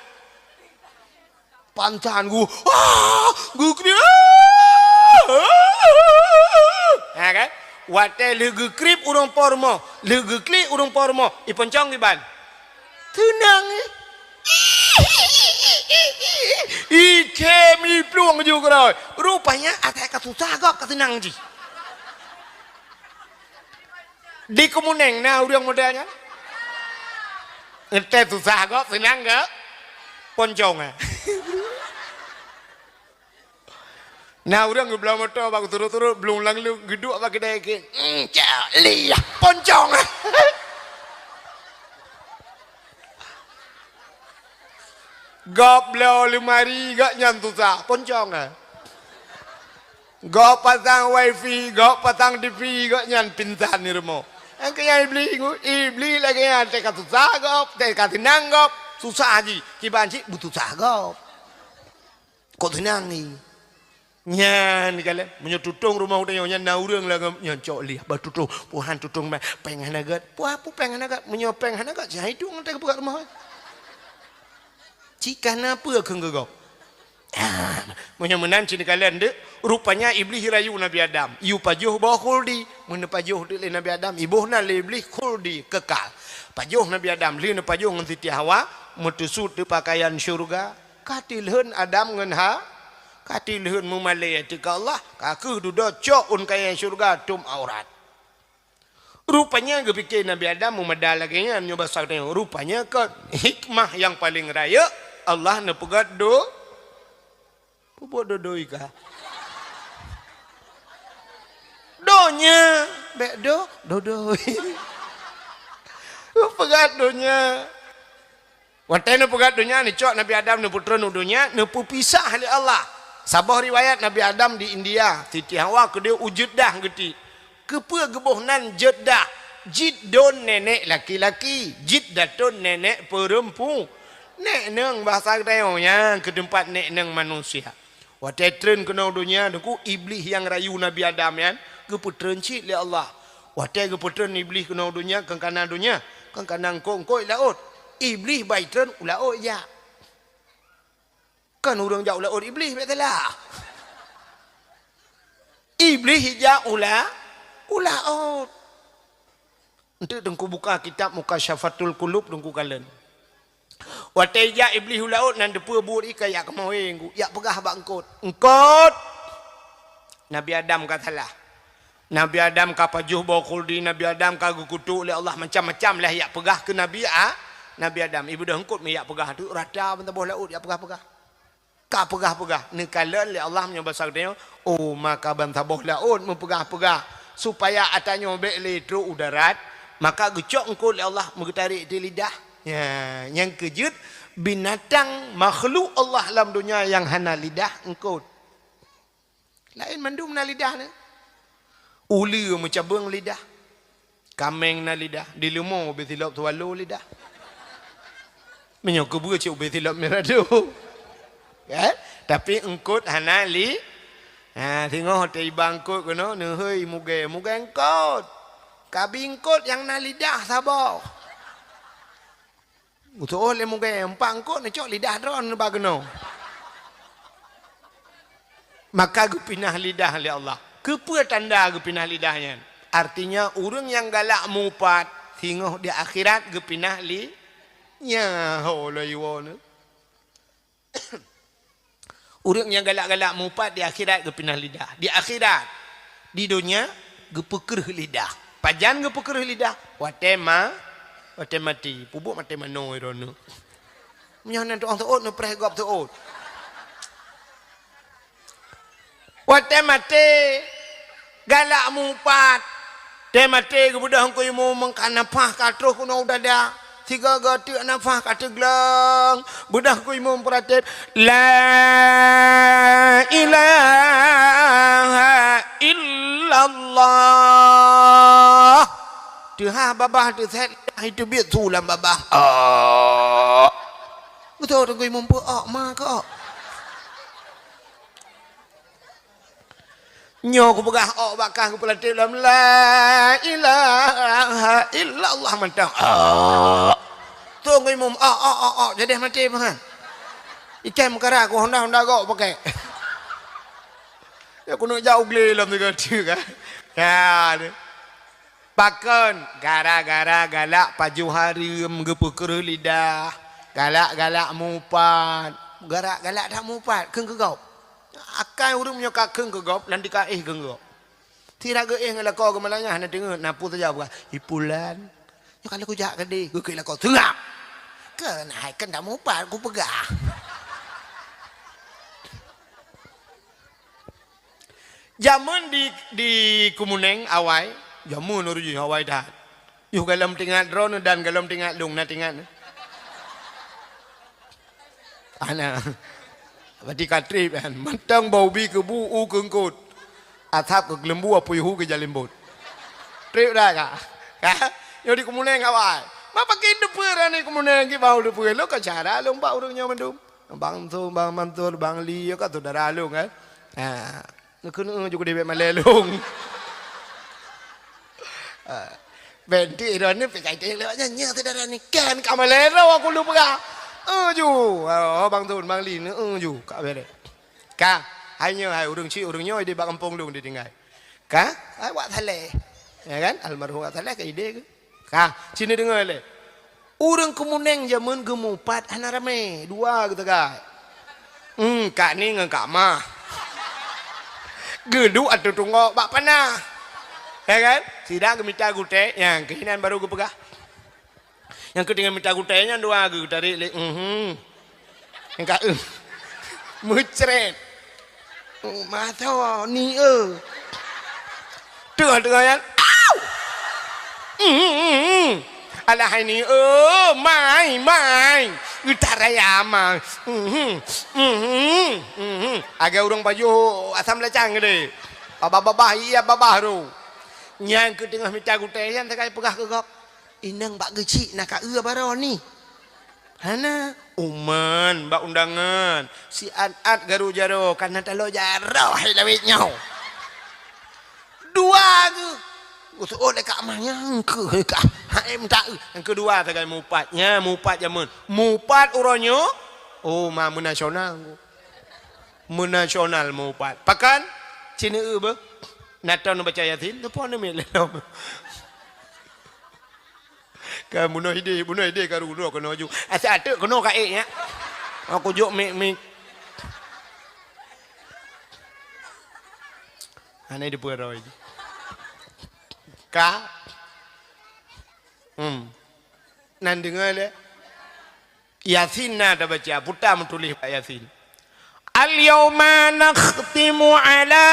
Pansan gu, ah, geukriek. Ha kan? Watèe lheueh geukriek ureueng po rumoh, lheueh geukriek ureueng po rumoh, iponcong kiban. Seunang, eh. Icém iplueng ju keudroe. Rupanya asai ka susah gob ka seunang jih. Di Kemuneng na ureueng model nyan. Ngeteh susah gob, seunang gob. Poncong, eh. Na ureueng geubloe moto bak turot-turot, blung lam leueng, geuduek bak keudè keuh. "Hmm, cok liah, poncong." Gob bloe leumari, gobnyan susah, poncong, eh. Gob pasang wifi, gob pasang T V, gobnyan pingsan di rumoh. Nyang keu nyan Iblih, Iblih lagèe nyan, teuka susah gob, teuka seunang gob, susah jih, kiban cit beususah gob. Kok seunang ni? Nyan kalon, meunyoe tutong rumoh tanyoe nyan na ureueng lam nyan cok liah, bah tutong, puhan tutong mah, péng hana gèt. Puhan peue péng hana gèt, meunyoe péng hana gèt, siat itu ngon teuka peugöt rumoh. Cit ka na peue kheun geugob. Ah, meunyoe meunan cit kalon deuh, rupanya Iblih rayu Nabi Adam. Yue pajoh boh khuldi, meuneupajoh teuk lé Nabi Adam, iboh nan lé Iblih khuldi, kekal. Pajoh Nabi Adam, lheueh neupajoh ngon Siti Hawa, meuteusut teuk pakaian syeuruga. Ka tilheun Adam ngon Ha, ka tilheun meumalèe teuka Allah, ka kheueh dudoe cok ôn kayèe syeuruga tom aurat. Rupanya geupike Nabi Adam meumada lagèe nyan nyoe basa geutanyoe. Rupanya kon hikmah nyang paleng rayeuk Allah neupeugöt do-, peubuet dodoi ka. Donya, bèk do-, dodoi. Neupeugöt donya. Watèe neupeugöt donya, neucok Nabi Adam neupeutreun u donya, neupeupisah lé Allah. Saboh riwayat Nabi Adam di India, Siti Hawa keudéh u Jeddah geutiek. Keupeue geuboh nan Jeddah? Jiddon nènèk laki-laki, Jiddatun nènèk peurempu-, nèk nöng bahasa geutanyoe nyan keu teumpat nèk nöng manusia. Watèe treun keunoe donya, Teungku, Iblih nyang rayu Nabi Adam nyan geupeutreun cit lé Allah. Watèe geupeutreun Iblih keunoe donya, kon kana donya, kon kana eungkôt-eungkôt laôt. Iblih ban treun u laôt jak. Kon ureueng jak u laôt Iblih, bèk salah. Iblih ijak u la-, u laôt. Enteuk Teungku buka kitab Mukasyafatul Qulub, Teungku kalon. Watée ijak Iblih u laôt, nan teupeue buet ié ka ijak keumoe, ijak peugah bak eungkôt, "Eungkôt! Nabi Adam ka salah. Nabi Adam ka pajoh boh khuldi, Nabi Adam ka geukutok lé Allah macam-macam lah ijak peugah keu Nabi A-, Nabi Adam." Ibeudôh eungkôt meujak peugah teuk rata bansaboh laôt ijak peugah-peugah. Ka peugah-peugah, neukalon lé Allah meunyoe basa geutanyoe, oh, maka bansaboh laôt meupeugah-peugah, supaya atra nyoe bék lé trok u darat, maka geucok eungkôt lé Allah meugeutarek di lidah. Ya, nyang keujeuet binatang makhluk Allah lam donya nyang hana lidah eungkôt. Laén mandum na lidah nyan. Uleue meucabeueng lidah. Kaméng na lidah, di leumô ubé silop swallow lidah. Meunyoe keubeue cit ubé silop mirado. Kan? Tapi eungkôt hana li-, ha, singoh teuiba eungkôt keunoe, neuhôi mugée, mugée eungkôt. Kabi eungkôt nyang na lidah saboh. Geutu'oh lé mugée, empat eungkôt neucok lidah droeneuh ba keunoe. Maka geupinah lidah lé Allah. Keupeue tanda geupinah lidah nyan? Artinya, ureuëng nyang galak mupat, singoh di akhirat geupinah li-, nyan ho lôn iwoe nyoe. Ureuëng nyang galak-galak mupat di akhirat geupinah lidah. Di akhirat, di donya geupeukreuh lidah. Pajan geupeukreuh lidah? Watée ma-, watée maté. Peubuet maté manoe droeneuh. Meunyoe na tu'oh seuôt, neupreh gob seuôt. Watée maté, galak mupat. Watée maté geubeudôh Teungku Imum ka nafah ka troh keunoe u dada. Sigoe-goe teuk nafah ka teuglong. Beudôh Teungku Imum peuratéb, "La ilaha illallah." Teuhah babah teusét, teubiet su lam babah. Oh. Beutôi Teungku Imum peu-, oh, ma keu, oh. Nyoe kupeugah ôk bak kah geupeulatéb lom, "La ilaha illallah," mantong. Ôk. Teungku Imum, ôk, ôk, ôk, ôk, jadeh maté meuhan. Ikan meukara ku honda-honda gok pakai. Ya, keuneuk jak u glé lom sigoe teuk kan. Ya, ni. Pakon? Gara-gara galak pajoh hareuem geupeukreuh lidah, galak-galak mupat, galak-galak that mupat, kheun keu gob. Akai ureuëng meunyoe ka kheun keu gob, lam tika éh kheun keu gob. Sira geuéh ngon lakoe geumeulanyah na teungeut, na peue saja peugah, "Ipulan." Nyoe ka lheueh kujak keudeh, geukheun lakoe, "Seungap!" Kheun hai kheun that mupat kupeugah. Jameun di, di Keumeunéng awai, jameun ureuëng jih awai that. Yoh golom teuingat droeneuh dan golom teuingat lôn na teuingat. Ana. Berarti ka treb kan. Mantong bak ubi keubu u keu eungkôt. Asab keu geuleumbu apui hu keu jalembot. Treb dah ka? Ka? Nyoe di Keumeunéng awai. Ma pakon teupeue droeneuh Keumeunéng, kiban teupeue. Lôn ka syedara lôn bak ureuëng nyoe mandum. Bang Su, Bang Mansur, Bang Li, nyoe ka syedara lôn kan. Ha. Neukeuneuk ju keudeh bék malée lôn. Ah, benti droeneuh pih ka itém lewat nyan, nyan syedara ni kan ka malée droe aku lôn peugah. Eh, ju. Oh, Bang Sun, Bang Li, eh, ju. Ka bereh. Ka, hai nyoe, hai ureuëng chik, ureuëng nyoe di bak gampông lôn ditinggai. Ka, hai Wak Saleh. Ya kan? Almarhum Wak Saleh ka idéh ke? Ka, sini deungoe lé. Ureuëng Keumeunéng jameun geumupat hana ramé, dua geuteugai. Hmm, Kak Ni ngon Kak Mah. Geuduek ateueh tunggok bak panah. Ya kan? Sira geumita gutée, nyang keuh inan baru geupeugah. Nyang keuh teungoh mita gutée nyan dua geutarek lé, mhm. Nyang ka, eh. Meucret. Oh, masa ni, eh. Teuh, teuh, nyan. Au! Mhm. Alah, hai ni, eh, mai, mai. Utak raya, mai. Mhm. Mhm. Mhm. Agak ureuëng pajoh asam lacang gede. Babah-babah, iya babah tu. Nyang keuh teungoh mita gutée, nyan sagai peugah keu gob. Inong bak geuchik na ka eu baroe ni. Hana, uman bak undangan, siat-at garu jaroe, kana taloe jaroe hai lawét nyoe. Dua geuh. Geusuot lé Kak Mah nyang keuh ka. Hai meuta eu. Nyang keudua sagai mupat. Nya mupat jameun. Mupat uroe nyoe. Oh, ma meunasional. Meunasional mupat. Pakon? Cina eu beuh. Na tom neubaca Yasin, teupon neumiet lé lom. Ka bunoe idéh, bunoe idéh ka ru-ru keunoe ju. Asai ateuk keunoe ka ék nyan. Aku jok mik-mik. Hana dipeuroi. Ka. Hmm. Nan deungoe lé. Yasin na tabaca, peue ta meutuléh bak Yasin. Al-yauma nakhtimu ala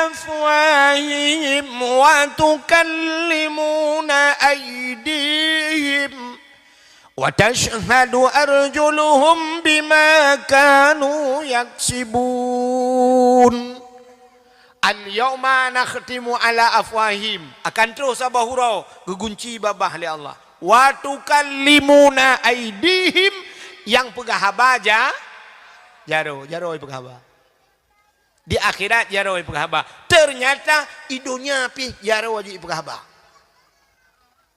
afwahihim wa tukallimuna aidihim wa tashhadu arjuluhum bima kanu yaksibun. Al-yauma nakhtimu ala afwahihim, akan troh saboh uroe geugunci babah lé Allah. Wa tukallimuna aidihim, nyang peugah haba ja-, jaroe, jaroe peugah haba. Di akhirat jaroe peugah haba. Ternyata i donya pih jaroe jih peugah haba.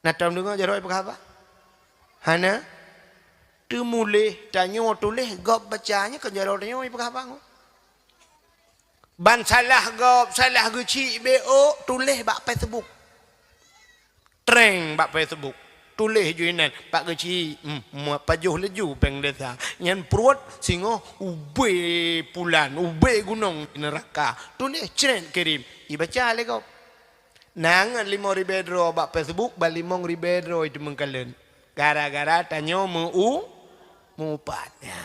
Na tom deungoe jaroe peugah haba? Hana? Teumuléh, tanyoe tuléh, gob baca nyoe keu jaroe tanyoe peugah haba ngon. Ban salah gob, salah geuchik B O, tuléh bak Facebook. Treng bak Facebook. Tuléh ju inan, bak geuchik, hmm, pajoh laju péng desa. Nyan pruet singoh ubé pulan, ubé gunong di neuraka. Tuléh cret kirim, ibaca lé gob. Na ngon limong ribée droe bak Facebook, ban limong ribée droe teumeung kalon. Gara-gara tanyoe meu-, meuupat. Ya.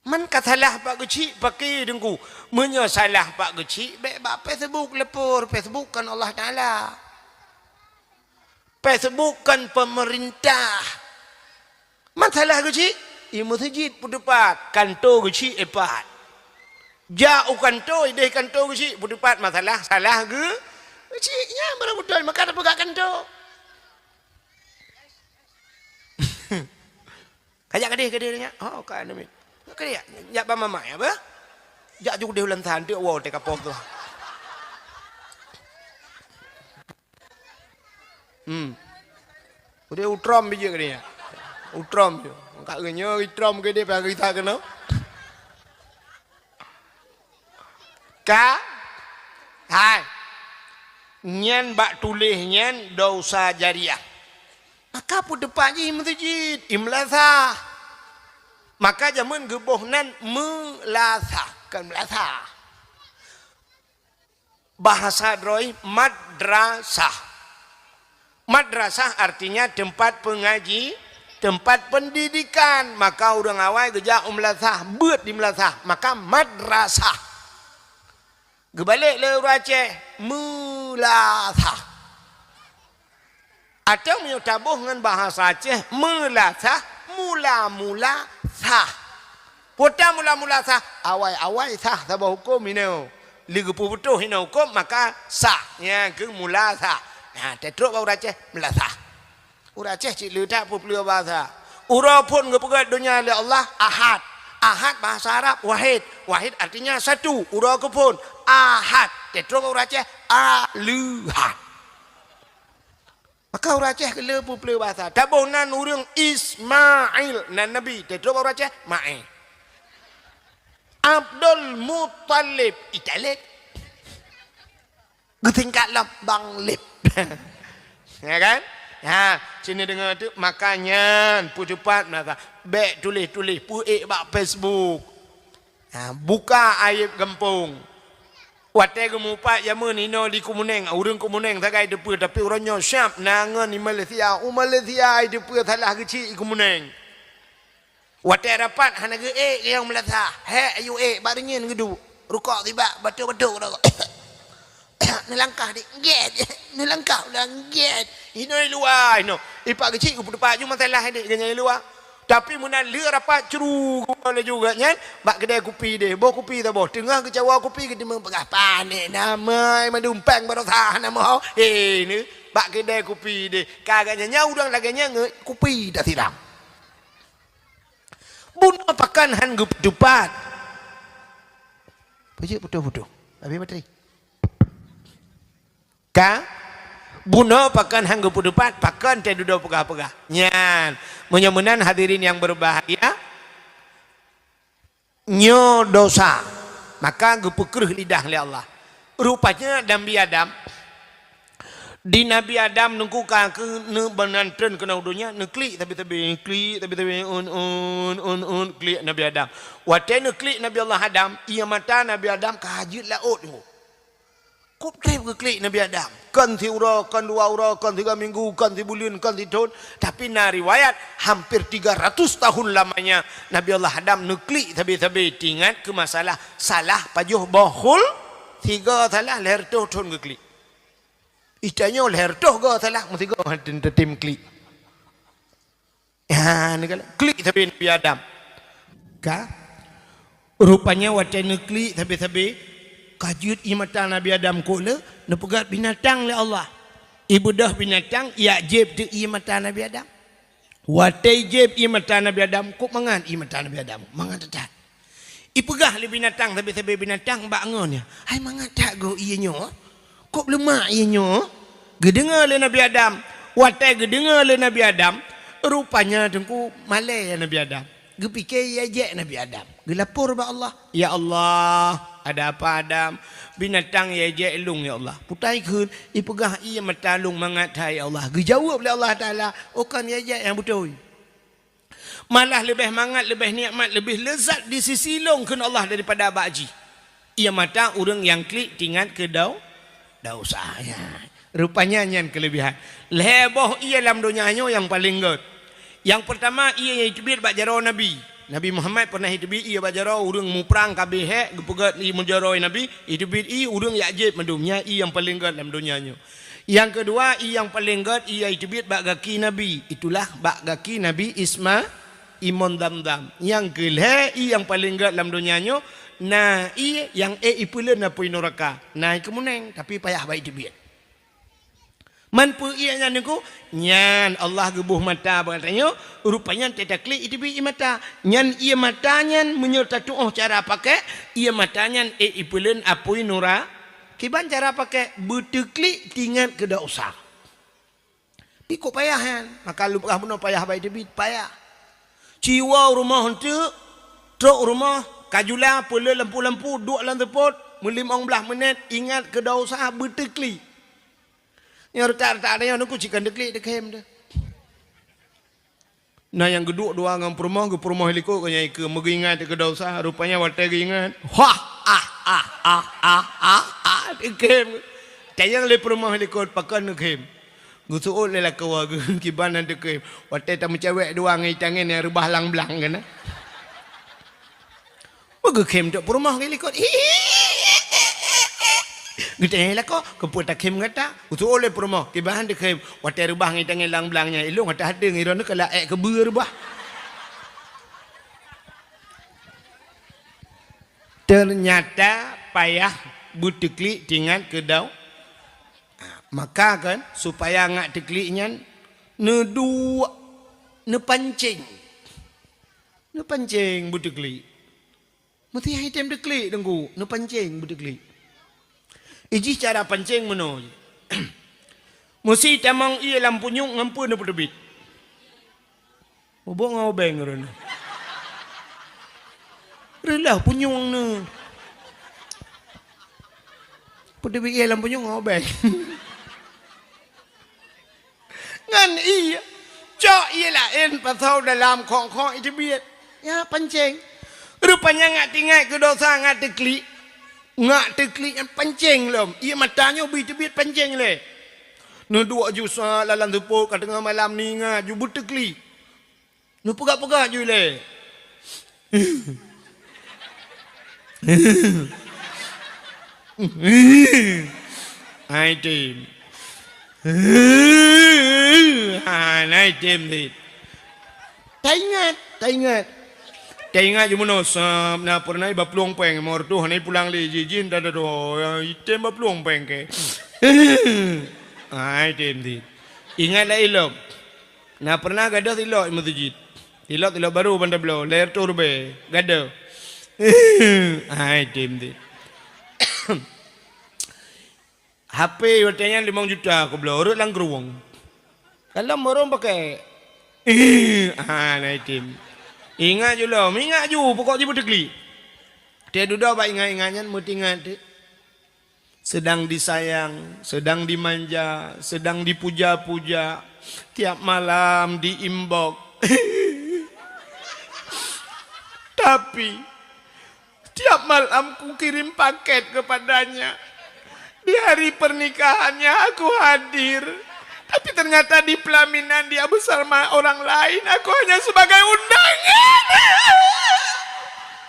Man ka salah bak geuchik paké Teungku. Meunyoe salah bak geuchik, bék bak Facebook leupor. Facebook kon Allah Taala. Facebook kon pemerintah. Man salah geuchik, i meuseujid peuteupat, kanto geuchik ipat. Jak u kanto, idéh kanto geuchik peuteupat masalah, salah geu-, geuchik. Nyan baru beutôi, maka tapeugah kanto. Kajak keudeh, keudeh nyan. Oh, ka anu mit. Keudeh jak, jak bak mamak ya, bah? Jak ju keudeh ulang tahan, tu wow, teka pom tu. Hmm. Udah utrom biji keudeh nyan. Utrom je. Ka nyoe itrom keudeh, payah kita kena. Ka? Hai. Nyan bak tuléh nyan dosa jariah. Maka peuteupat jih i meuseujid, i meulasah. Maka jameun geuboh nan meulasah, kon meulasah. Bahasa droe madrasah. Madrasah artinya tempat pengaji, tempat pendidikan. Maka ureuëng awai geujak u meulasah, beuet di meulasah. Maka madrasah. Geubalek lé ureuëng Aceh, meulasah. Atawa meunyoe taboh ngon bahasa Aceh, meulasah, mula-mula sah. Peue ta mula-mula sah, awai-awai sah saboh huköm inoe. Lé geupeubeutôh inoe huköm, maka sah. Nyan keuh mula sah. Nah, teutrok bak ureuëng Aceh, meulasah. Ureuëng Aceh cit le that peue-peue bahasa. Uroe phon geupeugét donya lé Allah, Ahad. Ahad bahasa Arab, wahid. Wahid artinya satu. Uroe keuphon, Ahad. Teutrok bak ureuëng Aceh, Aleuhad. Maka ureuëng Aceh keu le peue-peue bahasa. Taboh nan ureuëng Ismail, nan Nabi. Teutrok bak ureuëng Aceh, Maé. Abdul Muttalib, Italib. Geusingkat lom Bang Lib. Ya kan? Ha, sini deungoe tu, maka nyan peuteupat meulasah. Bék tuléh-tuléh, peuék bak Facebook. Ha, buka aib gampông. Watée geumupat jameun inoe di Keumeunéng, ureuëng Keumeunéng sagai teupeue, tapi uroe nyoe siab na ngon di Malaysia. U Malaysia ai teupeue salah geuchik i Keumeunéng. Watée rapat hana geuék nyang meulasah. Hék, ayu ék, bak reunyeun geuduek. Rukok sibak, batuk-batuk rukok. Neulangkah di, gét. Neulangkah ulang, gét. Inoe luwa, inoe. Ipak geuchik, geupeuteupat ju masalah dek geunyang luwa. Tapi meunan lheueh rapat cru geuwoe laju geuh nyan, bak keudè kupi deh. Boh kupi saboh. Teungoh geucawa kupi, geuteumeung peugah, "Panéh namai, mandum péng baroesa hana meuho." Hé, ni. Bak keudè kupi deh. Ka geuh nyan, nyan ureuëng lagèe nyan ngon kupi tasiram. Bunoe pakon han geupeutupat. Peujeuet putôh-putôh. Habéh batri. Ka? Bunoe pakon han geupeutupat, pakon teududoe peugah-peugah. Nyan. Meunyoe meunan hadirin yang berbahagia, nyoe dosa. Maka geupeukreuh lidah lé Allah. Rupanya Nabi Adam, di Nabi Adam nungku ka keu neubeunantreun keunoe donya, neuklik sabe-sabe, klik sabe-sabe, un, un, un, un, klik Nabi Adam. Watée neuklik Nabi Allah Adam, ié mata Nabi Adam ka jeuet laôt nyoe. Kop treb geuklik Nabi Adam. Kon siuroe, kon dua uroe, kon siga minggu, kon sibuleuen, kon sithon. Tapi na riwayat, hampir tiga ratus tahun lamanya Nabi Allah Adam neuklik sabe-sabe tingat keu masalah salah pajoh boh khul, siga salah lhèe reutôh thon geuklik. Itanyoe lhèe reutôh go salah, meusigo tem klik. Ha, ni kan klik sabe Nabi Adam. Ka? Rupanya watée neuklik sabe-sabe, ka jeuet ié mata Nabi Adam kok le, neupeugét binatang lé Allah. Ibeudôh binatang, ijak jieb teuk ié mata Nabi Adam. Watée jieb ié mata Nabi Adam, kok mangat ié mata Nabi Adam, mangat that. Ipeugah lé binatang sabe-sabe binatang bak ngon nyan, "Hai mangat that go ié nyoe? Kok leumak ié nyoe?" Geudeungoe lé Nabi Adam. Watée geudeungoe lé Nabi Adam, rupanya teungku malée Nabi Adam. Geupike ié jek Nabi Adam. Geulapor bak Allah, "Ya Allah, ada apa Adam? Binatang ié jek lôn ya Allah. Putai kheun, ipeugah ié mata lôn mangat that ya Allah." Geujaweueb lé Allah Taala, "Oh kon ié jek nyang beutôi." Malah leubeh mangat, leubeh nikmat, leubeh leuzat di sisi lôn kheun Allah daripada bak jih. Ié mata ureuëng nyang klik tingat keu dau-, dosa. Ya. Rupanya nyan keuleubihan. Lhèe boh ié lam donya nyoe nyang paleng gét. Nyang peurtama ié nyang iteubiet bak jaroe Nabi. Nabi Muhammad pernah iteubiet ié bak jaroe ureuëng muprang ka beuhek geupeugét ié meujaroe Nabi, iteubiet ié ureuëng yak jieb mandum. Nyan ié nyang paleng gét lam donya nyoe. Nyang keudua, ié nyang paleng gét, ié iteubiet bak gaki Nabi. Itulah bak gaki Nabi Isma-, imon Dam-Dam. Nyang keulhèe, ié nyang paleng gét lam donya nyoe, na ié nyang ék ipeuleuen apui nuraka. Na i keumuneng, tapi payah bak iteubiet. Man peue ié nyan niko? Nyan Allah geuboh mata bak geutanyoe, rupanya teutaklik iteubiet ié mata. Nyan ié mata nyan meunyoe tatuoh cara pakai, ié mata nyan ék ipeuleuen apui nura-, Kiban cara pakai, beuteuklik tingat keu dosa. Pi kok payah nyan? Maka lôn peugah bunoe payah bak iteubiet, payah. Ciwoe rumoh eunteuk, trok rumoh, kajula, peuleueh lampu-lampu, duek lam seupôt, meulimong blaih meunet, ingat keu dosa, beuteuklik. Nyang reutak-reutak nyoe nungku cit kon teuklik, teukhem deh. Na nyang geuduek dua ngon peurumoh, geupeurumoh likot keu nyang ikeu, meugeuingat keu dosa, rupanya watée geuingat, hah, ah, ah, ah, ah, ah, ah, geukhem. Tanyong lé peurumoh likot, pakon geukhem. Geuseuôt lé lakoe geuh, kiban han teukhem. Watée tameucawek dua ngon itangen nyang reubah lam blang keunan. Meugeukhem teuk peurumoh geuh likot. Geutanyong lakoe, "Keupeue takhem gata?" Geuseuôt lé peurumoh, "Kiban han teukhem, watée reubah ngon itangen lam blang nyan, ilôn hata hadeueng, droeneuh ka laék keubeue reubah." Teunyata payah beuteuklik tingat keu dau-, maka kan, supaya ngat teuklik nyan neuduek, neupancéng. Neupancéng beuteuklik. Meusti han item teuklik, Teungku, neupancéng beuteuklik. Ijih cara pancéng meunoe. Meusti tamong ié lam punyueng ngon peue neupeuteubiet. Muboh ngon obeng ureuëng. Reuloh punyueng neu. Peuteubiet ié lam punyueng ngon obeng. Ngon ié, cok ié laén pasoe dalam khong-khong iteubiet. Ya, pancéng. Rupanya ngat tingat keu dosa ngat teuklik. Ngat teuklik nyan pancéng lom. Ié mata nyoe bri teubiet pancéng lé. Neuduek ju sa lam seupôt ka teungoh malam ninga ju beuteuklik. Neupeugah-peugah ju ilée. Hai tem. Hai tem dit. Taingat, taingat. Taingat ju meunoe sab na peureunah iba plueng péng, mor tuh hana ipulang lé jih, jih nda doh, item ba plueng péng kèe. Hai tem dit. Ingat lé ilom. Na peureunah gadôh tilok i meuseujid. Tilok-tilok barô ban tabloe, lhèe reutôh ribèe. Gadôh. Hai tem dit. H P watèe nyan limong juta kubloe, rhot lam krueng. Kalon barô pakèk. Ah, na item. Ingat ju lom, ingat ju, pokok jih beuteuklik. Teududoe bak ingat-ingat nyan, meutingat teuk. Sedang disayang, sedang dimanja, sedang dipuja-puja. Tiap malam di-inbox. Tapi, tiap malam kukirim paket kepadanya. Di hari pernikahannya aku hadir. Tapi ternyata di pelaminan dia bersama orang lain. Aku hanya sebagai undangan.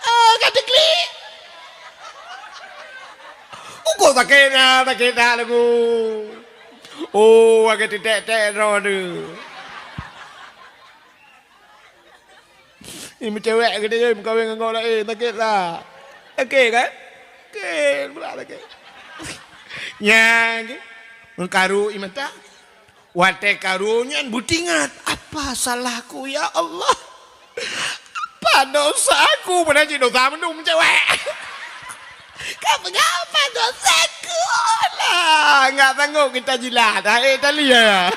Ah, kata klik. Ugoe sakét na, sakét that lagu. Oh, akai teutek-tek droe tu. Ni meucewek geutanyoe meukawen ngon gob laén, sakét that. Sakét kan? Sakét, pula sakét. Nyan, meukaru i mata. Watée karu nyan beutingat, "Apa salahku, ya Allah? Apa dosaku?" Padahal cit dosa mandum cewek. Ka peugah, "Apa dosaku? Alah, nggak sanggup kita jilat. Hai, tali ya."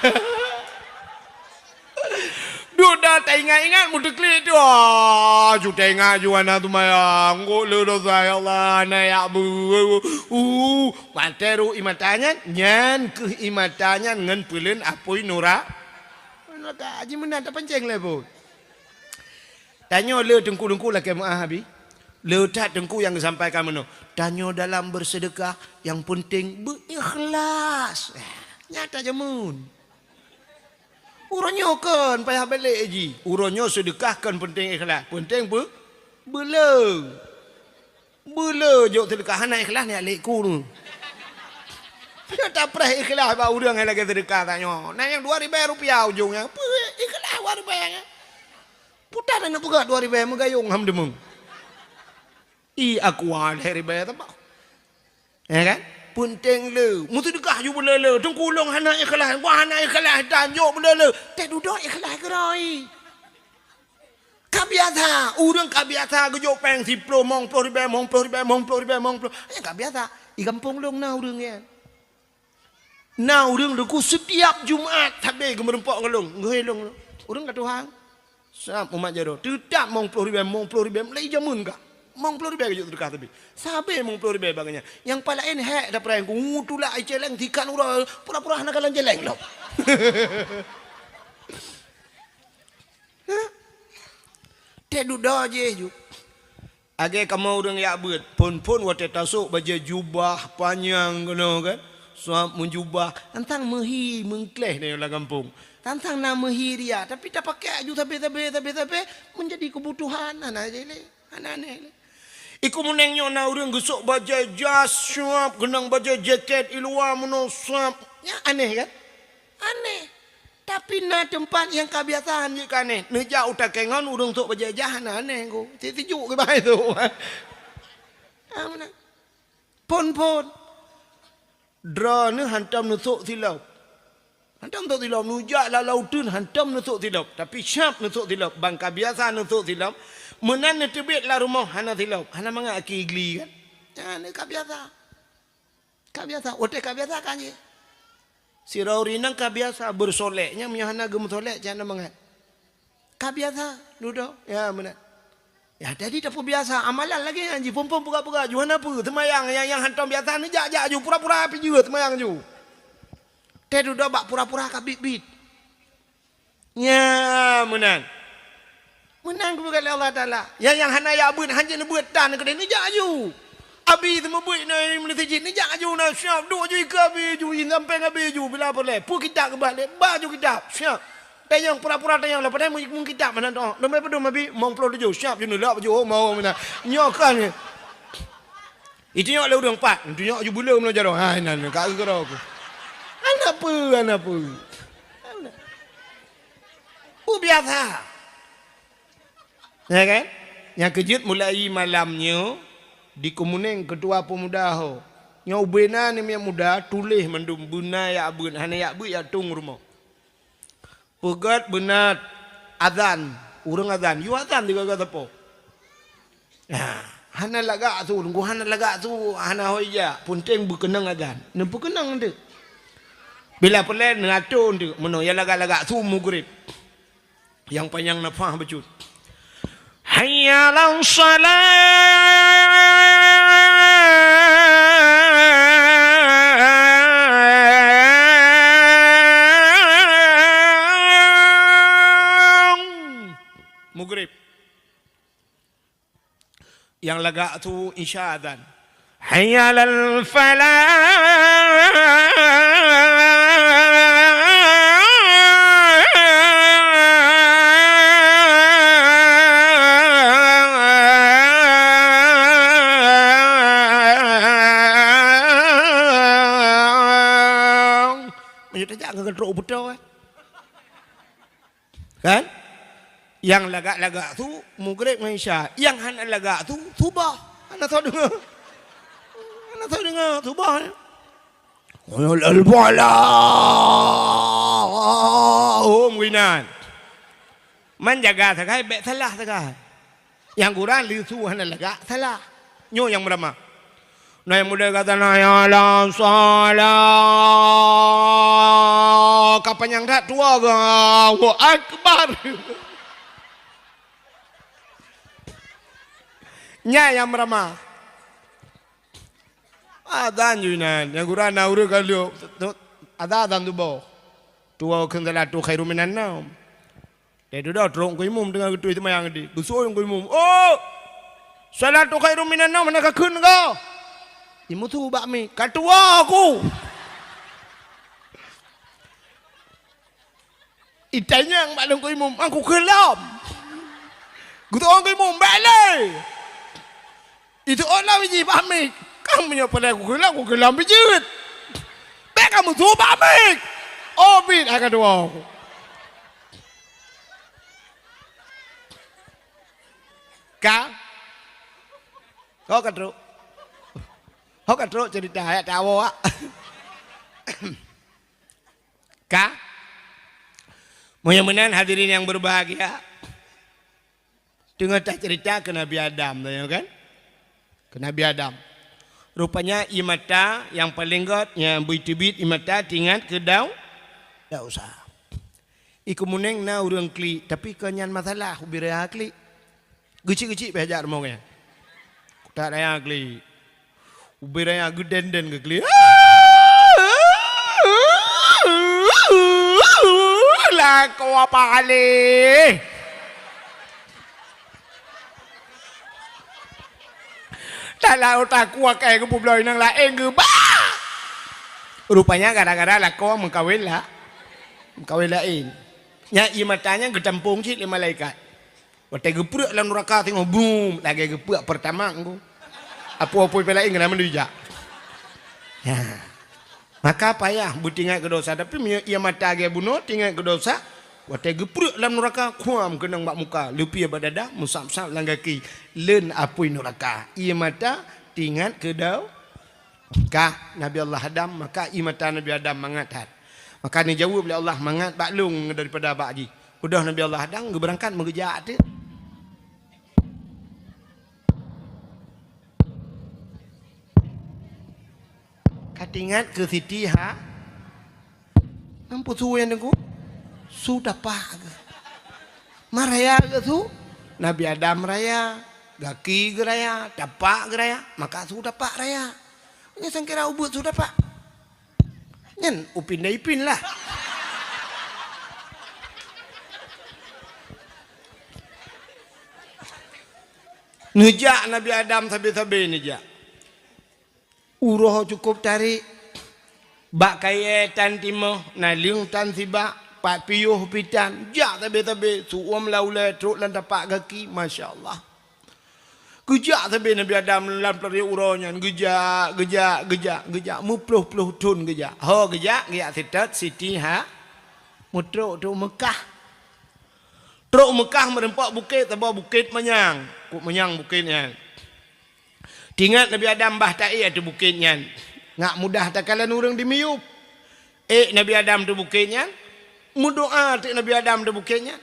Duda taingat-ingat meuteuklik tu. Ah, ju taingat ju hana seumayang. Kok le dosa, ya Allah, hana yak bu. Uh, Watée ru i mata nyan, nyan kheueh i mata nyan ngon peuleuen apui nura-, nuraka. Haji meunan tapancéng lé buet. Tanyoe le teungku-teungku lakée meuáh abi. Le that teungku nyang geusampaikan meunoe. Tanyoe dalam bersedekah, nyang peunteng beu-ikhlas. Nyan tajameun. Uroe nyoe kon payah balek ji. Uroe nyoe sedekah kon peunteng ikhlas. Peunteng beu-, beuleu. Beuleu jok seudeukah hana ikhlas nyan lé ku tu. Nyoe tapreh ikhlas bak ureuëng nyang lagée seudeukah tanyoe. Na nyang dua ribée rupiah ujong nyan. Peue ikhlas dua ribée nyan. Puta na neupeugah dua ribée meugayong ham deungoe. I aqua lhée ribée teuma. Ya kan? Peunteng le. Meuseudeukah ju beuleu-leu. Teungku lôn hana ikhlas. Wah hana ikhlas dan jok beuleu-leu. Teududoe ikhlas keurôi. Ka biasa, ureuëng ka biasa geujok péng siploh, mong ploh ribée, mong ploh ribée, mong ploh ribée, mong ploh. Nyan ka biasa. Di gampông lôn na ureuëng nyan. Na ureuëng teungku setiap Jumat sabe geumeurumpok ngon lôn, ngehôi lôn. Ureuëng ka tuha. Sab umat jaroe. Teutap mong ploh ribée, mong ploh ribée, mulai jameun ka. Mong ploh ribée geujok seudeukah sabe. Sabe mong ploh ribée bak geuhnyan. Nyang pat laén hék tapreh ku tulak i céléng tikan uroe pura-pura hana kalon céléng lom. Teududoe jih ju. Lagée kamoe ureuëng yak beuet, phon-phon watée tasok bajée jubah panyang keunoe kan, sab meujubah, tantang meuhi meungkléh nyoe lam gampông. Tantang na meuhi riya, tapi tapakée ju sabe-sabe, sabe-sabe, meunjadi keubutuhan, hana jih lé, hana aneh lé. Iku meuneng nyoe na ureuëng geusok bajée jas sab, keunong bajée jakét i luwa meunoe sab. Nyan aneh kan? Aneh. Tapi na teumpat nyang ka biasa han jeuet keu aneh. Neujak u takée ngon ureuëng sôk bajée jas hana aneh ku. Cit sijuek keu bahai tu. Ha, meunan. Phon-phon. Droeneuh hantom neusôk silop. Hantom sôk silop. Neujak lam uteuen hantom neusôk silop. Tapi sab neusôk silop. Ban ka biasa neusôk silop. Meunan neuteubiet lam rumoh hana silop. Hana mangat aki gli kan. Nyan ka biasa. Ka biasa, watée ka biasa ka jih. Sidroe ureuëng inong ka biasa beusolek, nyan meunyoe hana geumeusolek, cit hana mangat. Ka biasa, dudoe, ya meunan. Ya, jadi tapeubiasa amalan lagée nyan jih, phon-phon peugah-peugah ju hana peue, seumayang nyang, nyang hantom biasa neujak-jak ju, pura-pura pih jeuet seumayang ju. Teududoe bak pura-pura ka biet-biet. Nyan meunan. Meunan geupeugah lé Allah Taala. Nyang, nyang hana jak beuet, hanjeuet neubeuet tan keudeh, neujak aju. Abi seumeubeuet na meunasijid, neujak aju na siab. Duek aju ikeue abi aju, i sampéng abi aju, bila peureulée. Peue kitab geuba lé, ba aju kitab, siab. Tanyong pura-pura tanyong lé, padahai meukitab meunan toh. Leumé padum abi, mong ploh tujoh, siab ju neulak baju, oh, mau meunan. Nyoe kan. Itunyok lé ureuëng pat, itunyok ju buleue meunyoe jaroe. Hai nan ka keudroe ku. Hana peue, hana peue. Hana. Peue biasa. Ya kan? Nyang keujeuet mulai malam nyoe di Keumunéng Keutua Peumuda ho. Nyoe ubena ni miet muda tuléh mandum beuna jak beuet, hana jak beuet jak tong rumoh. Peugét beuna azan, ureuëng azan, yue azan di gaga sapo. Nah, hana lagak su, teungku hana lagak su, hana hôi jak, peunteng beukeunong azan. Neupeukeunong teuk. Bila peureulée neuatur teuk, meunoe ya lagak-lagak su mugrib. Nyang panyang nafah bacut. Hayya 'alas shalah. Mugrib. Nyang lagak su Isya azan. Hayya 'alal falah. Meunyoe tajak ngon trok beutôi, eh. Kan? Nyang lagak-lagak su Mugrib ngon Isya. Nyang hana lagak su Subah. Hana soe deungoe. Hana soe deungoe Subah. Al-falah. Oh, meuinan. Man jaga sagai, bèk salah sagai. Nyang gura leusu hana lagak salah. Nyoe nyang meuramah. Na nyang muda gata na ya la salah. Ka panyang that tuwoe geuh. Allahu Akbar. Nyan nyang meuramah. Azan ju inan. Nyang gura na ureueng ka lheueh. Ada azan tuboh. Tuwoe kheun salatu khairum minan naum. Lheueh dudoe trok keu imum teungoh geutuih seumayang di. Geusuruh keu imum, "Oh! Salatu khairum minan naum hana kakheun ko." Imum su bak mi, "Ka tuwoe ku." Itanyong bak lôn keu imum, "Aku kheun lom." Geutuwoe keu imum, "Bèk lé." Itu orang biji pamik. Kamu nyoe pada aku kelam, aku kelam bijit. Bèk kamu su pamik. Oh, bit akan dua. Ka? Kau ka trok? Kau ka trok cerita ayat tawa. Ka? Meunyoe meunan hadirin yang berbahagia, teungoh tacerita keu Nabi Adam, tanyong kan? Keu Nabi Adam. Rupanya ié mata nyang paleng gèt nyang beuteubiet ié mata teuingat keu dau-, dausa. Iko muneng na ureueng klik, tapi kon nyan masalah ubé raya klik. Geucik-geucik pih jak rumoh nyan. Kutak raya klik. Ubé raya geuden-den geuklik. Lakoe apa aleh? Talau takue keu geupubloe inong laén geuba. Rupanya gara-gara lakoe meukawen la-, meukawen laén. Nyan ié mata nyan geutampong cit lé malaikat. Watèe geupreuek lam nuraka singoh, brum, lagèe geupreuek Pertamax ngon apui-apui pih laén keunan meuneuh jak. Ya. Maka payah beuteuingat keu dosa, tapi meunyoe ié mata lagèe bunoe teuingat keu dosa, watèe geupreuek lam nuraka, khuam keunong bak muka, leupie bak dada, meusab-sab lam gaki, leuen apui nuraka. Ié mata teuingat keu dau-, Ka Nabi Allah Adam, maka ié mata Nabi Adam mangat that. Maka neujaweueb lé Allah, "Mangat bak lôn daripada bak jih." Udah Nabi Allah Adam geubeurangkat meugeujak teuk. Ka teuingat keu Siti Ha-, Nyan peue su nyang teungku? Su tapak geuh. Man raya geuh su? Nabi Adam raya, gaki geuh raya, tapak geuh raya, maka su tapak raya. Nyan sangkira ubeuet su tapak. Nyan upin dan ipin lah. Neujak Nabi Adam sabe-sabe neujak. Uroe cukôp tarek. Bak kayèe tan timoh, naleueng tan sibak, pat piôh pih tan, jak sabe-sabe, su-uem lam ulèe, trok lam tapak gaki, masya Allah. Geujak sabe Nabi Adam lam peureuet uroe nyan, geujak, geujak, geujak, geujak, meuploh-ploh thon geujak. Ho geujak, geujak seutôt Siti Ha-, meutrok trok Meukah. Trok Meukah meureumpok bukét, saboh bukét manyang. Kok manyang bukét nyan. Teuingat Nabi Adam bah taék ateueh bukét nyan, ngat mudah takalon ureueng dimiyueb. Ék Nabi Adam ateueh bukét nyan, meudoa teuk Nabi Adam ateueh bukét nyan.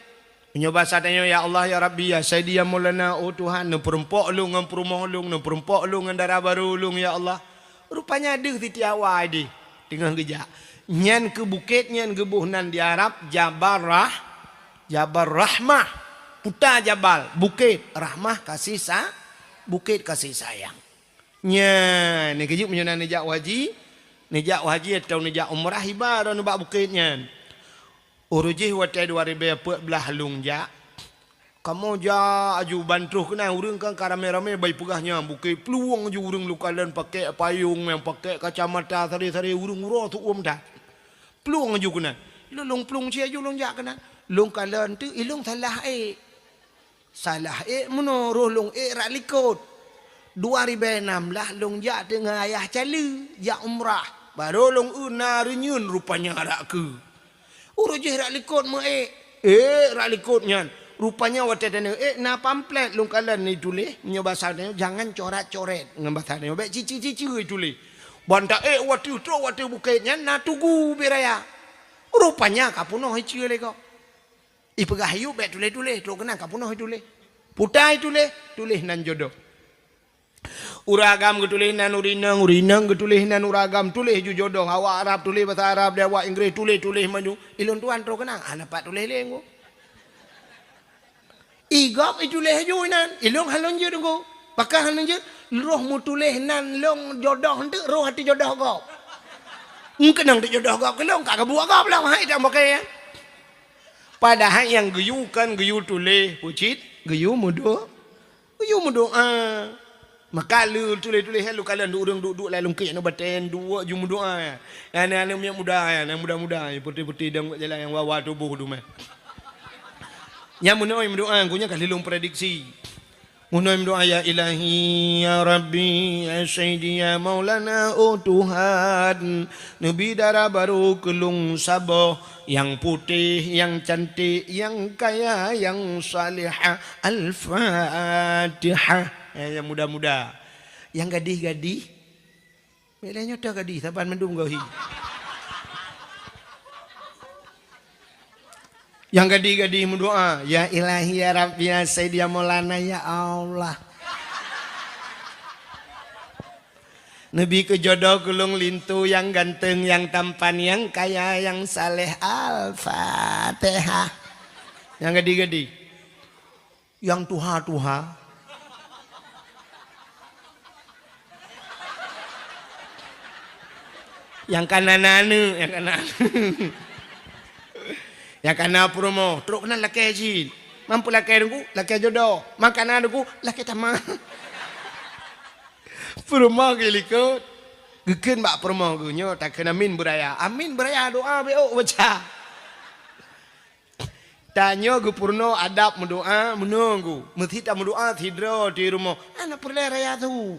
Meunyoe basa tanyoe, "Ya Allah, ya Rabbi, ya Sayyidi, ya Maulana, oh Tuhan, neupeureumpok lôn ngon peurumoh lôn, neupeureumpok lôn ngon dara barô lôn, ya Allah." Rupanya deuh Siti Hawa idéh teungoh geujak. Nyan keuh bukét nyan geuboh nan di Arab Jabal Rah-, Jabal Rahmah, puta jabal, bukét, rahmah, kasih sa-, bukét kasih sayang. Nyan, neukeujeuet meunyoe na neujak haji, neujak haji atawa neujak umrah, iba droeneuh bak bukét nyan. Uroe jih watèe dua ribèe peuet blah lôn jak, Kamoe jak aju ban troh keunan, ureuëng kan ka ramé-ramé bai peugah nyan, bukét plueng aju ureuëng lôn kalon pakék payong, nyang pakék kacamata, saré-saré ureuëng uroe teuuem that. Plueng aju keunan. Lôn, lôn plueng cit aju lôn jak keunan. Lôn kalon teuk, ilôn salah ék. Salah ék meunoe, roh lôn ék rak likot. Dua ribèe nam blah lôn jak teungoh ayah cali, jak umrah. Barô lôn eu na reunyeun rupanya rak keu. Uroe jih rak likot meu ék. Ék rak likot nyan. Rupanya watèe tanyoe ék na pamflet lôn kalon ituléh, meunyoe basa tanyoe, jangan coret-coret. Ngon basa tanyoe, bèk cici-cici ituléh. Ban ta ék watèe trok watèe bukét nyan na tugu bèe raya. Rupanya ka peunoh iceue lé gob. Ipeugah yub bèk tuléh-tuléh, trok keunan ka peunoh ituléh. Puta ituléh, tuléh nan jodoh. Ureuëng agam geutuléh nan ureuëng inong, ureuëng inong geutuléh nan ureuëng agam, tuléh ju jodoh. Awak Arab tuléh basa Arab, di awak Inggréh tuléh-tuléh maju. Ilôn tuan trok keunan, hana pat tuléh lé ngku. I gob ituléh ju inan, ilôn hana lôn jeuet ngku. Pakon hana lôn jeuet, roh meutuléh nan lôn jodoh eunteuk roh ateueh jodoh gob. Meukeunong teuk jodoh gob keu lôn, ka geubuet gob lom, hai dak mokeh. Padahai nyang geuyue kon geuyue tuléh, pucit geuyue meudoá. Geuyue meudoá. Maka lé tuléh-tuléh lôn kalon ureuëng duek-duek lam lungkek nyoe batèe duek ju meudoá. Aneuk-aneuk miet muda, aneuk muda-muda, putéh-putéh dong jalan nyang wawa tuboh dumah. Nyang meunoe meudoá, geuh nyan ka lheueh lôn prediksi. Meunoe meudoá, "Ya Ilahi, ya Rabbi, ya Sayyidi, ya Maulana, oh Tuhan, neubi dara barô keu lôn saboh, nyang putéh, nyang cantik, nyang kaya, nyang salihah." Al-Fatihah. Eh, nyang muda-muda. Nyang gadih-gadih. Mileh nyoe toh gadih, saban mandum gohi. Nyang gadih-gadih meudoá, "Ya Ilahi, ya Rabbi, ya Sayyidi, ya Maulana, ya Allah. Neubi keu jodoh keu lôn linto nyang ganteng, nyang tampan, nyang kaya, nyang saleh." Al-Fatihah. Nyang gadih-gadih. Nyang tuha-tuha. Nyang kana na aneuk, nyang kana aneuk. Nyang kana peurumoh, trok keunan lakèe cit. Man peulakèe teungku, lakèe jodoh. Man kana teungku, lakèe tamah. Peurumoh geuh likot. Geukheun bak peurumoh geuh nyoe, takheun amin beuraya. Amin beuraya, doa beuôk baca. Tanyoe geupeurunoe adab meudoá meunoe ngku. Meusti tameudoá sidroe di rumoh. Hana peureulèe raya su.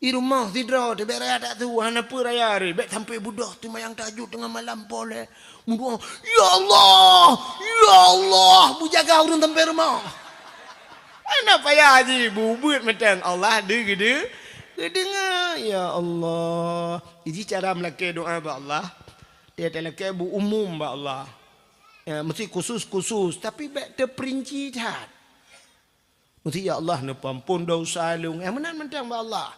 Di rumoh sidroe teubèk raya that su, hana peue raya ré. Bèk sampoe beudôh seumayang tahajud teungoh malam poleh. Meudoá, "Ya Allah, ya Allah, beujaga ureueng sampoe rumoh." Hana payah jih, beubeuet mantong. Allah deu-, geude-, geudeungoe. Ya Allah. Jadi cara meulakèe doa bak Allah, talakèe beuumum bak Allah. Ya, meusti khusus-khusus, tapi bèk teupeurinci that. Meusti, "Ya Allah, neupeuampon desya lôn." Eh, meunan mantong bak Allah.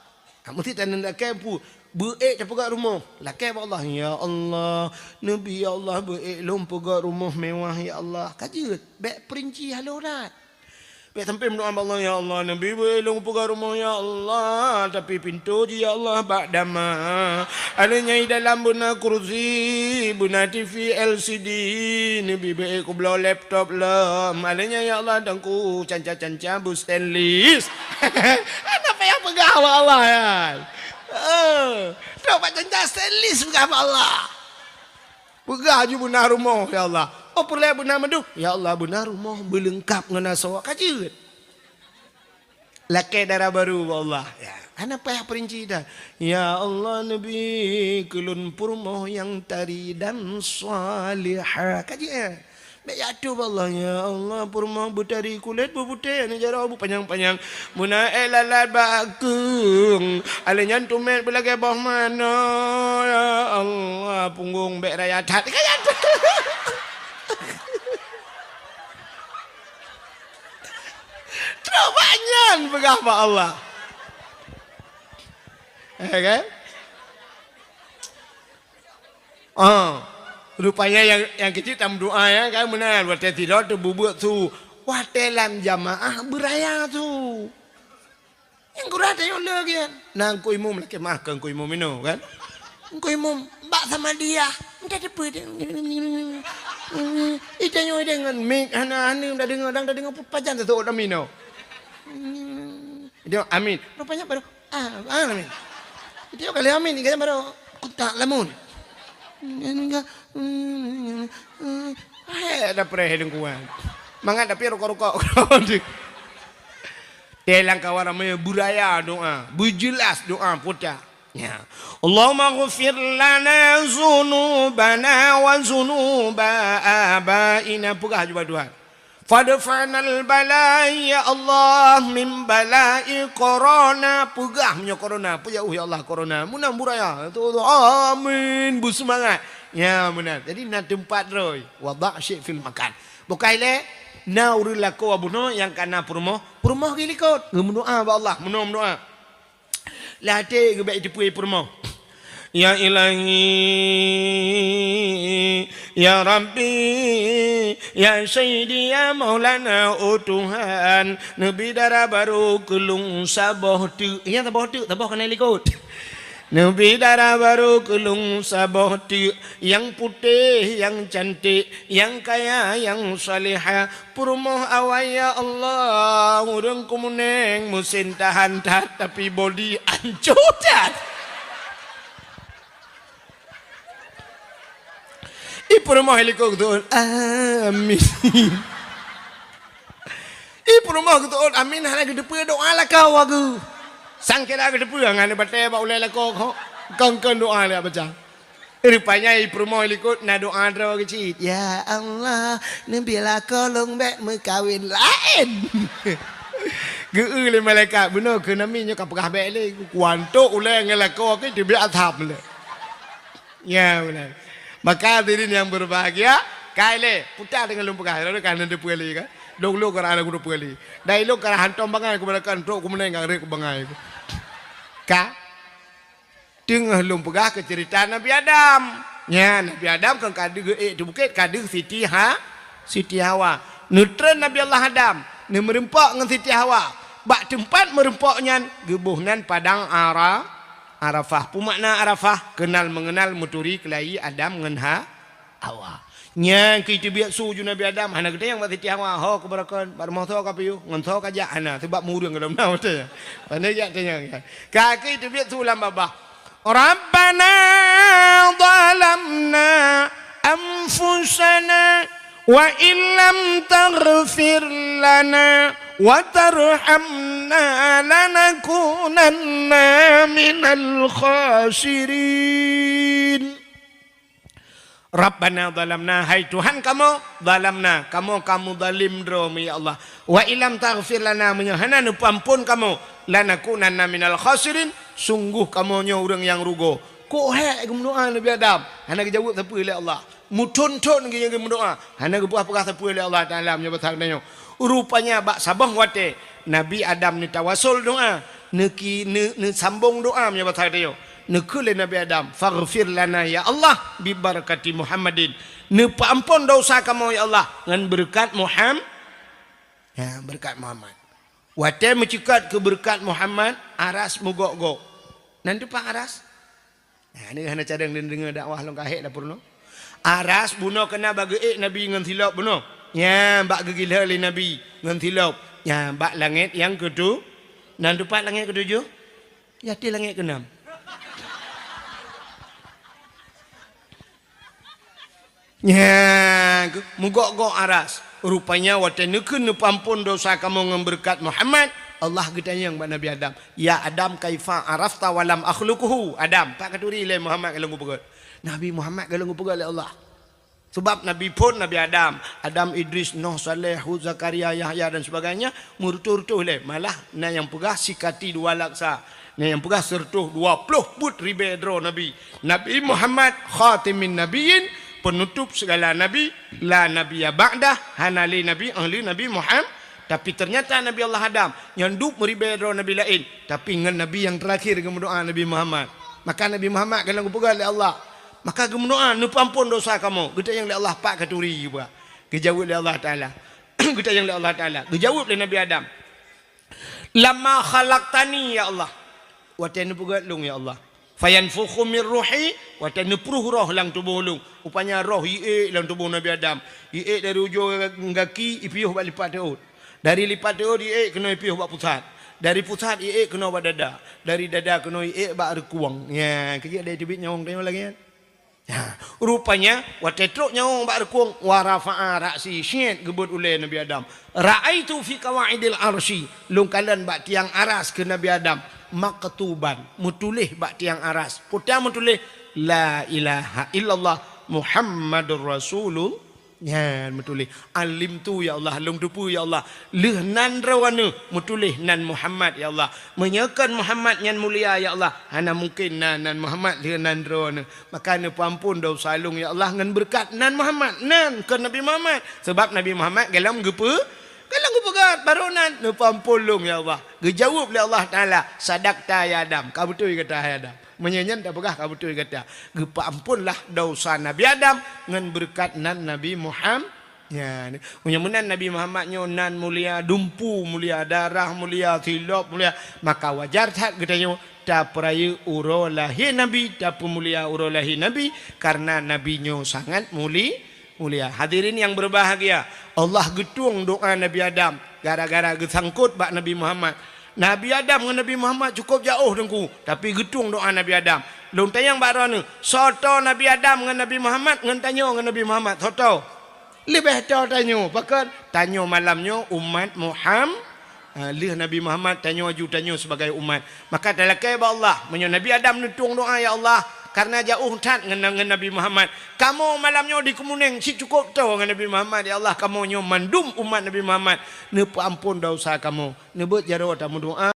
Ha, meusti taneulakèe pu-, beuék tapeugöt rumoh. Lakèe bak Allah, "Ya Allah, neubi, ya Allah, beuék lôn peugöt rumoh mewah, ya Allah." Ka jeuet, bèk peurinci haloh that. Bèk sampoe meudoá bak Allah, "Ya Allah, neubi beuék lôn peugöt rumoh, ya Allah, tapi pintoe jih, ya Allah, bak dama." Alèh nyan i dalam beuna kursi, beuna T V L C D, neubi beuék kubloe laptop lom. Alèh nyan, ya Allah, teungku, canca-canca beu stainless. Hana payah peugah bak Allah, ya. Eh, trok bak canca stainless peugah bak Allah. Peugah ju beuna rumoh, ya Allah. Oh, peureulèe beuna mandum. Ya Allah, beuna rumoh beuleungkap ngon asoe ka jeuet. Lakèe dara barô bak Allah. Ya, hana payah peurinci that. "Ya Allah, neubi keu lôn peurumoh nyang tari dan salihah." Ka jeuet, eh. Bèk jak atô bak Allah, "Ya Allah, peurumoh beutari kulét beuputéh, aneuk jaroe beupanyang-panyang, beuna èk lalat bak keueng, alèh nyan teumèt beulagèe boh manoe, ya Allah, punggong bèk raya that." Ka jak atô. Trok bak nyan peugah bak Allah. Eh, kan? Ah, rupanya nyang, nyang keucik tameudoá nyan kan meunan, watèe sidroe teubeubuet su, watèe lam jamaah beuraya su. Nyang gura tanyoe le gét. Nah, Teungku Imum lakèe maaf keu Teungku Imum inoe kan. Engkau imum, bak sama dia. Entah teupeu dia. Ita nyoe deungon mik hana, hana dak deungoe, dang dak deungoe pajan teuseuôt amin nyoe. Dia amin. Rupanya baru, ah, ah, amin. Dia kali amin, dia baru kontak lamun. Hai, ada preh dengkuan. Mangat tapi rokok-rokok. Telang kawan ramai buraya doa, berjelas doa putar. Ya. Allahumma ghfir lana zunubana wa zunuba abaina. Peugah jubah Tuhan. Fadfa'nal bala, ya Allah, min bala'i korona. Peugah meunyoe korona. Peujauh, ya Allah, korona. Meunan buraya. Tu, tu. Amin. Beuseumangat. Ya, meunan. Jadi, na teumpat roi. Wada' syai' fil makan. Bukai lé, na ureuëng lakoe bunoe nyang kana peurumoh. Peurumoh geulikot. Geumeudoa bak Allah. Meunoe meudoa. Lam até geubek jiteupeu peurumoh. Ya Ilahi, ya Rabbi, ya Sayyidi, ya Maulana, oh Tuhan, neubi dara barô keu lôn saboh teuk. Ya, saboh teuk, saboh keunan likot. Neubi dara barô keu lôn saboh teuk, nyang putéh, nyang cantik, nyang kaya, nyang salehah, Peurumoh awai, ya Allah, ureuëng keumeuneng meusén tahan that, tapi bodi ancô that. I peurumoh likot geuteuôt, amin. I peurumoh geuteuôt, amin, hana geuteupeue doa lakoe geuh. Sangkira geuteupeue, ngon batée bak ulée lakoe kok. Kon-kon doa lé baca. Rupanya i peurumoh likot na doa droe keuh cit. Ya Allah, neubi lakoe lôn bék meukawen laén. Geu-eu lé malaikat, bunoe keuh nami nyoe ka peugah bék lé. Kuantok ulée ngon lakoe keuh teubiet asam lé. Ya, beuna. Maka hadirin yang berbahagia, kai lé, puta deungon lôn peugah, lôn ka hana teupeue lé kan. Dong lôn ka hana teupeue lé. Dai lôn ka hantom bangai keupada kan trok keumeuneng ka rek bangai. Ka Teungoh lôn peugah keu ceurita Nabi Adam. Nyan, Nabi Adam kan ka deuh ék teu bukét, ka deuh Siti Ha-, Siti Hawa. Neutreun Nabi Allah Adam, neumeureumpok ngon Siti Hawa. Bak teumpat meureumpok nyan, geuboh nan padang Ara-, Arafah. Peue makna Arafah? Keunal meungeunal, meuturi keulayi Adam ngon Ha-, Hawa. Nyang keu teubiet su ju Nabi Adam, hana geutanyong bak Siti Hawa, "Ho keubeureukan, bak rumoh soe ka piôh, ngon soe ka jak?" Hana, sabab mureueng gohlom na watée nyan. Pane jak tanyong nyan. Ka keu teubiet su lam babah. Rabbana zalamna anfusana wa illam taghfir lana wa tarhamna lanakunanna minal khasirin. Rabbana zalamna, hai Tuhan kamoe, zalamna, kamoe ka meuzalim droe meuh, ya Allah. Wa illam taghfir lana, meunyoe hana neupeuamphon kamoe, lanakunanna minal khasirin, sunggoh kamoe nyoe ureuëng nyang rugoe. Kok hék geumeudoá Nabi Adam, hana geujaweueb sapeue lé Allah. Meuthon-thon geuh nyang geumeudoá, hana geupeugah-peugah sapeue lé Allah Taala meunyoe basa geutanyoe. Rupanya bak saboh watée Nabi Adam neutawasul doá, neuki-, neu-, neusambong doá meunyoe basa geutanyoe. Neukheun lé Nabi Adam, "Faghfir lana ya Allah bi barakati Muhammadin." Neupeuamphon desya kamoe ya Allah ngon beureukat Muham-, ya, beureukat Muhammad. Watée meuceukat keu beureukat Muhammad, aras meugok-gok. Nan teupah aras? Nah, ni hana cadang dan deungoe dakwah lôn ka hék dapur nyoe. Aras bunoe keuna bak geuék Nabi ngon silop bunoe. Nya, bak geugilhée lé Nabi ngon silop. Nya, bak langét nyang keutu-, nan teupah langét keutujoh? Yati langét keunam. Nya, meugok-gok aras. Rupanya watée neukheun neupeuamphon desya kamoe ngon beureukat Muhammad, Allah geutanyong bak Nabi Adam, "Ya Adam, kaifa arafta wa lam akhluquhu?" Adam, pat katuri lé Muhammad ka lôn geupeugét? Nabi Muhammad ka lôn geupeugét lé Allah. Sabab Nabi phon Nabi Adam, Adam, Idris, Nuh, Saleh, Hud, Zakaria, Yahya dan sebagainya, meureutôh-reutôh lé. Malah na nyang peugah sikati dua laksa, na nyang peugah sireutôh dua ploh peuet ribée droe nabi. Nabi Muhammad khatimin nabiyyin, penutup segala nabi, la nabiyya ba'dah, hana lé nabi ahli Nabi Muhammad. Tapi ternyata Nabi Allah Adam nyang dub meuribée droe nabi laén, tapi ngon nabi nyang teurakhir geumeudoá Nabi Muhammad. Maka Nabi Muhammad ka lôn geupeugét lé Allah. Maka geumeudoá, "Neupeuamphon desya kamoe." Geutanyong lé Allah, "Pat katuri?" Geupeugah. Geujaweueb lé Allah Taala. Geutanyong lé Allah Taala. Geujaweueb lé Nabi Adam, "Lamma khalaqtani, ya Allah." Watée neupeugét lôn, ya Allah. Fayanfukhu min ruhi, watée neupruh roh lam tuboh ulôn. Rupanya roh iék lam tuboh Nabi Adam. Iék dari ujong gaki, ipiôh bak lipat teuôt. Dari lipat teuôt iék keunoe ipiôh bak pusat. Dari pusat iék keunoe bak dada. Dari dada keunoe iék bak reukueng. Ya, keu jeuet dai teubiet nyawöng tanyoe lagée nyan. Ha, rupanya watée trok nyawöng bak reukueng, wa rafa'a ra'si, syiet geubeuet ulée Nabi Adam. Ra'aitu fi qawaidil arsy, lôn kalon bak tiang aras keu Nabi Adam, maktuban, meutuléh bak tiang aras. Peue ta meutuléh, "La ilaha illallah Muhammadur Rasulullah." Nyan meutuléh, "Alimtu ya Allah, lôn teupeue ya Allah." Lheueh nan droeneuh meutuléh nan Muhammad ya Allah. Meunyoe kon Muhammad nyan mulia ya Allah, hana mungken na nan Muhammad lheueh nan droeneuh. Maka neupeuamphon desya lôn ya Allah ngon beureukat nan Muhammad, nan kon Nabi Muhammad. Sabab Nabi Muhammad golom geupeu-, golom geupeugah, barô nan neupeuamphon lôn ya Allah. Geujaweueb lé Allah Taala, "Sadaqta ya Adam." Ka beutôi gata hai Adam. Meunyoe nyan tapeugah ka beutôi gata. Geupeuamphonlah desya Nabi Adam ngon beureukat nan Nabi Muham-, nyan. Meunyoe meunan Nabi Muhammad nyoe nan mulia, dumpu mulia, darah mulia, silop mulia, maka wajar that geutanyoe tapeurayeuk uroe lahé Nabi, tapeumulia uroe lahé Nabi, kareuna Nabi nyoe sangat muli-, mulia. Hadirin yang berbahagia, Allah geutueng doa Nabi Adam gara-gara geusangkot bak Nabi Muhammad. Nabi Adam ngon Nabi Muhammad cukôp jaôh teungku, tapi geutueng doa Nabi Adam. Lôn tanyong bak droeneuh, soe toe Nabi Adam ngon Nabi Muhammad ngon tanyoe ngon Nabi Muhammad, soe toe? Leubeh toe tanyoe, pakon? Tanyoe malam nyoe umat Muham-, ha, lheueh Nabi Muhammad, tanyoe aju tanyoe sibagai umat. Maka talakée bak Allah, meunyoe Nabi Adam neutueng doa, "Ya Allah, kareuna jaôh that ngon, ngon Nabi Muhammad, kamoe malam nyoe di Keumunéng cit cukôp toe ngon Nabi Muhammad, ya Allah, kamoe nyoe mandum umat Nabi Muhammad, neupeuamphon desya kamoe." Neubeuet jaroe tameudoa.